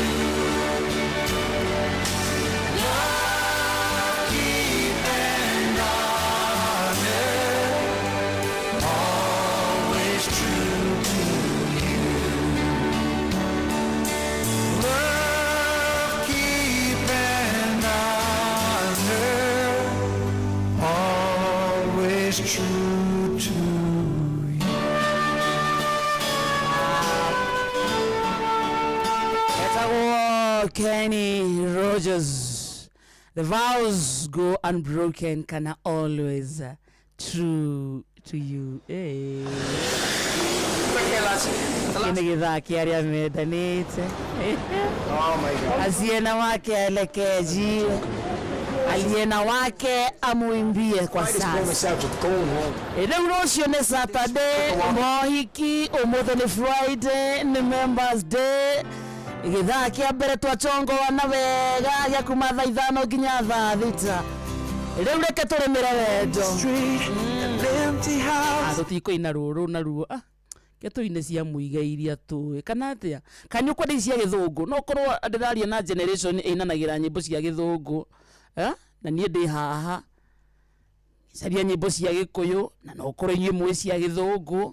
Love, keep, and honor, always true to you. Love, keep, and honor, always true to you. Etagwo Kenny Rogers. The vows go unbroken kana always true to you. Hey. Gĩkĩ nĩ gĩthaa kĩa arĩa mendanĩte. Asiye na wake aelekee jiwe, aliye na wake amuimbie kwa sasa. Rĩu rũciũ nĩ Saturday, mohiki, ũmũthĩ nĩ Friday, nĩ Members Day. Gĩthaa kĩa mbere twachongoana wega gĩa kuma thaa 5 nginya thaa 6. Rĩu reke tũrĩmĩre wendo. Tũtikũina rũrũ naruo. Ah, ke tũine cia mũiga iria tũĩ kana atĩa, kana nĩ ũkwenda ici cia gĩthũngũ? No korwo ndĩraria na generation ĩinanagĩra nyĩmbo cia gĩthũngũ, eh? Na niĩ ndĩ haha caria nyĩmbo cia gĩkũyũ, na no ũkorwo inyuĩ mũĩ cia gĩthũngũ.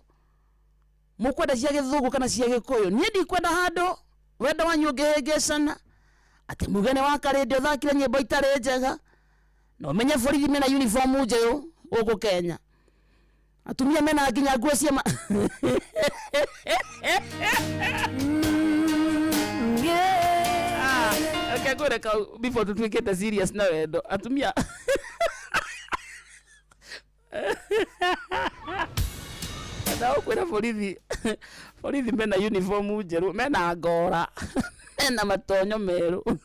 Mũkwenda cia gĩthũngũ kana cia gĩkũyũ? Niĩ ndikwenda handũ wendo wanyu ũngĩhĩngĩcana atĩ muge nĩ wakarĩndio ũthakire nyĩmbo itarĩ njega. Na ũmenye borithi mena uniform njerũ gũkũ Kenya, atumia mena nginya nguo cia ma. Ah, reke ngwĩre kau before tutuĩkĩte serious na wendo. Atumia ndaũkwĩra borithi mena uniform njerũ, mena ngora, mena matonyo merũ.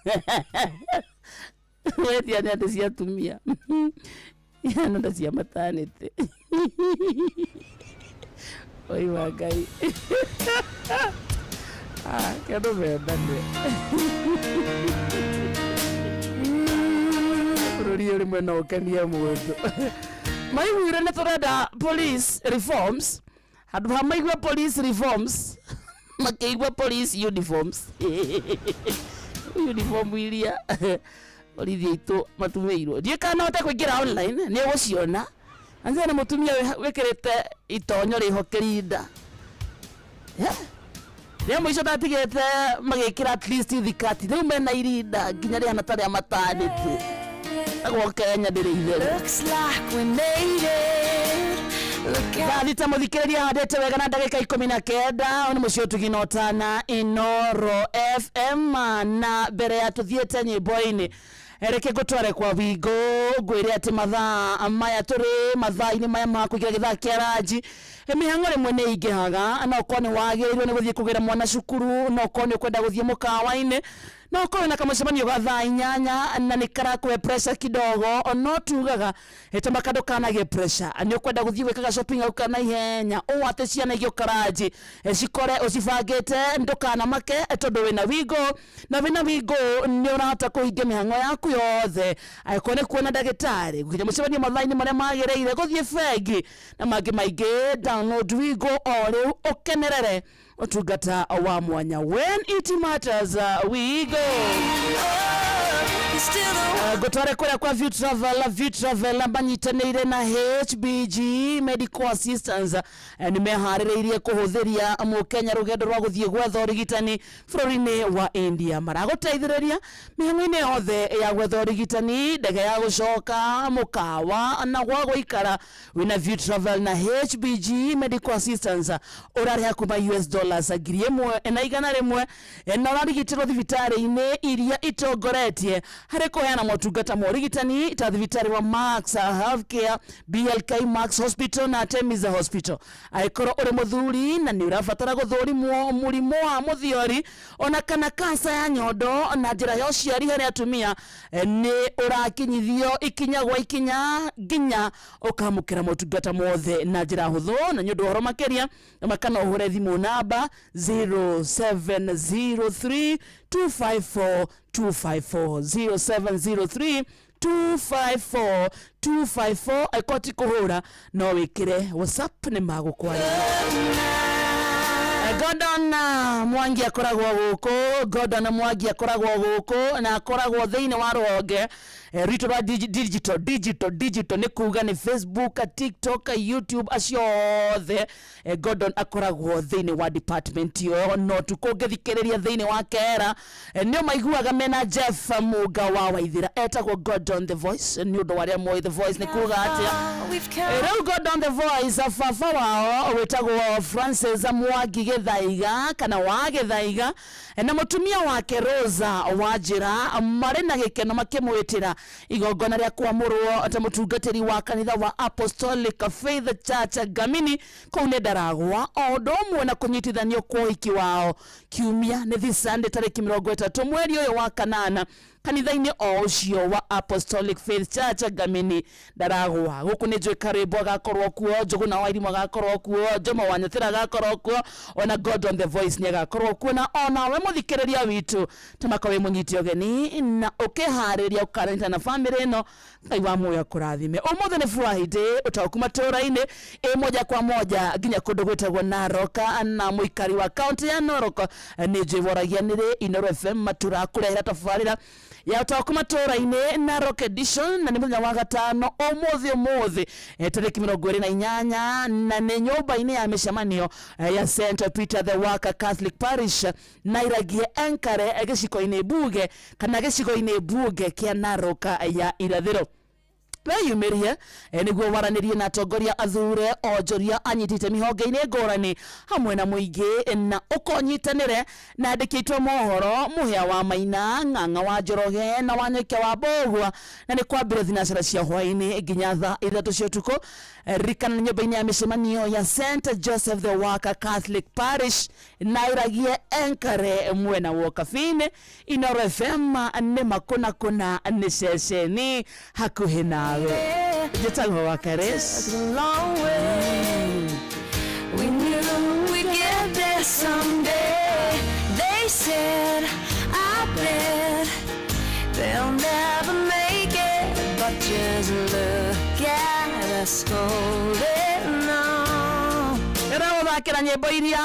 Wetia nĩ atĩ cia atumia ihana ta cia matanĩtĩ. Oi wa Ngai. Ah, kendo mendane. Bũrũri ũyũ rĩmwe no ũkenie mũndũ. Maiguire nĩ tũrenda police reforms, handũ ha maigue police reforms makĩigua police uniforms, uniform iria borithi aitũ matumĩirwo. Ndiũĩ kana no hote kũingĩra online nĩ ũgũciona. Anzia nĩ mũtumia wĩkĩrĩte itonyo rĩho kĩrinda. Yeah. Rĩa mũico ndatigĩte magĩkĩra at least thikati, rĩu mena irinda nginya rĩhana ta rĩa matanĩtĩ. Agwo Kenya ndĩrĩ itherũ. Looks like we made it. Look at 6:00 mũthikĩrĩria handĩte wega na ndagĩka 19. Nĩ mũciĩ ũtugi na ũtana, Inoro FM. Na mbere ya tũthiĩte nyĩmbo-inĩ, reke ngũtware kwa wingo ngwĩre atĩ mathaa maya tũrĩ mathaa-inĩ maya ma kũingĩra gĩthaa kĩa ranji, mĩhang'o rĩmwe nĩ ingĩhaga. No ũkorwo nĩ wagĩrĩirwo nĩ gũthiĩ kũgĩra mwana cukuru, no ũkorwo nĩ ũkwenda gũthiĩ mũkawa-inĩ, no ũkorwo na kamũcemanio ga thaa 8 na nĩ karakũhe pressure kidogo. No tugaga tũmaka ndũkanagĩe pressure. Nĩ ũkwenda gũthiĩ gwĩkaga shopping au kana ihenya ũũ atĩ ciana igĩũka ranji cikore ũcibangĩte, ndũkanamake tondũ wĩna Wingo, na wĩna Wingo nĩ ũrahota kũhingia mĩhang'o yaku yothe, angĩkorwo nĩ kuona ndagĩtarĩ, gũkinya mũcemanio mathaa-inĩ marĩa magĩrĩire, gũthiĩ bengi na mangĩ maingĩ. Download Wingo o rĩu ũkenerere ũtungata wa mwanya. When it matters, we go. Ngũtware kũrĩa kwa View Travel. View Travel manyitanĩire na HBG Medical Assistance nĩ meharĩrĩirie kũhũthĩria mũkenya rũgendo rwa gũthiĩ gwetha ũrigitani bũrũri-inĩ wa India. Maragũteithĩrĩria mĩhang'o-inĩ yothe ya gwetha ũrigitani, ndege ya gũcoka, mũkawa na gwa gũikara. Wĩna View Travel na HBG Medical Assistance ũrarĩha kuma US dollars 1,100 na ũrarigitĩrwo thibitarĩ-inĩ iria itongoretie harĩ kũheana motungata ma ũrigitani ta thibitarĩ wa Max Healthcare, BLK Max Hospital na Artemis Hospital. Angĩkorwo ũrĩ mũthuri na nĩ ũrabatara gũthũrimwo mũrimũ wa mũthiori ona kana kansa ya nyondo na njĩra ya ũciari harĩ atumia, nĩ ũrakinyithio ikinya gwa ikinya nginya ũkamũkĩra motungata mothe na njĩra hũthũ. Na nĩ ũndũ wa ũhoro makĩria makana ũhũre thimũ namba 0703 254 254, 0703 254 254. Angĩkorwo ti kũhũra no wĩkĩre WhatsApp, nĩ magũkwarĩria. Gordon Mwangi akoragwo gũkũ. Gordon Mwangi akoragwo gũkũ na akoragwo thĩinĩ wa rũhonge rwitũ rwa digital. Digital nĩ kuga nĩ Facebook, TikTok, YouTube, acio othe. Gordon akoragwo thĩinĩ wa department ĩyo. No tukũngĩthikĩrĩria thĩinĩ wa kera, nĩ maiguaga mena Jeff Muga wa Waithira, etagwo Gordon the Voice. Nĩ ũndũ wa arĩa moĩ the voice nĩ kuga atĩa. Rĩu Gordon the Voice, baba wao wĩtagwo Francis Mwangi. Gĩthaiga kana wa Gĩthaiga na mũtumia wake Rosa Wanjĩra marĩ na gĩkeno makĩmwĩtĩra igongona rĩa kwamũrwo ta mũtungatĩri wa kanitha wa Apostolic Faith Church Ngamini kũu nĩ Ndaragwa, o ũndũ ũmwe na kũnyitithanio kwa ũhiki wao kiumia nĩ this Sunday tarĩki 30 mweri ũyũ wa kanana kanitha-inĩ o ũcio wa Apostolic Faith Church Ngamini Ndaragwa. Gũkũ nĩ njũĩ Karĩmbo agakorwo kuo, Njũgũna wa Irimũ agakorwo kuo, Jomo wa Nyathĩra agakorwo kuo, ona God on the Voice nĩ agakorwo kuo, na onawe mũthikĩrĩria witũ tamaka wĩ mũnyite ũgeni na ũkĩharĩria ũkaranĩta na bamĩrĩ ĩno. Ngai wa muoyo akũrathime. Ũmũthĩ nĩ Friday, ũtaũku matũra-inĩ ĩ moja kwa moja nginya kũndũ gwĩtagwo Narok, na mũikari wa kaunti ya Narok nĩ njũĩ woragia nĩrĩ Inooro FM matura kũrehera tabarĩra ya ũtaũku matũra-inĩ Narok edition, na nĩ mũthenya wa gatano ũmũthĩ ũmũthĩ tarĩki 28, na nĩ nyũmba-inĩ ya mĩcemanio ya St Peter the Worker Catholic Parish Nairagie Enkare gĩcigo-inĩ mbunge kana gĩcigo-inĩ mbunge kĩa Narok ya irathĩro. Weyumĩrie nĩguo waranĩrie na atongoria athure onjoria anyitĩte mĩhonge-inĩ ngũrani hamwe na mũingĩ, na ũkonyitanĩre na andĩkĩtwo mohoro Mũhĩa wa Maina, Ng'ang'a wa Njoroge na Wanyũike wa Mbũgua, na nĩ kwambĩrĩria thinacara cia hwaĩ-inĩ nginya thaa 3 cia ũtukũ. Ririkana nyũmba-inĩ ya mĩcemanio ya St Joseph the Worker Catholic Parish Nairagie Enkare mwena wa Ũkabi-inĩ. Inooro FM nĩ makũna kũna nĩ ceceni hakuhĩ nawe. Njĩtagwo wa Kares. We knew we'd get there someday. They said, I bet they'll never make it. But just look at us holding on. Ndĩragũthakĩra nyĩmbo iria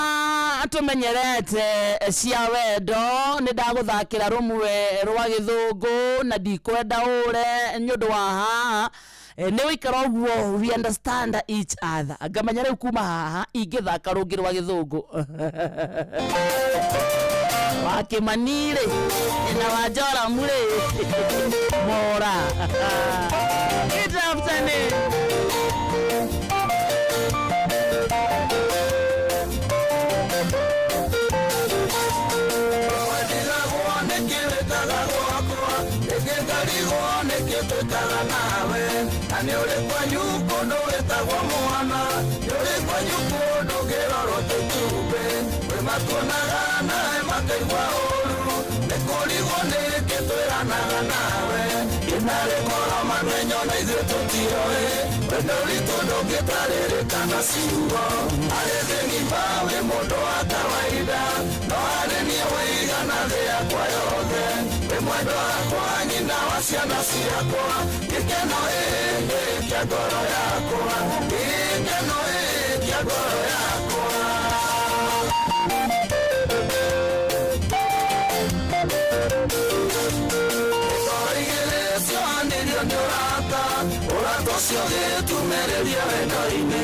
tũmenyerete cia wendo, nĩ ndagũthakĩra rũmwe rwa gĩthũngũ na ndikwenda ũre nĩ ũndũ wa haha nĩ wĩikara ũguo, we understand each other. Ngamenya rĩu kuma haha ingĩthaka rũngĩ rwa gĩthũngũ wa Kĩmani rĩ na wa Joramu rĩ mora. Good afternoon. Nĩ ũrĩ kwanyu kũndũ wĩtagwo mwana, nĩ ũrĩ kwanyu kũndũ ngĩrorwo tũtumbĩ, kwĩ matuonaga nawe makaigua ũru, nĩ kũrigwo nĩkĩ twĩranaga nawe, inarĩ goro mamenyo na ithuĩ tũtioĩ, wendo witũ ndũngĩtarĩrĩka na ciugo, harĩ thĩ ng'ima wĩ mũndũ wa kawaida, no harĩ niĩ wĩigana thĩ yakwa yothe, wĩ mwendwa wakwa nyina wa ciana ciakwa, gĩkeno ĩĩ kĩa ngoro yakwa, gĩkeno ĩĩ kĩa ngoro yakwa. Ngoro igĩrĩ ciohanĩrio nĩ ũrata, ũrata ũcio ũgĩtumĩrĩria wendo-inĩ,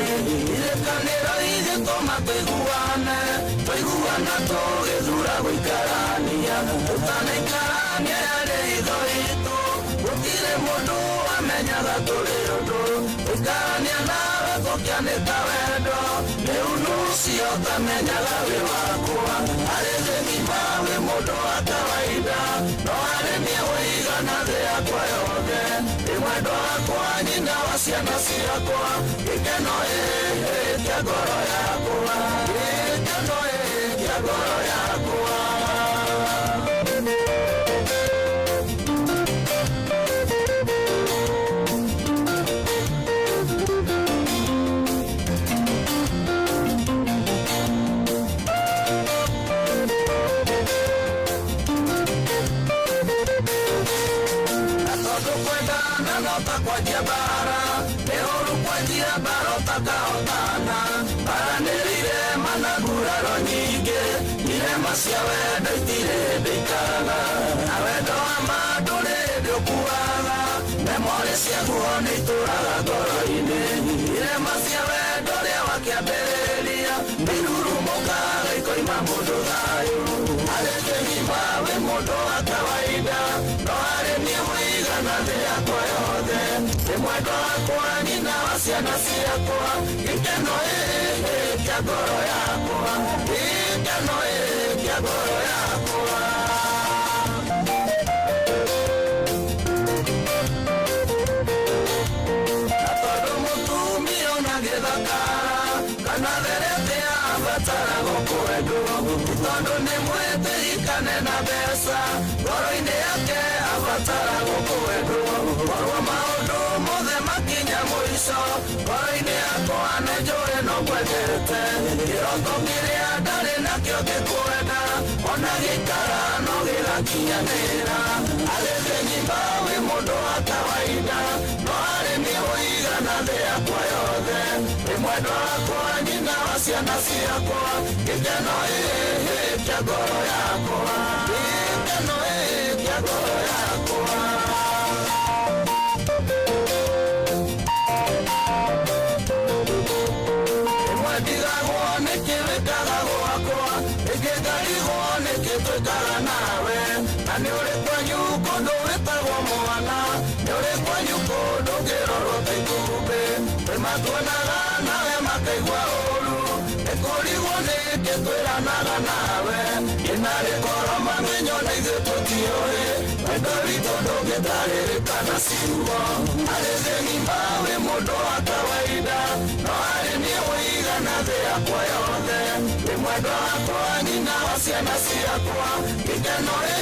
irĩkanĩro igĩtũma tũiguane, twaiguana tũgĩthura gũikarania, tũtanaikarania yarĩ itho itũ, gũtirĩ mũndũ wamenyaga tũrĩ ũndũ, gũikarania nawe gũkĩanĩka wendo, nĩ ũndũ ũcio ũtamenyaga wĩ wakwa, harĩ thĩ ng'ima wĩ mũndũ wa kawaida, no harĩ niĩ wĩigana thĩ yakwa yothe, wĩ mwendwa wakwa nyina wa ciana ciakwa, gĩkeno ĩĩ kĩa ngoro yakwa, gĩkeno ĩĩ kĩa ngoro yakwa. Kwanjia bara nĩ ũru, kwanjia bara ũtakahotana, bara nĩ irema na nguraro nyingĩ, irema cia wendo itirĩ hĩndĩ ikaraga, na wendo wa ma ndũrĩ hĩndĩ ũkuaga, memorĩ ciaguo nĩ itũraga ngoro-inĩ, irema cia wendo rĩa wakĩambĩrĩria nĩ irurumũkaga ikoima mũndũ thayũ, harĩ thĩ ng'ima wĩ mũndũ wa kawaida, no harĩ niĩ wĩigana thĩ yakwa yothe, wĩ mwendwa wakwa nyina wa ciana ciakwa, gĩkeno ĩĩ kĩa ngoro yakwa, gĩkeno Gĩkeno ĩ kĩa ngoro yakwa. Na tondũ mũtumia ona gĩthakara kana therete abatarago kwendwo, ti tondũ nĩ mwĩtĩikane na mbeca, ngoro-inĩ yake abatarago kwendwo. Korwo maũndũ mothe makinya mũico, ngoro-inĩ yakwa nĩ njũĩ no ngwendete. Kĩroto kĩrĩa ndarĩ nakĩo ngĩkwenda, ona gĩikara no gĩgakinyanĩra. Arĩ nyimba wĩ mũndũ wa kawaida, no arĩ niĩ ũigana thĩ yakwa yothe. Wĩ mwendwa wakwa, nyina wa ciana ciakwa, gĩkeno ĩ kĩa ngoro yakwa, gĩkeno ĩ kĩa ngoro yakwa. Ĩmwe ndigagwo nĩkĩ wĩkaga gwakwa, ĩngĩ ngarigwo nĩkĩ twĩkaga nawe. Na nĩ ũrĩ kwanyu kũndũ wĩtagwo mwana, nĩ ũrĩ kwanyu kũndũ ngĩrorwo ta itumbĩ. Kwĩ matuonaga nawe makaigua ũru, nĩ kũrigwo nĩkĩ twĩranaga nawe. Ĩnarĩ korwo mamenyo na ithuĩ tũtiũĩ, wendo witũ ndũngĩtarĩrĩka na ciugo. Arĩ thĩ ng'ima wĩ mũndũ wa kawaida, no arĩ niĩ ũigana thĩ yakwa yothe. Wĩ mwendwa wakwa, nyina wa ciana ciakwa, gĩkeno ĩ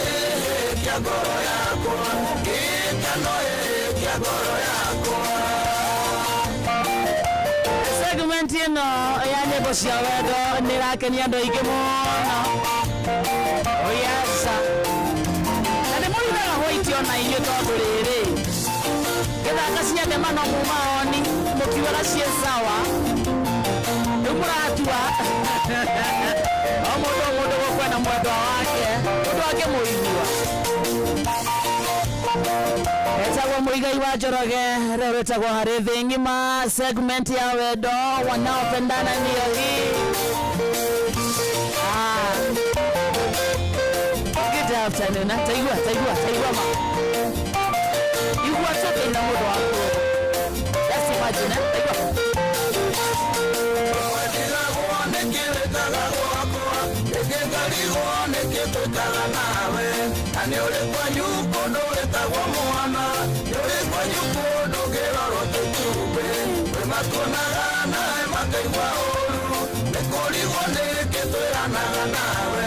kĩa ngoro yakwa, gĩkeno ĩ kĩa ngoro yakwa. Segment ĩno ya nyĩmbo cia wendo nĩ ĩrakenia andũ aingĩ mũno. Oh yes. Na nĩ mũrithaga white ona inyuĩ tondũ rĩrĩ gĩthaka cia ndema no muma oni mũkiugaga ciĩ sawa, rĩu mũratua o mũndũ o mũndũ gũkwenda mwendwa wake ũndũ angĩmũigua. Etagwo Muigai wa Njoroge, rĩu rĩtagwo harĩ thĩ ng'ima, segment ya wendo wanaopendana ndiyo hii. Ah. Good afternoon. Taigua, taigua, taigua ma. Igua tu ina mũndũ waku. Just imagine, eh? Taigua. Ndigagwo nĩkĩ wĩkaga gwakwa, ĩngĩ ngarigwo nĩkĩ twĩkaga nawe. Na nĩ ũrĩ kwanyu kũndũ wĩtagwo mwana, nĩ ũrĩ kwanyu kũndũ ngĩrorwo ta itumbĩ. Kwĩ matuonaga nawe makaigua ũru, nĩ kũrigwo nĩkĩ twĩranaga nawe.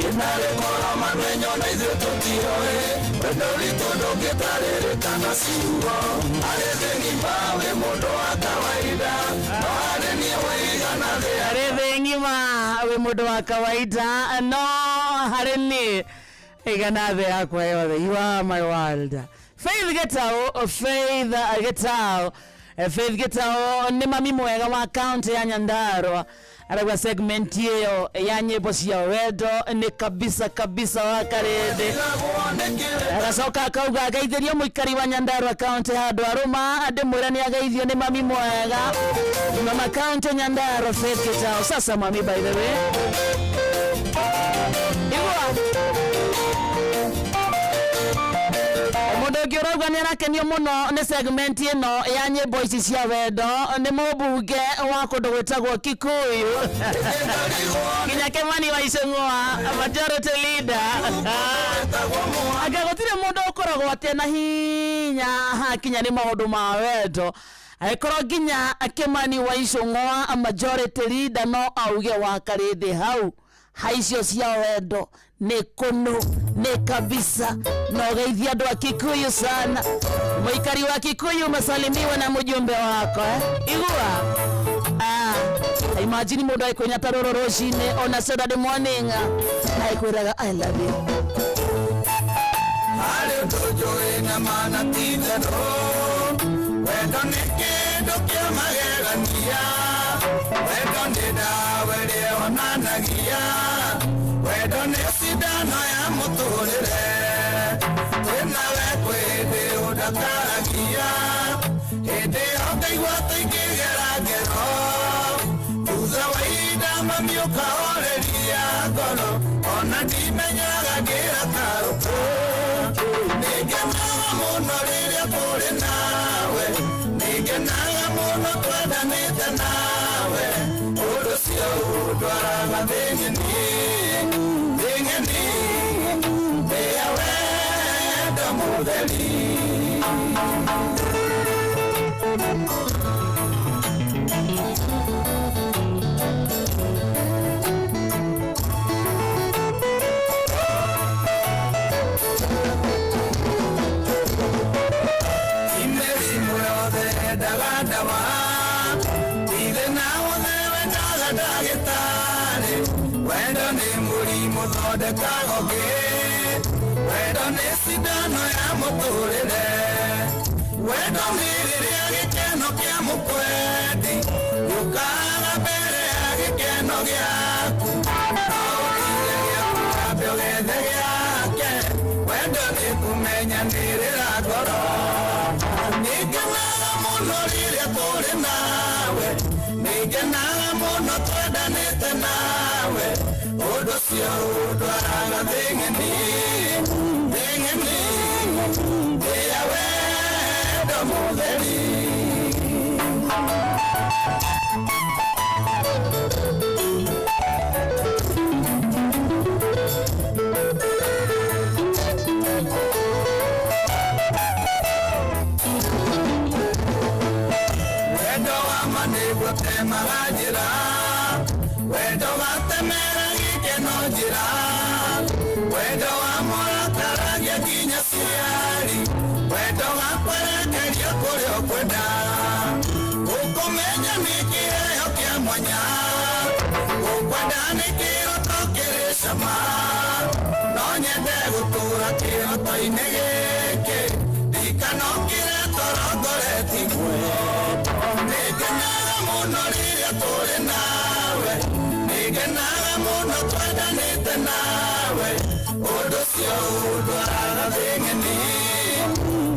Ĩnarĩ korwo mamenyo na ithuĩ tũtiũĩ, wendo witũ ndũngĩtarĩrĩka na ciugo. Arĩ thĩ ng'ima wĩ mũndũ wa kawaida, no arĩ niĩ ũigana thĩ. Harĩ thĩ ng'ima wĩ mũndũ wa kawaida, no harĩ niĩ igana thĩ yakwa yothe. You are my world. Faith Gitau, Faith Gitau. Faith Gitau nĩ mami mwega wa kaunti ya Nyandarua. Arauga segment ĩyo ya nyĩmbo cia wendo nĩ kabisa kabisa wa karĩndĩ. Agacoka akauga ageithĩrio mũikari wa Nyandarua kaunti handũ arũma ndĩmwĩre nĩ ageithio nĩ mami mwega mama kaunti Nyandarua Faith Gitau. Sasa mami, by the way, igua mũndũ ũngĩ ũrauga nĩ arakenio mũno nĩ segment ĩno ya nyĩmbo ici cia wendo nĩ mũmbunge wa kũndũ gwĩtagwo Kikuyu nginya Kimani wa Ichung'wa, majority leader. Anga gũtirĩ mũndũ ũkoragwo atĩ na hinya hakinya nĩ maũndũ ma wendo, angĩkorwo nginya Kimani wa Ichung'wa majority leader no auge wa karĩndĩ hau haicio cia wendo nĩ kũnũ nĩ kabisa. Na ũgeithia andũ a Kikuyu sana. Mũikari wa Kikuyu umesalimiwa na mũjumbe wako, eh? Igua ah, imagine mũndũ agĩkwĩnya ta rũrũ rũcinĩ on a Saturday morning na ĩkwĩraga I love you. Harĩ ũndũ njũĩ na mana ti itherũ, wendo nĩ kĩndũ kĩa magegania, wendo nĩ ndawa ĩrĩa ĩhonanagia, wendo nĩ cindano ya mũtũrĩre. Twĩnawe kwĩ hĩndĩ ũndakaragia, hĩndĩ ĩyo ngaigua ta ingĩgera ngero, thutha wa ihinda mami ũkahoreria ngoro, ona ndimenyaga ngĩrakarũka. Nĩngenaga mũno rĩrĩa tũrĩ nawe, nĩngenaga mũno twendanĩte nawe, ũndũ ũcio ũndwaraga thĩ ng'eni. Imĩrimũ yothe yendaga ndawa, ithĩna wothe wendaga ndagĩtarĩ. Wendo nĩ mũrimũ thondekaga ũngĩ, wendo nĩ cindano ya mũtũrĩre. Wendo nĩ rĩrĩa gĩkeno kĩa mũkwendi gĩũkaga mbere ya gĩkeno gĩaku. No ũtige gĩaku wambe ũgethe gĩake, wendo nĩ kũmenyanĩrĩra ngoro. Nĩngenaga mũno rĩrĩa tũrĩ nawe, nĩngenaga mũno twendanĩte nawe. Ũndũ ũcio ũndwaraga thĩ ng'eni, thĩ ng'eni, thĩ ya wendo mũtheri. Wendo wa ma nĩguo temaga njĩra, wendo watemera gĩkeno njĩra, wendo wa mũrakaragia nginya ciari, wendo wakwerekeria kũrĩa ũkwenda. Gũkũmenya nĩ kĩheo kĩa mwanya, gũkwenda nĩ kĩroto kĩrĩ cama. No nyende gũtũra kĩroto-inĩ gĩkĩ, ndikanokĩre toro ngoretie guo. Nĩngenaga mũno rĩrĩa tũrĩ nawe, nĩngenaga mũno twendanĩte nawe. Ũndũ ũcio ũndwaraga thĩ ng'eni,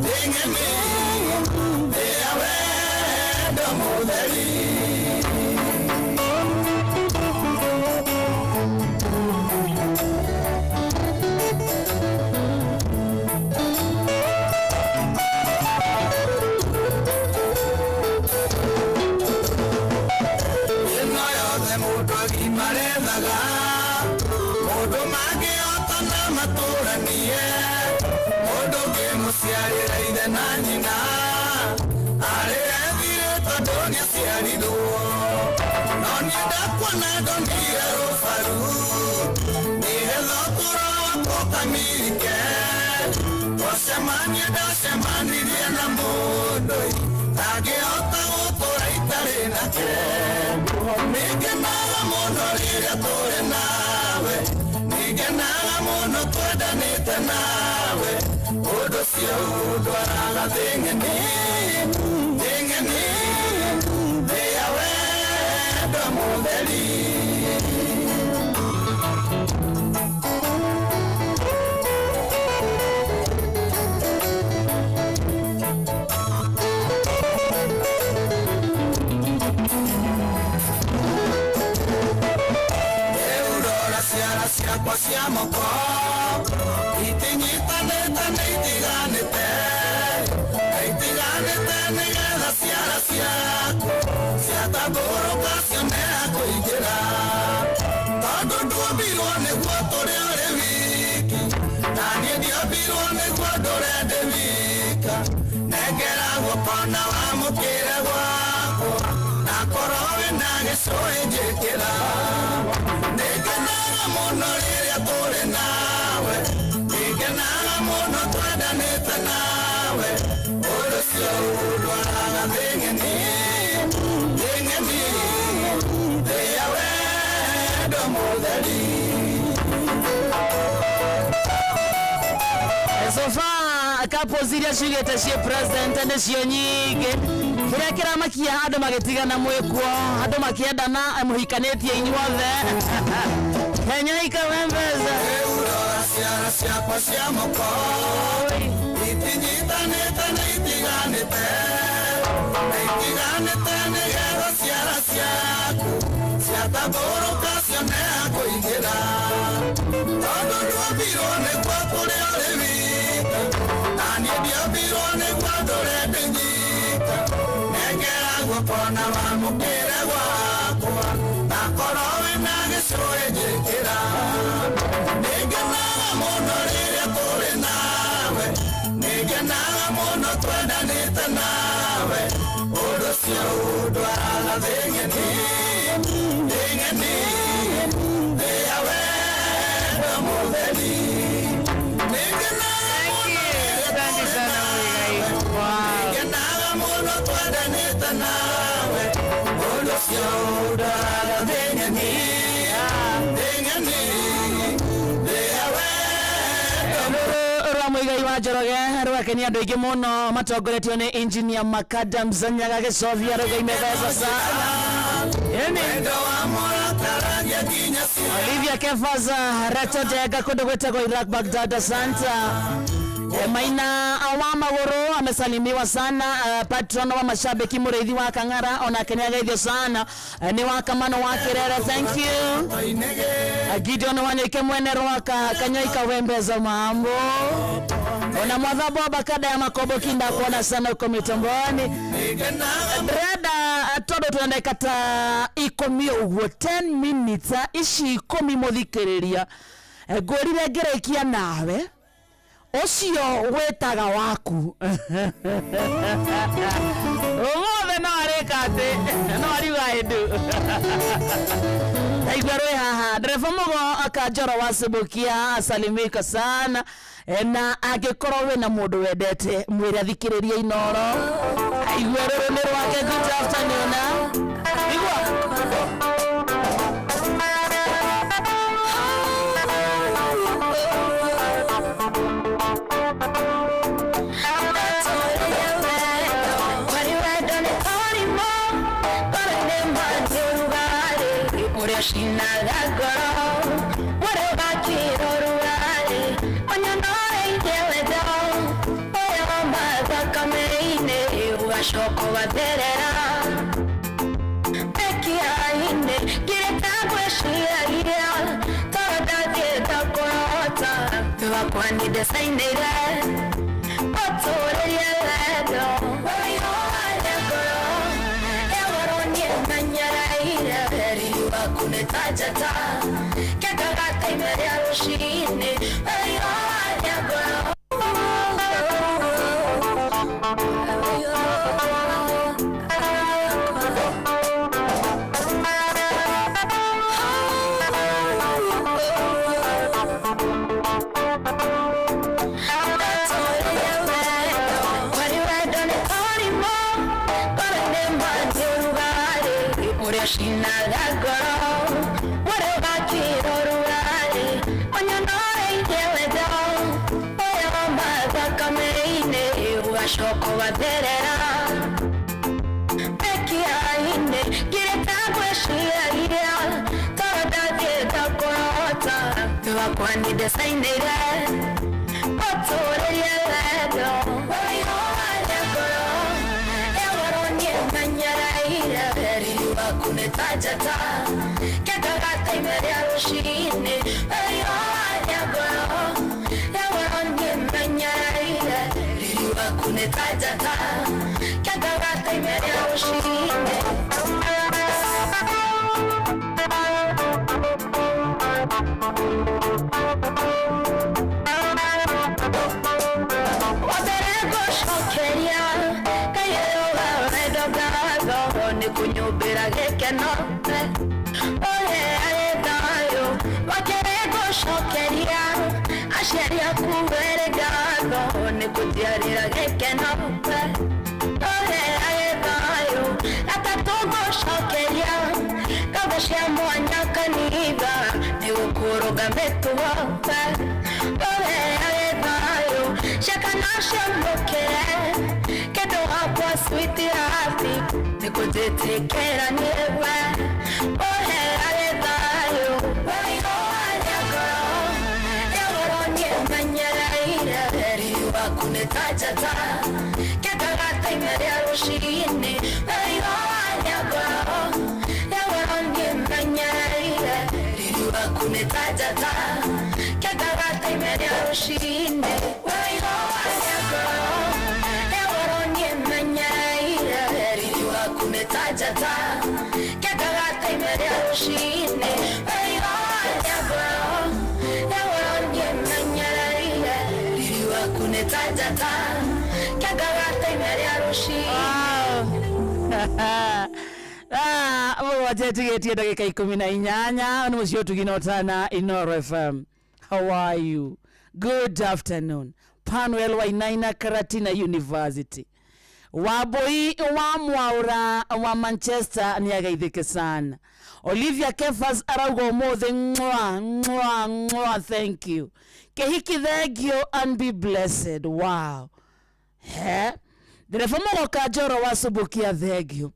thĩ ng'eni, thĩ ya wendo mũtheri. Ĩno yothe mũndũ agimarethaga, mũndũ mangĩhotana matũranie, mũndũ ũngĩmũciarĩra ithe na nyina, arĩre thirĩ tondũ nĩaciarirwo. No niĩ ndakuona ndonire rũbaru, nĩgetha ũtũũro wakwa ũkamirike. Twacemania ndacemanirie na mũndũ ndangĩhota gũtũra itarĩ nake. Nĩngenaga mũno rĩrĩa tũrĩ nawe, nĩngenaga mũno twendanĩte nawe. Ũndũ ũcio ũndwaraga thĩ ng'eni, thĩ ng'eni, thĩ ya wendo mũtheri. Rĩu rora ciara ciakwa cia moko, itinyitanĩte nĩ itiganĩte, na itiganĩte nĩgetha ciara ciaku ciatambũrũka cione ha kũingĩra. Tondũ nduombirwo nĩguo tũrĩ ũrĩ wiki, na niĩ ndiombirwo nĩguo ndũre ndĩ wika. Nengera guoko na wamũkĩre gwakwa, na korwo wĩna gĩcũhĩ njĩkĩra. Nĩngenaga mũno rĩrĩa tũrĩ nawe, nĩngenaga mũno twendanĩte nawe. Ũndũ ũcio ũndwaraga thĩ ng'eni, thĩ ng'eni, thĩ ya wendo mũtheri. So far couples iria ciugĩte ciĩ present nĩcio nyingĩ. Kĩrĩa kĩramakia andũ magĩtigana mwĩkuo, andũ makĩendana mũhikanĩtie inyuothe. Kenya ikawembeza. Rĩu rora ciara ciakwa cia moko, itinyitanĩte na itiganĩte, na itiganĩte nĩgetha ciara ciaku ciatambũrũka cione ha kũingĩra. Tondũ nduombirwo nĩguo tũrĩ ũrĩ wika, na niĩ ndiombirwo nĩguo ndũre ndĩ nyika. Nengera guoko na wamũkĩre gwakwa, na korwo wĩna gĩcũhĩ njĩkĩra. Nĩngenaga mũno rĩrĩa tũrĩ nawe, nĩngenaga mũno twendanĩte nawe. Ũndũ ũcio ũndwaraga thĩ ng'eni, thĩ ng'eni, thĩ ya wendo mũtheri. Nĩngenaga mũno rĩrĩa tũrĩ nawe, nĩngenaga mũno twendanĩte nawe. Ũndũ ũcio ũndwaraga thĩ ng'eni, thĩ ng'eni, thĩ ya wendo Rũrũ rwa Muigai wa Njoroge rwakenia andũ aingĩ mũno matongoretio nĩ engineer Makadam Zanyaga gĩcobia rũgaime mbeca sana. Ĩni. Olivia Kefaza Reto Jenga kũndũ gwĩtagwo Iraq Baghdad Santa. Maina wa Magũrũ amesalimiwa sana. Patron wa mashabiki Mũrĩithi wa Kang'ara onake nĩageithio sana. Nĩ wa Kamano wa Kĩrere, thank you. Gideon Wanyoike mwene Rwaka Kanyoika Wembezo mambo. Ona mwadhabu wa Bakada ya Makobo kinda kuona sana uko mitamboni. Brada tondu twina ndagika ta ikumi uguo 10 minutes ici ikumi muthikiriria. Ngwirire ngĩrĩkia nawe ũcio wĩtaga waku ũmũthĩ no arĩka atĩ no ariuga ĩndũ taigua rwĩ haha ndereba mũgo akanjoro wa Subukia asalimika sana. Na angĩkorwo wĩna mũndũ wendete mwĩre athikĩrĩrie Inoro aigue rũrũ nĩ rwake. Good afternoon. Igua. Shinaga ngoro mwĩrĩ ũgakĩra ũrugarĩ ũnyonoreirie wendo ũrĩa wa thakame-inĩ ũgacoka ũgatherera mĩkiha-inĩ ngirĩte ngwĩciragia toro ndathiĩte kũrota wakwa nĩndecainĩire ũtũrĩrie wendo wĩihũre ngoro ya goro niĩ menyereire riri waku nĩ ta njata kĩengaga ta ime rĩa rũciinĩ wĩihũre ngoro. Shinaga ngoro mwĩrĩ ũgakĩra ũrugarĩ ũnyonoreirie wendo ũrĩa wa mathakame-inĩ ũgacoka ũgatherera mĩkiha-inĩ ngirĩte ngwĩciragia toro ndathiĩte kũrota wakwa nĩndecainĩire ũtũrĩrie wendo wĩihũre ngoro ya goro niĩ menyereire riri waku nĩ ta njata kĩengaga ta ime rĩa rũciinĩ wĩihũre ngoro ya goro niĩ menyereire riri waku nĩ ta njata kĩengaga ta ime rĩa rũciinĩ. Wambere ngũcokeria Ngai ũyũ wa wendo ngatho nĩ kũnyũmbĩra gĩkeno ũrĩa arĩ thayũ. Wakerĩ ngũcokeria aciari aku werĩ ngatho nĩ kũnjiarĩra gĩkeno ũrĩa arĩ thayũ. Gatatũ ngũcokeria ngatho cia mwanya kanitha nĩ gũkũrũnga mĩtugo ũrĩa arĩ thayũ. Ciakana ciamũkĩre kĩndũ gakwa sweetheart nĩ kũnjĩtĩkĩra nĩwe ũrĩa arĩ thayũ. Wĩihũre ngoro ya goro niĩ menyereire riri waku nĩ ta njata kĩengaga ta ime rĩa rũciinĩ wĩihũre ngoro ya goro niĩ menyereire riri waku nĩ ta njata kĩengaga ta ime rĩa rũciinĩ wĩihũre ngoro ya goro niĩ menyereire riri waku nĩ ta njata kĩengaga ta ime rĩa rũciinĩ wĩihũre ngoro ya goro niĩ menyereire riri waku nĩ ta njata kĩengaga ta ime rĩa rũciinĩ. Mũgwanja ĩtigĩtie ndagĩka 18 nĩ mũciĩ ũtugi na ũtana Inoro FM. How are you? Good afternoon. Panuel Wainaina, Karatina University. Wambui wa Mwaura wa Manchester nĩ ageithĩke sana. Olivia Kefas arauga ũmũthĩ mwa mwa mwa, thank you. Kĩhiki, thank you and be blessed. Wow. He ndereba Mũgoka Njoro wa Subukia, thank you.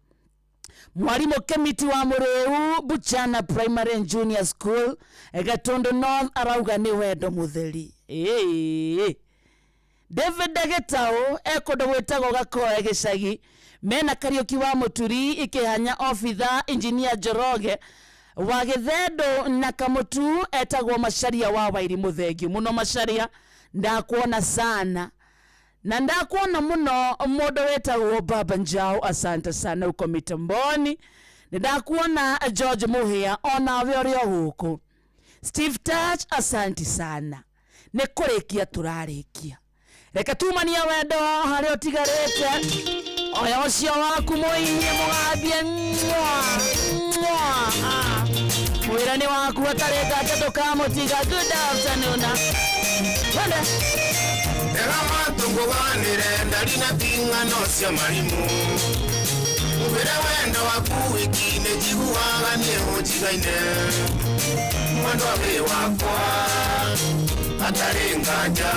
Mwarimu Kemiti wa Mũrĩu, Buchana Primary and Junior School, Gatundu North, arauga nĩ wendo mũtheri. Ĩĩ. David Gĩtaũ ekũndũ gwĩtagwo Gakoe gĩcagi mena Kariũki wa Mũturi ikĩhanya obitha Injinia Njoroge wa Gĩthendũ na Kamũtu etagwo Macharia wa Wairimũ. Thengiũ mũno Macharia, ndakuona sana na ndakuona mũno. Mũndũ wĩtagwo Baba Njau, asante sana uko mitamboni. Nĩ ndakuona George Muhia, onawe ũrĩ o gũkũ. Steve Touch, asanti sana. Nĩ kũrĩkia tũrarĩkia, reke tumania wendo harĩa ũtigarĩte oya ũcio waku mũinie mũgambie mwa mwa. Ah. Mwĩra nĩ waku hatarĩ nganja ndũkamũtiga. Good afternoon. Twende. Tega matũ ngũganĩre ndari na ting'ano cia marimũ ngwĩre wendo waku wiki nĩ njiguaga niĩ ũnjigaine mwendwa wĩ wakwa hatarĩ nganja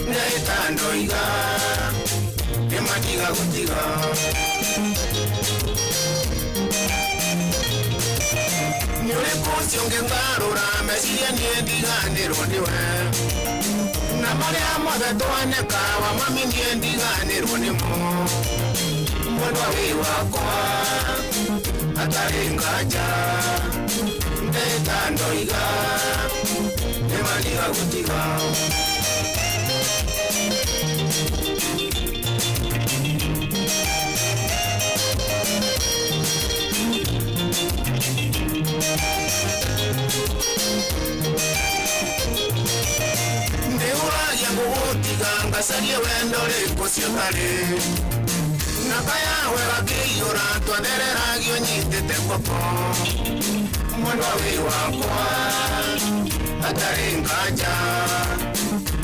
nĩahĩta ndoiga nĩmatiga gũtiga nĩ ũrĩkũ ũcio ũngĩngarũra meciria niĩ ndiganĩrwo nĩwe na marĩa mothe twaneka wa mami niĩ ndiganĩrwo nĩmo mwendwa wĩ wakwa hatarĩ nganja ndeta ndoiga nĩmatiga gũtiga. Ndĩũragia ngũgũtiga ngacarie wendo rĩkũ ciũtarĩ na kayawe gakĩiyũra twathereragio nyitĩte guoko mwendwa wĩ wakwa hatarĩ nganja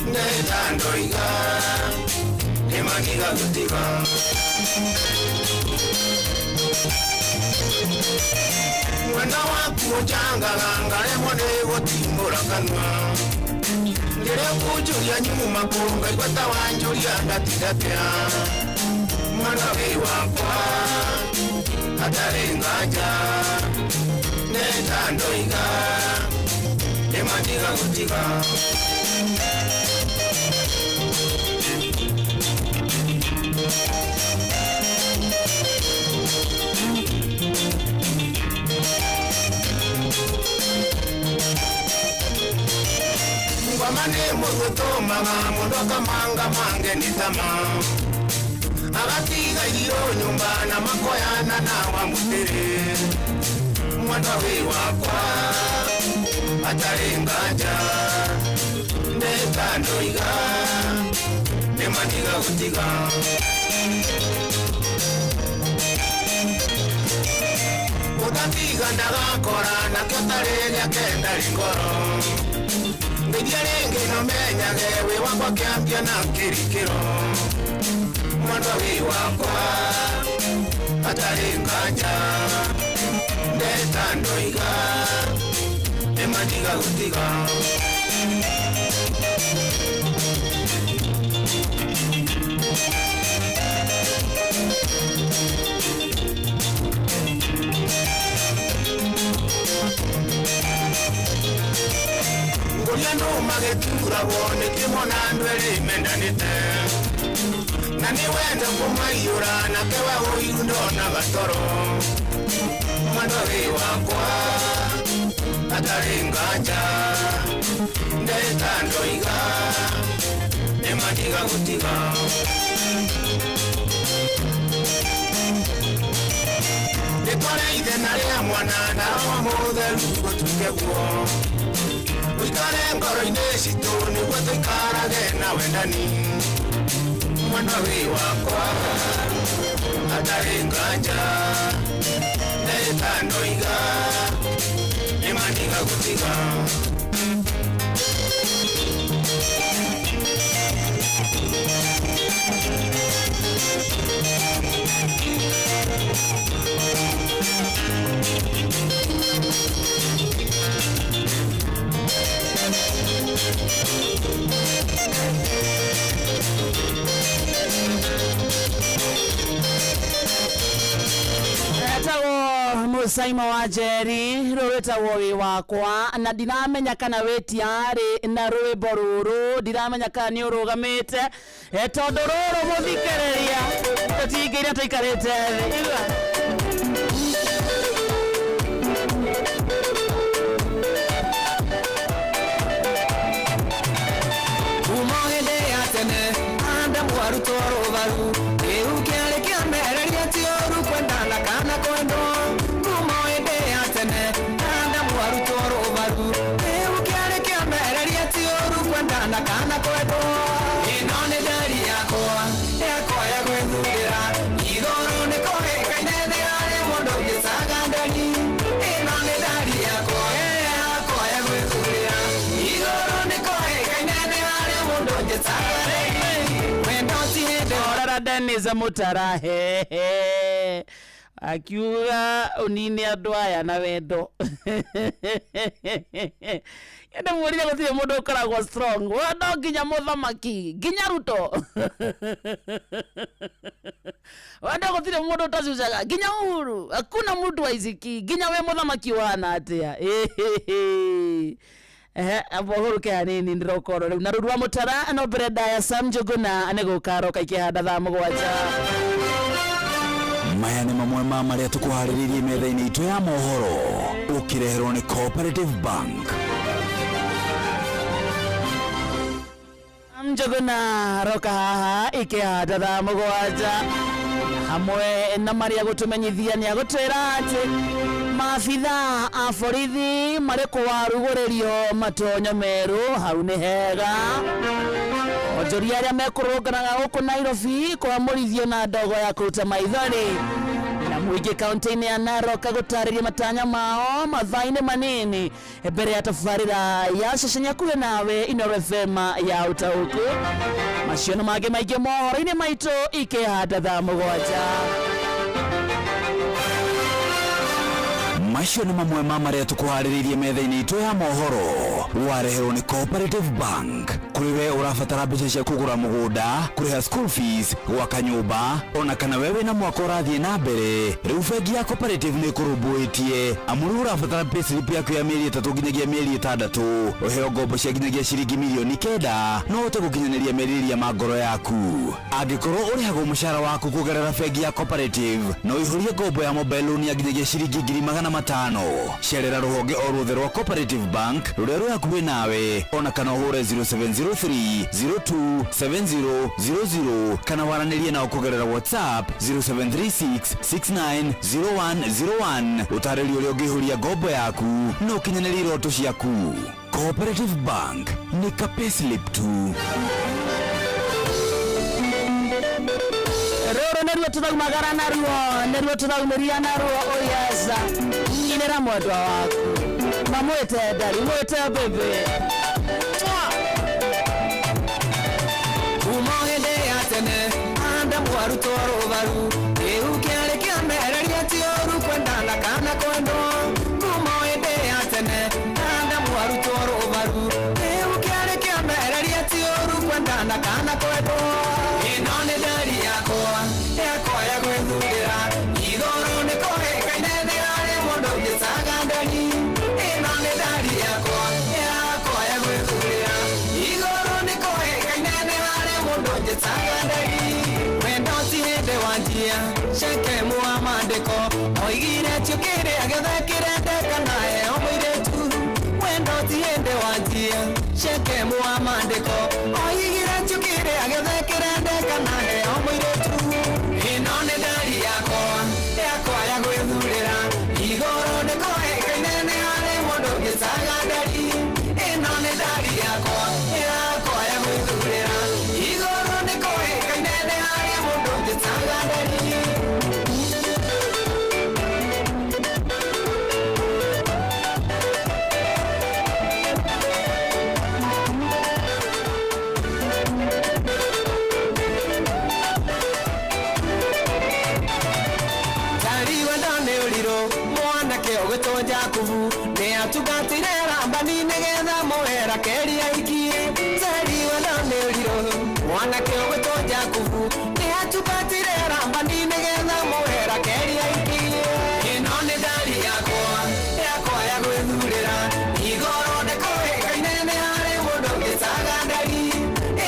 ndeta ndoiga nĩmatiga gũtiga. Mwenda waku ũnjangaga ngaremwo nĩ gũtimbũra kanua rĩrĩa kũnjũria nyuma kũ ngaigua ta wanjũria ndatindatia mwana wĩ wakwa hatarĩ nganja neta ndoiga nĩmatiga gũtiga. Ngoma nĩ mũgũtũmaga mũndũ akamanga mange nĩ tama agatiga irio nyũmba na makoyana na wa mũtĩrĩ mwendwa wĩ wakwa hatarĩ nganja ndeta ndoiga nĩmatiga gũtiga. Ũtatiga ndagakora nakĩo tarĩ gĩake ndarĩ ngoro ngeithia rĩngĩ no menyage wĩ wakwa kĩambia na kĩrikĩro mwendwa wĩ wakwa hatarĩ nganja ndeta ndoiga nĩmatiga gũtiga. Ngũria nũ magĩturagwo nĩ kĩmwe na andũ erĩ mendanĩte na nĩ wendo kũmaiyũra nake we ũiru ndonaga toro mwendwa wĩ wakwa hatarĩ nganja ndeta ndoiga nĩmatiga gũtiga. Rĩtwa rĩa ithe na rĩa mwana na roho mũtheru gũtuĩke guo ũikare ngoro-inĩ citũ nĩguo tũikarage na wendani mwendwa wĩ wakwa. Hatarĩ nganja ndagĩka ndoiga nĩmandiga gũtiga. Etagwo Musaimo wa Njeri, rũrũ rwĩtagwo wĩ wakwa, na ndiramenya kana wĩ tiarĩ na rwĩmbo rũrũ, ndiramenya kana nĩ ũrũgamĩte, tondũ rũrũ mũthikĩrĩria tũtingĩire tũikarĩte thĩ. Igua. Kuma hĩndĩ ya tene Adamu arutwo rũbaru kĩu kĩarĩ kĩonereria ti ũru kwendana kana kwendwo. Kuma hĩndĩ ya tene Adamu arutwo rũbaru kĩu kĩarĩ kĩonereria ti ũru kwendana kana kwendwo. Ĩno nĩ ndari yakwa yakwa ya gwĩthurĩra igũrũ nĩ kũhĩkaine thĩ harĩ mũndũ ũngĩcaga ndari. Ĩno nĩ ndari yakwa yakwa ya gwĩthurĩra igũrũ nĩ kũhĩkaine thĩ harĩ mũndũ ũngĩcaga ndari. Wendo ti hĩndĩ Orara Dennis Mutara hehe akiuga unine andũ aya na wendo. Ende mwĩrire gũtirĩ mũndũ ũkoragwo strong, wendo nginya mũthamaki nginya Ruto, wendo gũtirĩ mũndũ ũtacucaga nginya Uhuru, hakuna mtu waiziki nginya we mũthamaki wana atĩa. Ehe, amba ũhũrũke hanini ndĩrokorwo rĩu na rũru wa Mũtara no mbere ndaya Sam Njũgũna nĩ gũkaroka ikĩhanda thaa 7. Maya nĩ mamwe ma marĩa tũkũharĩrĩirie metha-inĩ itũ ya mohoro ũkĩreherwo nĩ Cooperative Bank. Njũgũna roka haha ikĩhanda thaa 7 hamwe na marĩa gũtũmenyithia nĩ agũtwĩra atĩ maabitha a borithi marĩ kũwarugũrĩrio matonyo merũ hau nĩ hega. Onjoria arĩa mekũrũnganaga gũkũ Nairobi kwamũrithio na ndogo ya kũruta maithori, na mũingĩ kaunti-inĩ ya Narok gũtarĩria matanya mao mathaa-inĩ manini mbere ya tabarĩra ya ceceni hakuhĩ nawe Inooro FM ya ũtaũku. Macio na mangĩ maingĩ mohoro-inĩ maitũ ikĩhanda thaa 7. Macio nĩ mamwe ma marĩa tũkũharĩrĩirie metha-inĩ itũ ya mohoro wareherwo nĩ Cooperative Bank. Kũrĩ we ũrabatara mbeca cia kũgũra mũgũnda, kũrĩha school fees, gwaka nyũmba, ona kana we wĩna mwaka ũrathiĩ na mbere, rĩu bengi ya Cooperative nĩ ĩkũrũmbũĩtie amu rĩu ũrabatara payslip yaku ya mĩeri 3 nginyagia mĩeri 6, ũheo ngombo cia nginyagia ciringi mirioni 9 no ũhote gũkinyanĩria merirĩria ma ngoro yaku. Angĩkorwo ũrĩhagwo mũcara waku kũgerera bengi ya Cooperative, no ũihũrie ngombo ya mobile loan ya nginyagia ciringi 500,000. Cerera rũhonge o ruothe rwa Cooperative Bank rũrĩa rwĩ hakuhĩ nawe, ona kana ũhũre 0703 027000 kana waranĩrie nao kũgerera WhatsApp 0736 690101 ũtarĩrie ũrĩa ũngĩihũria ngombo yaku na ũkinyanĩrie iroto ciaku. Cooperative Bank nĩ ka payslip tu. Rũrũ nĩruo tũraumagara naruo, nĩruo tũraumĩria naruo. Oyesa nyinĩra mwendwa waku na mwĩte ndari, mwĩte bebe. Kuma hĩndĩ ya tene Adamu arutwo rũbaru kĩu kĩarĩ kĩonereria ti ũru kwendana kana kwendwo. Kuma hĩndĩ ya tene Adamu arutwo rũbaru kĩu kĩarĩ kĩonereria ti ũru kwendana kana kwendwo. Ĩno nĩ ndari yakwa yakwa ya gwĩthurĩra igũrũ nĩ kũhĩkaine thĩ harĩ mũndũ ũngĩcaga ndari. Ĩno nĩ ndari yakwa yakwa ya gwĩthurĩra igũrũ nĩ kũhĩkaine thĩ harĩ mũndũ ũngĩcaga ndari. Wendo ti hĩndĩ wanjia Shekemu wa maandĩko oigire ti ũkĩrĩa gĩothe kĩrendeka na heo mũirĩtu. Wendo ti hĩndĩ wanjia Shekemu wa maandĩko oigire ti ũkĩrĩa gĩothe kĩrendeka na heo mũirĩtu. Ĩno nĩ ndari yakwa yakwa ya gwĩthurĩra igũrũ nĩ kũhĩkaine nĩ harĩ mũndũ ũngĩcaga ndari. Ĩno nĩ ndari yakwa yakwa ya gwĩthurĩra igũrũ nĩ kũhĩkaine nĩ harĩ mũndũ ũngĩcaga ndari. ũrirũ mwanake ũgwĩtwo Jakubu nĩ atungatĩire Labani nĩgetha mũhe Rakeli aikie Teri wendo nĩ ũrirũ mwanake ũgwĩtwo Jakubu nĩ atungatĩire Labani nĩgetha mũhe Rakeli aikie ĩno nĩ ndari yakwa yakwa ya gwĩthurĩra igoro nĩ kũĩkaine nĩ harĩ mũndũ ũngĩcaga ndari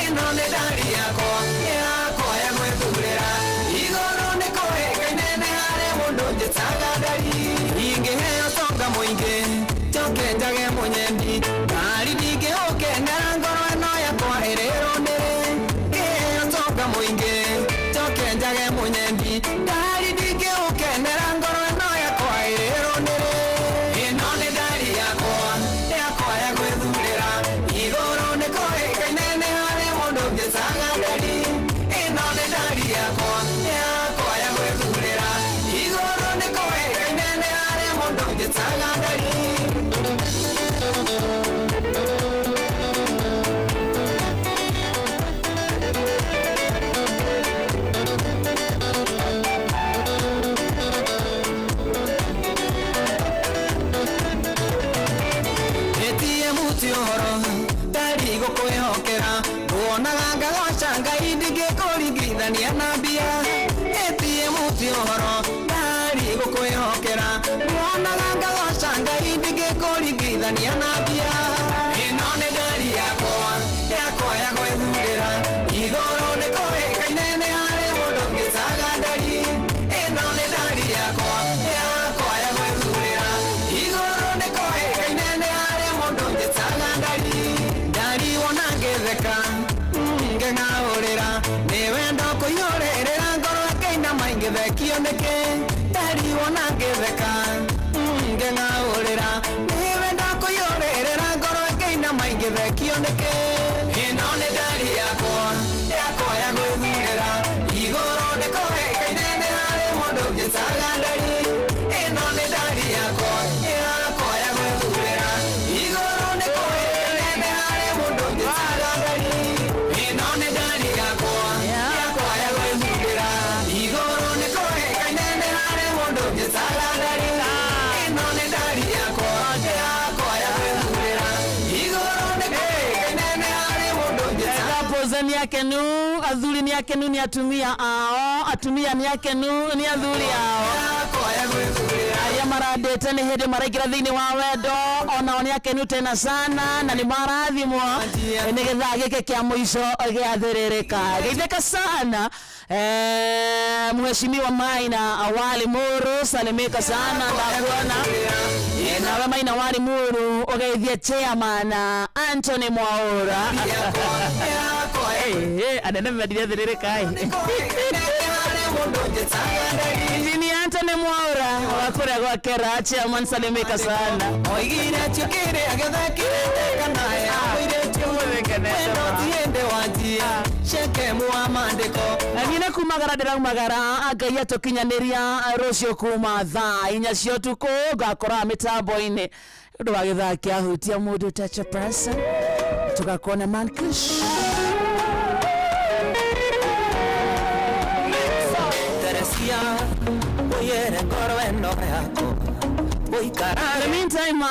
ĩno nĩ ndari yakwa yakwa ya gwĩthurĩra igoro nĩ kũĩkaine nĩ harĩ mũndũ ũngĩcaga ndari ingĩheo tonga mũingĩ njoke njage mũnyendi ndari ndingĩũkenera ngoro ĩno yakwa ĩrĩrwo nĩrĩ ngĩheo tonga mũingĩ njoke njage mũnyendi ndari ndingĩũkenera ngoro ĩno yakwa ĩrĩrwo nĩrĩ ĩno nĩ ndari yakwa yakwa ya gwĩthurĩra igũrũ nĩ kũĩkaine nĩ harĩ mũndũ ũngĩcaga ndari ĩno nĩ ndari yakwa yakwa ya gwĩthurĩra igũrũ nĩ kũĩkaine nĩ harĩ mũndũ ũngĩcaga ndari. Etie muti ũhoro ndari gũkwĩhokera nguonaga ngagoca Ngai ndingĩkũringithania na mbia etie muti ũhoro ndari gũkwĩhokera nguonaga ngagoca Ngai ndingĩkũringithania na mbia ĩno nĩ ndari yakwa yakwa ya gwĩthurĩra igũrũ nĩ kũĩkaine nĩ harĩ mũndũ ũngĩcaga ndari ĩno nĩ ndari yakwa yakwa ya gwĩthurĩra igũrũ nĩ kũĩkaine nĩ harĩ mũndũ ũngĩcaga ndari ndari wona ngĩtheka ngeng'aũrĩra nĩ wendo kũiyũrĩrĩra ngoro ĩkĩinama ingĩthekio nĩkĩ ndari wona ngĩtheka ngeng'aũrĩra nĩ wendo kũiyũrĩrĩra ngoro ĩkĩinama ingĩthekio nĩkĩ ĩno nĩ ndari yakwa yakwa ya gwĩthurĩra igũrũ nĩ kũĩkaine nĩ harĩ mũndũ ũngĩcaga ndari ĩno nĩ ndari yakwa yakwa ya gwĩthurĩra igũrũ nĩ kũĩkaine nĩ harĩ mũndũ ũngĩcaga ndari ĩno nĩ ndari yakwa yakwa ya gwĩthurĩra igũrũ nĩ kũĩkaine nĩ harĩ mũndũ ũngĩcaga ndari ĩno nĩ ndari yakwa yakwa ya gwĩthurĩra igũrũ nĩ kũĩkaine nĩ harĩ mũndũ ũngĩcaga. Couples nĩ akenu, athuri nĩ akenu nĩ atumia ao, atumia nĩ akenu nĩ athuri ao. Arĩa marandĩte nĩ hĩndĩ maraingĩra thĩinĩ wa wendo onao nĩ akenu tena sana na nĩ marathimwo nĩgetha gĩkĩ kĩa mũico gĩathĩrĩrĩka. Geithĩka sana Mheshimiwa Maina Awali Muru, salimika sana, ndakuona. Nawe Maina Awali Muru ũgeithie chairman Anthony Mwaura. Anene mendire thĩrĩrĩka ĩ. Engineer Anthony Mwaura wa kũrĩa gwa Kera, chairman salimika sana. Oigire atĩ kĩrĩa gĩothe kĩrendekana mũirĩtu wendo ti hĩndĩ wanjie Shekemu wa maandĩko. Niĩ nĩ kumagara ndĩraumagara Ngai atũkinyanĩria rũciũ kuma thaa 4 cia ũtukũ ngakora mĩtambo-inĩ ũndũ wa gĩthaa kĩa hutia mũndũ touch a person tũgakorwo na Man Kush. Teresia ũyere ngoro ĩno yakwa. In the meantime,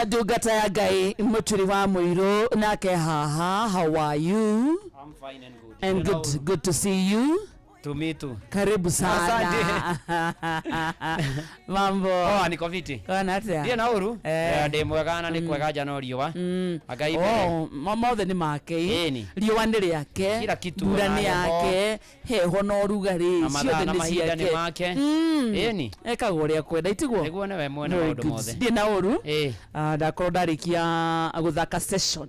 ndungata ya Ngai Muturi wa Muiru nake haha, how are you? I'm fine and good. And good, good to see you. To me too. Karibu sana. Mambo. Oh, niko fiti. Kana atia? Ndiĩ na ũru. Eh. Ndĩ mwega na nĩ kwega nja no riũa. Ngai mbere. Oh, mothe nĩ make. Ĩni. Riũa nĩ rĩake. Kila kitu Mbura na nĩ heho. yake. Heho na ũrugarĩ Na mathaa ciothe na nĩ mahinda nĩ ciake. make. Ĩni. Ekaga ũrĩa kwenda itiguo. Nĩguo nĩwe mwene Very maũndũ good. mothe. Ndiĩ na ũru. Ĩ. Ndakorwo ndarĩkia gũthaka session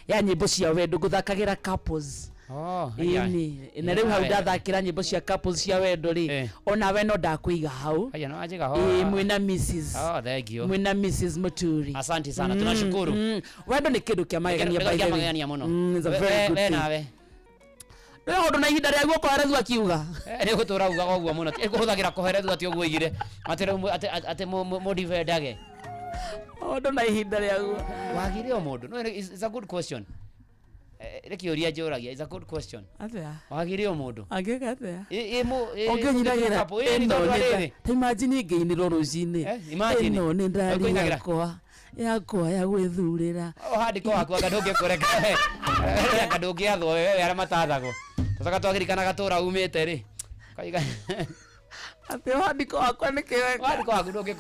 ya nyĩmbo cia wendo ngũthakagĩra couples. Oh, haya. Ĩni. Na rĩu hau ndathakĩra nyĩmbo cia couples cia wendo rĩ, onawe no ndakũiga hau. Haya, no anjiga ho. Ĩ, mwĩna Mrs. Oh, thank you. Mwĩna Mrs. Muturi. Asante sana. Tunashukuru. Wendo nĩ kĩndũ kĩa magegania Nĩ by kĩndũ the kĩa way. magegania mũno. It's a We- very we- good we thing. nawe. Nĩ ũndũ na ihinda rĩaguo kũherethwo akiuga. Nĩ gũtũra ugaga ũguo mũno. Ti kũhũthagĩra kũherethwo atĩ ũguo oigire. Atĩ rĩu atĩ mũndibendage. Ũndũ na ihinda rĩaguo. Wagire o mũndũ. No, it's a good question. Nĩ kĩũria njũragia, is a good question. Atĩa? Wagĩrĩ o mũndũ. Angĩka atĩa? Ĩ- ĩ mũ- ĩ- Ũngĩnyinagĩra couple, ĩ, nĩ ĩno tondũ nĩ rĩrĩ. ta imagine ngĩinĩrwo rũcinĩ. Imagine. Ĩno nĩ ndari Ũkũinagĩra. yakwa ya gwĩthurĩra. Ũhandĩko waku anga ndũngĩkũreka anga ndũngĩathwo wewe arĩa matathagwo tũcoka twagĩrikana gatũra umĩte rĩ. Atĩ ũhandĩko wakwa nĩ kĩweka. Ũhandĩko waku ndũngĩ.